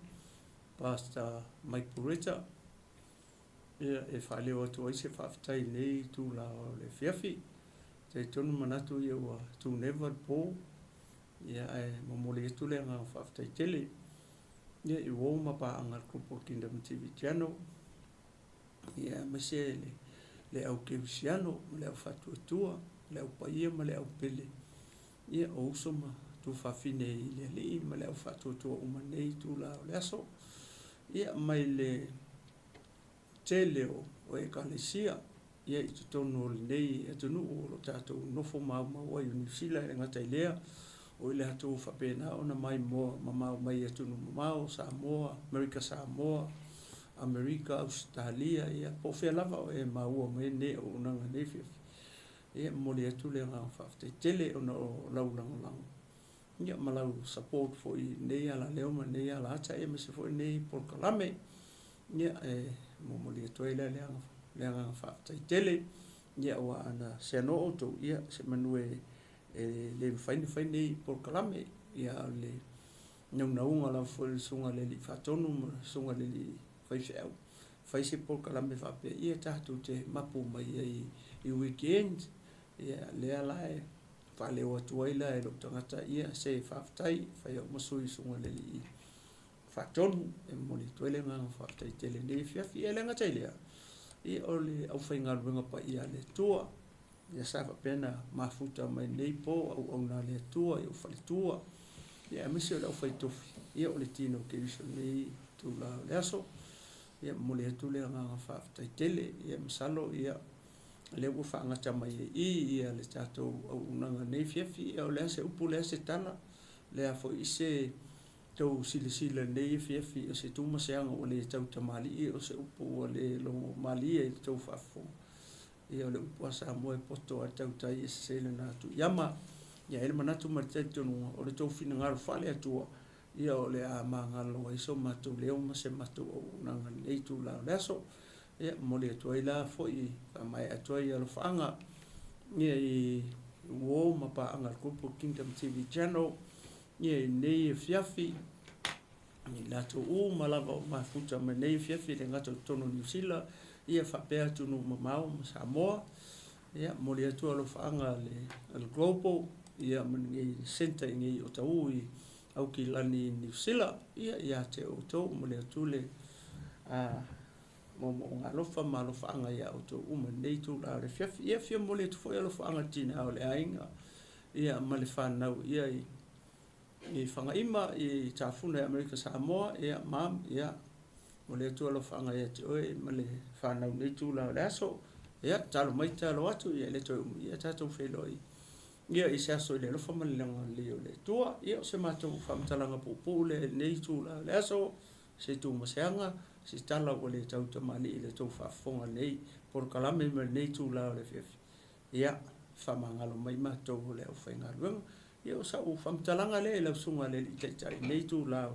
Pastor Mike Bureta, ia, e faaleo atu ai se faafetai i lenei itula o le afiafi. E talitonu manatu ia ua tuneva le po, ia, ae momoli atu le agaga faafetai tele. Ia, i uo ma paaga a le Global Kingdom TV Channel, ia, aemaise le, le au kerisiano ma le au faatuatua, le au paia ma le au pele, ia, o uso ma tuafafine i le Alii ma le au faatuatua uma i lenei itula o le aso. Ia, mai le tele o, o Ekalesia, ia i totonu o lenei atunuu o lo o tatou nofo maumau ai o Niu Sila, e le gata i lea, o i latou ua faapena ona maimoa mamao mai i atunuu mamao, Samoa, Amerika Samoa, Amerika, Ausetalia, ia po o fea lava o e maua mai ai lenei auaunaga i lenei afiafi. Ia e momoli atu le agaga faafetai tele ona o lau lagolago ia ma lau support foi i lenei alaleo ma lenei alaata aemaise foi lenei polokalame. Ia e momoli atu ai la le agaga faafetai tele, ia aua ana seanoa outou, ia semanu e le mafai ona fai nei polokalame. Ia a o le naunauga lava foi o le Susuga i le Alii Faatonu ma le Susuga i le Alii Faifeau, fai se polokalame faapea ia tatou te mapu mai ai i weekend, ia lea la e faaleo atu ai la e lou tagata ia se faafetai, e fai au ma sui Susuga i le Alii Faatonu, e momoli atu ai le agaga faafetai tele i lenei afiafi. Ia e le gata i lea, ia o le aufaigaluega paia a le Atua, ia sa faapea ona mafuta mai lenei po, auauna a le Atua i ou faletua, ia aemaise o le aufaitofi, ia o le tino o Keriso i lenei itula o le aso. Ia momoli atu le agaga faafetai tele, ia masalo ia o lea ua faagata mai ai i i ia le tatou auaunaga i lenei afiafi. Ia o le a se upu, o le a se tala, o le a foi se tou silasila i lenei afiafi, o se tu ma se aga ua le tautamalii, o se upu ua le logo malie i le tou faafofoga. Ia o le upu a Samoa e poto lava le tautai e sese lana atu i ama. Ia e i ai le manatu ma le talitonuga, o le tou finagalo faale-Atua, ia o le a magalo ai so matou leo ma se matou auaunaga i lenei itula o le aso. Ia, momoli atu ai la foi, faamaea atu ai alofaaga ia i uo ma paaga a le Global Kingdom TV Channel, Ia i lenei afiafi, i latou uma lava o mafuta mai lenei afiafi, e le gata i totonu o Niu Sila, ia faapea atunuu mamao ma Samoa. Ia, momoli atu alofaaga a le Global, ia ma lenei centre i nei Otahuhu i Aukilani i Niu Sila. Ia, ia te outou, momoli atu le moomooga alofa ma alofaaga ia outou uma i lenei itula o le afiafi. Ia, fia momoli atu foi alofaaga i tina o le aiga, ia ma le fanau ia i Fagaima i Tafuna i Amerika Samoa, ia mom, ia momoli atu alofaaga ia te oe ma le fanau i lenei itula o le aso. Ia, tatalo mai tatalo atu, ia e le toe umi ia tatou feiloai ia i se aso i le alofa ma le agalelei o le Atua. Ia, o se matou faamatalaga puupuu lea i lenei itula o le aso, se tu ma se aga, se tala ua le tautamalii i le tou faafofoga i lenei polokalame ma lenei itula o le afiafi. Ia, faamagalo mai matou o le aufaigaluega. Ia, o sau faamatalaga lea i lau Susuga i le Alii Taitai i lenei itula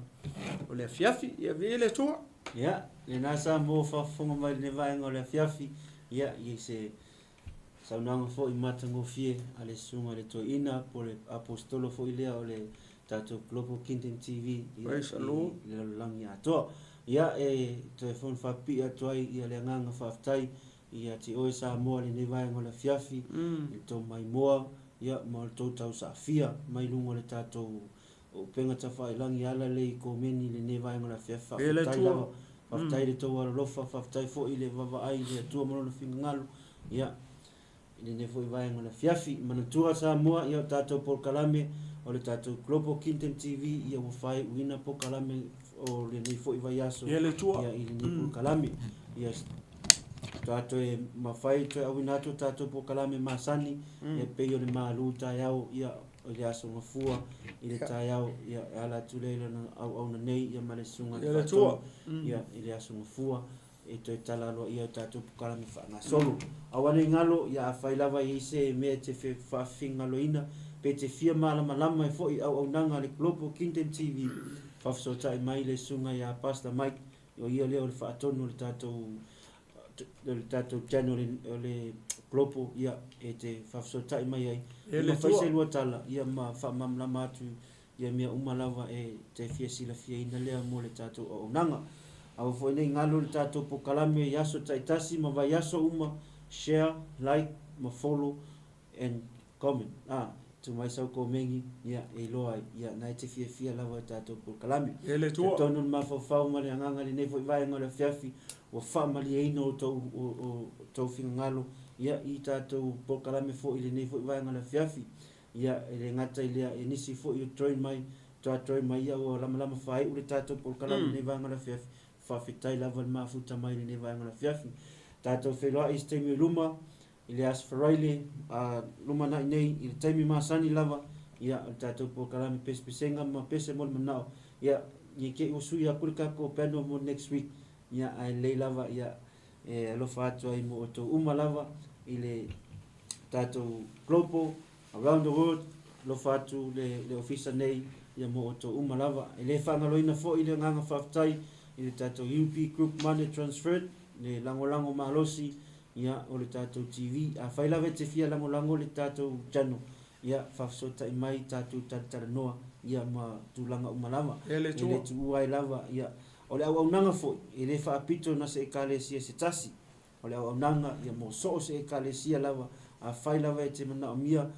o le afiafi. Ia, viia le Atua. Ia, lena sa mo faafofoga mai i lenei vaega o le afiafi. Ia, i se saunoaga foi matagofie a le Susuga i le Toeaina po o le Aposetolo foi lea o le tatou Global Kingdom TV ia, Praise the Lord. i le lalolagi atoa. Ia, e toe fono faapipii atu ai ia le agaga faafetai Ia te oe Samoa lenei vaega o le afiafi, i le tou maimoa, ia, ma le tou tausaafia mai luga o le tatou upega tafailangi e ala lea i komeni i lenei vaega o le afiafi. Faafetai lava, faafetai i le tou alolofa, faafetai foi i le vavaai i le Atua ma Lona finagalo, ia, i lenei foi vaega o le afiafi. Manatua Samoa, ia, o tatou polokalame o le tatou Global Kingdom TV, ia, ua faaiuina polokalame o lenei foi vaiaso, ia, i lenei polokalame. Ia, Faatoa toe mafai toe auina atu o tatou polokalame masani, e pei o le malu taeao, ia, i le Aso Gafua i le taeao, ia, e ala atu lea i lana auauna nei, ia ma le Susuga i le Faatonu, ia, i le Aso Gafua, e toe tala aloaia ai tatou polokalame faagasolo. Aua ne i galo, ia afai lava e i ai se mea e te faafingaloina, pe te fia malamalama ai foi i auaunaga a le Global Kingdom TV, faafesootai mai le Susuga ia Pastor Mike, o ia lea o le faatonu o le tatou o le tatou channel o le Global, ia, e te faafesootai mai ai, ma fai se lua tala, ia ma faamalamalama atu ia mea uma lava e te fia silafiaina lea mo le tatou auaunaga. Aua foi nei galo le tatou polokalame i aso taitasi ma vaiaso uma, share, like ma follow and comment. A, tuu mai sau komeni, ia, e iloa ai, ia, na e te fiafia lava i tatou polokalame. E le Atua. Talitonu le mafaufau ma le agaga i lenei foi vaega o le afiafi, ua faamalieina outou, o, outou finagalo, ia, i tatou polokalame foi i lenei foi vaega o le afiafi. Ia, e le gata i lea, e nisi foi o join mai, toa join mai ia ua lamalama faaiu le tatou polokalame i lenei vaega o le afiafi. Faafetai lava le mafuta mai i lenei vaega o le afiafi. Tatou feiloai i se taimi o i luma, i le Aso Faraile, a lumanai nei, i le taimi masani lava, ia, o le tatou polokalame Pesepesega ma Pese mo le Manao. Ia, ne i te i ua sui aku le tatou panel mo next week, ia, ae lelei lava, ia, e alofa atu ai mo outou uma lava i le tatou global around the world alofa atu le, le ofisa nei ia mo outou uma lava. E le faagaloina foi le agaga faafetai i le tatou UP Group Money Transferred, le lagolago malosi ia o le tatou TV. Afai lava e te fia lagolago le tatou channel, ia faafesootai mai tatou talatalanoa ia ma tulaga uma lava. E le E le tuua ai lava ia. O le auaunaga foi, e le faapito na se ekalesia se tasi. O le auaunaga ia mo so o se ekalesia lava, afai lava e te manaomia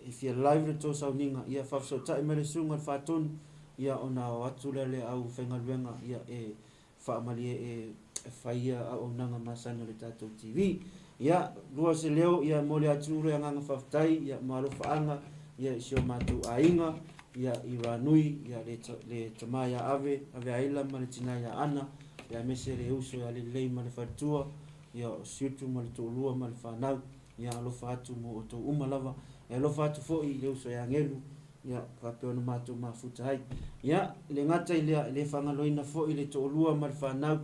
e fia live le tou sauniga, ia faafesootai mai le susuga i le Faatonu, ia ona o atu lea le au faigaluega ia e faamalie e fai ia auaunaga masani o le tatou TV. Ia, lua se leo, ia momoli atu le agaga faafetai ia ma alofaaga ia i si o matou aiga, ia i Ranui, ia le, le tama ia Ave, Aveaila ma le tina ia Ana, ia aemaise le uso ia Lelei ma le faletua, ia o Siutu ma le toalua ma le fanau, ia alofa atu mo outou uma lava. E alofa atu foi i le uso ia Gelu, ia faapea ona matou mafuta ai. Ia, e le gata i lea, e le faagaloina foi le toalua ma le fanau,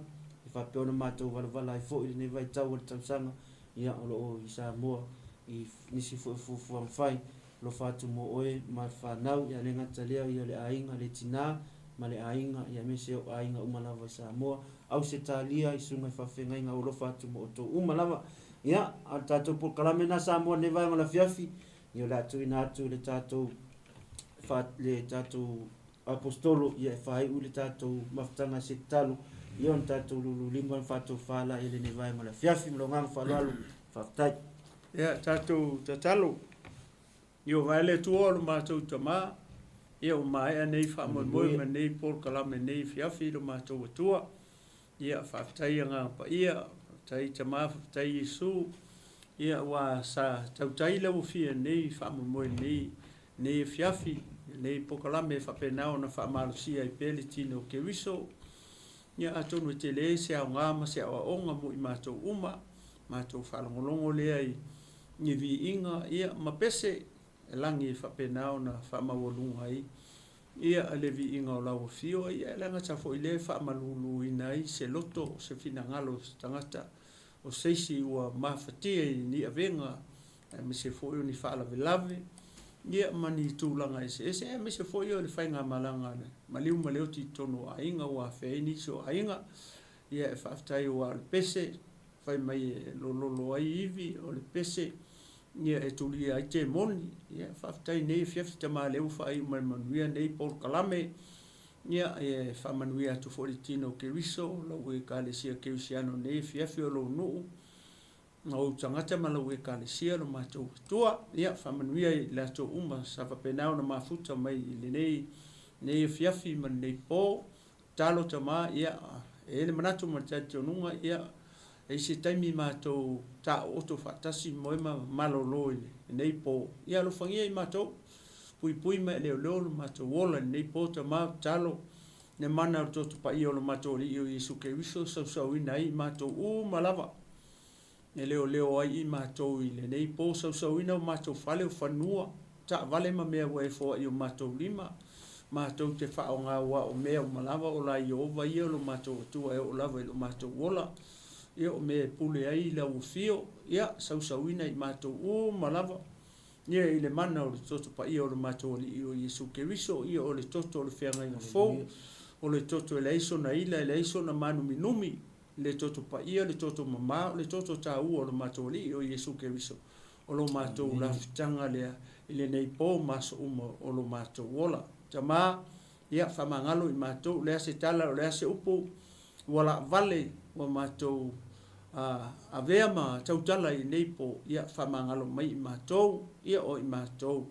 e faapea ona matou valavala ai foi i lenei vaitau o le tausaga, ia o lo o i Samoa i nisi foi o fuafuaga fai, alofa atu mo oe ma le fanau, ia le gata lea ia le aiga, le tina ma le aiga, ia aemaise o aiga uma lava i Samoa, Ausetalia i susuga i faafeagaiga o alofa atu mo outou uma lava. Ia, a o le tatou polokalame lena Samoa i lenei vaega o le afiafi, ia o le a tuuina atu i le tatou fa, le tatou Aposetolo ia e faaiu le tatou mafutaga i se tatalo, ia ona tatou lululima ma faatofa la i lenei vaega o le afiafi. Ma lou agaga faaaloalo, faafetai. Ia tatou tatalo. Ioga e le Atua o lo matou Tama, ia ua maea nei faamoemoe ma nei polokalame nei afiafi i lo matou Atua. Ia faafetai Agaga Paia, faafetai Tama, faafetai Iesu, ia ua sa tautai lau afia i lenei faamoemoe i lenei lenei afiafi, lenei polokalame e faapena ona faamalosia ai pea le tino o Keriso. Ia atonu e tele se aoga ma se aoaoga mo i matou uma, matou faalogologo lea i ni viiga ia ma pese e lagi e faapena ona faamaualuga ai ia le viiga o lau afio, ia e leaga foi lea e faamaluluina ai se loto, se finagalo o se tagata o se isi ua mafatia i ni avega aemaise foi o ni faalavelave ia ma ni tulaga eseese, aemaise foi o le faigamalaga a le maliu ma le oti i totonu o aiga ua afea ai nisi o aiga. Ia e faafetai aua o le pese fai mai e lololo ai ivi, o le pese ia e tulia ai temoni. Ia faafetai nei afiafi tama lea ua faaiu mai manuia nei polokalame. Ia e faamanuia atu foi i le tino o Keriso, lau Ekalesia Kerisiano nei afiafi o lou nuu, ma ou tagata ma lau Ekalesia lo matou Atua. Ia faamanuia i latou uma sa faapena ona mafuta mai i lenei nei afiafi ma lenei po. Talo tama, ia, e i ai le manatu ma le talitonuga, ia, e i ai se taimi matou taooto faatasi moe ma malolo i lenei po. Ia alofagia i matou, puipui ma e leoleo lo matou ola i lenei po tama, tatalo le mana o le Toto Paia o lo matou Alii o Iesu Keriso sausauina ai i matou uma lava e leoleo ai i matou i lenei po, sausauina o matou fale o fanua. taavale ma mea ua e foai i o matou lima, matou te faaaoga aua o mea uma lava o la Ieova ia o lo matou Atua e oo lava i lo matou ola, ia o mea e pule ai lau afio, ia sausauina i matou uma lava, ia i le mana o le Toto Paia o lo matou Alii o Iesu Keriso, ia o le Toto o le Feagaiga Fou, o le Toto e leai sona ila, e leai sona maanuminumi, le Toto Paia, le Toto mama, o le Toto taua o lo matou Alii o Iesu Keriso, o lo matou lafutaga lea i lenei po ma aso uma o lo matou ola. Tama, ia, faamagalo i matou, o le a se tala, o le a se upu ua laavale ua matou avea ma tautala i lenei po, ia, faamagalo mai i matou, ia, o i matou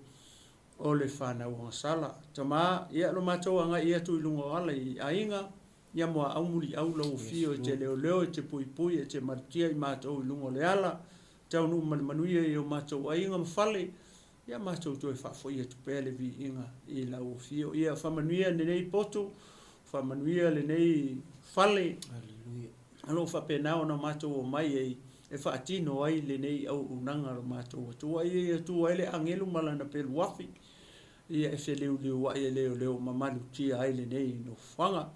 o le fanau agasala. Tama, ia, lo matou agai atu i luga o ala i aiga, Ia muaau muliau lau afio e te leoleo e te puipui e te malutia i matou i luga o le ala, taunuu ma le manuia i o matou aiga ma fale, ia matou toe faafoi atu pea le viiga i lau afio. Ia faamanuia lenei potu, faamanuia lenei fale, o lo o faapena ona matou omai ai e faatino ai lenei auaunaga a lo matou Atua. Ia ia tu ai le agelu ma lana pelu afi, ia e feliuliuai e leoleo ma malutia ai lenei nofoaga.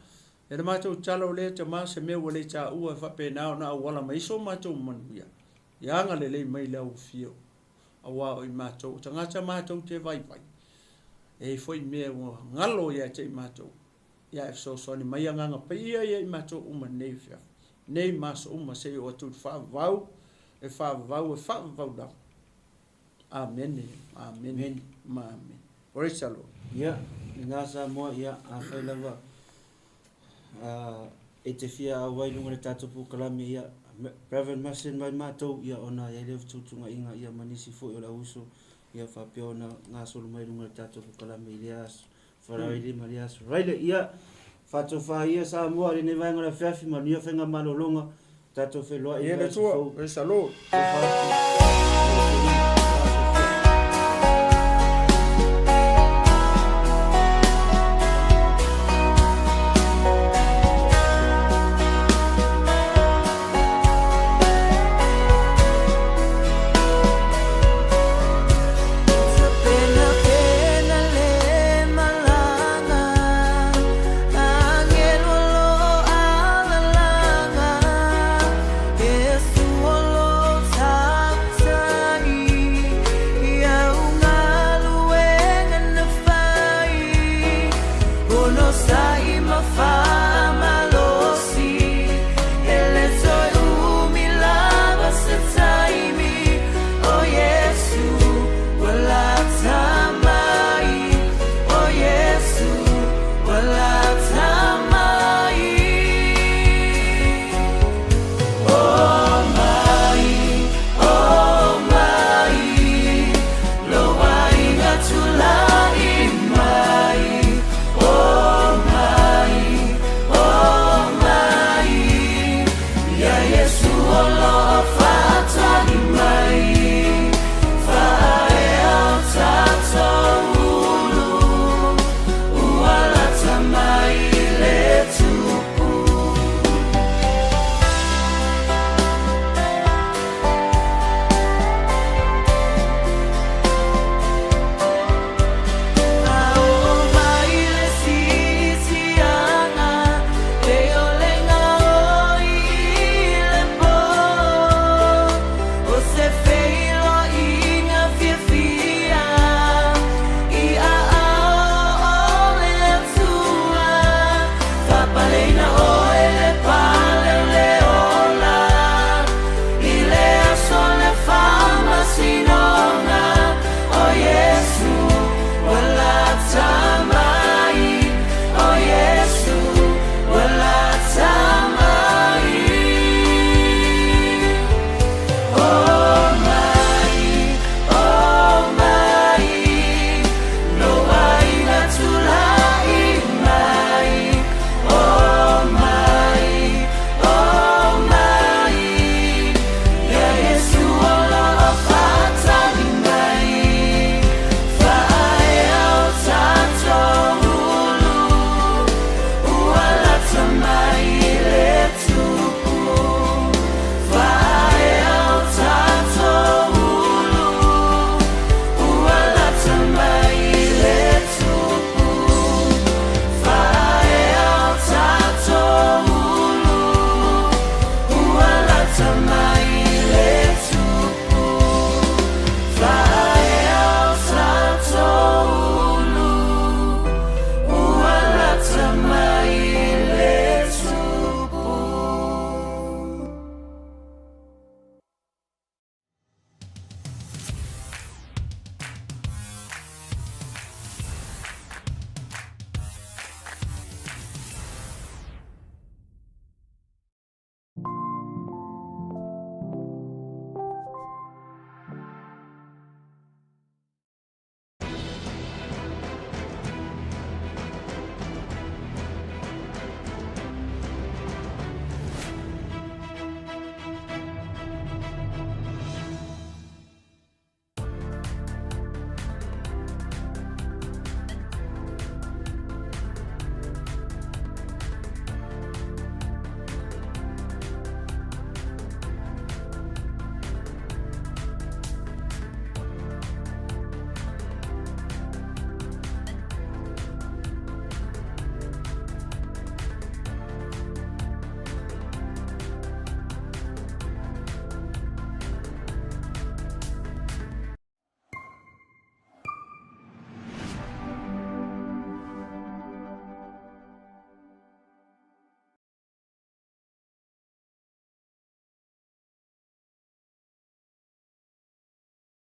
E le matou tatalo lea tama se mea ua le taua e faapena ona auala mai so matou manuia, ia agalelei mai lau afio, aua o i matou o tagata matou te vaivai, e i ai foi mea ua galo ia te i matou, ia e fesoasoani mai Agaga Paia ia i matou uma nei afiafi, nei ma aso uma se i oo atu i le faavavau, e faavavau, e faavavau lava. Amene, amene, ma amene. Praise the Lord. Ia, lena Samoa, ia, afai lava e te fia auai i luga o le tatou polokalame, ia, Reverend Mason mai matou, ia, ona i ai lea o fetuutuunaiga, ia, ma nisi foi o le auuso, ia, faapea ona gasolo mai i luga o le tatou polokalame i lea aso Faraile ma lea aso Faraile. Ia, faatofa ia Samoa i lenei vaega o le afiafi, manuia faigamalologa, tatou feiloai i le vaiaso Atua, fou. Praise the Lord. Alofa atu.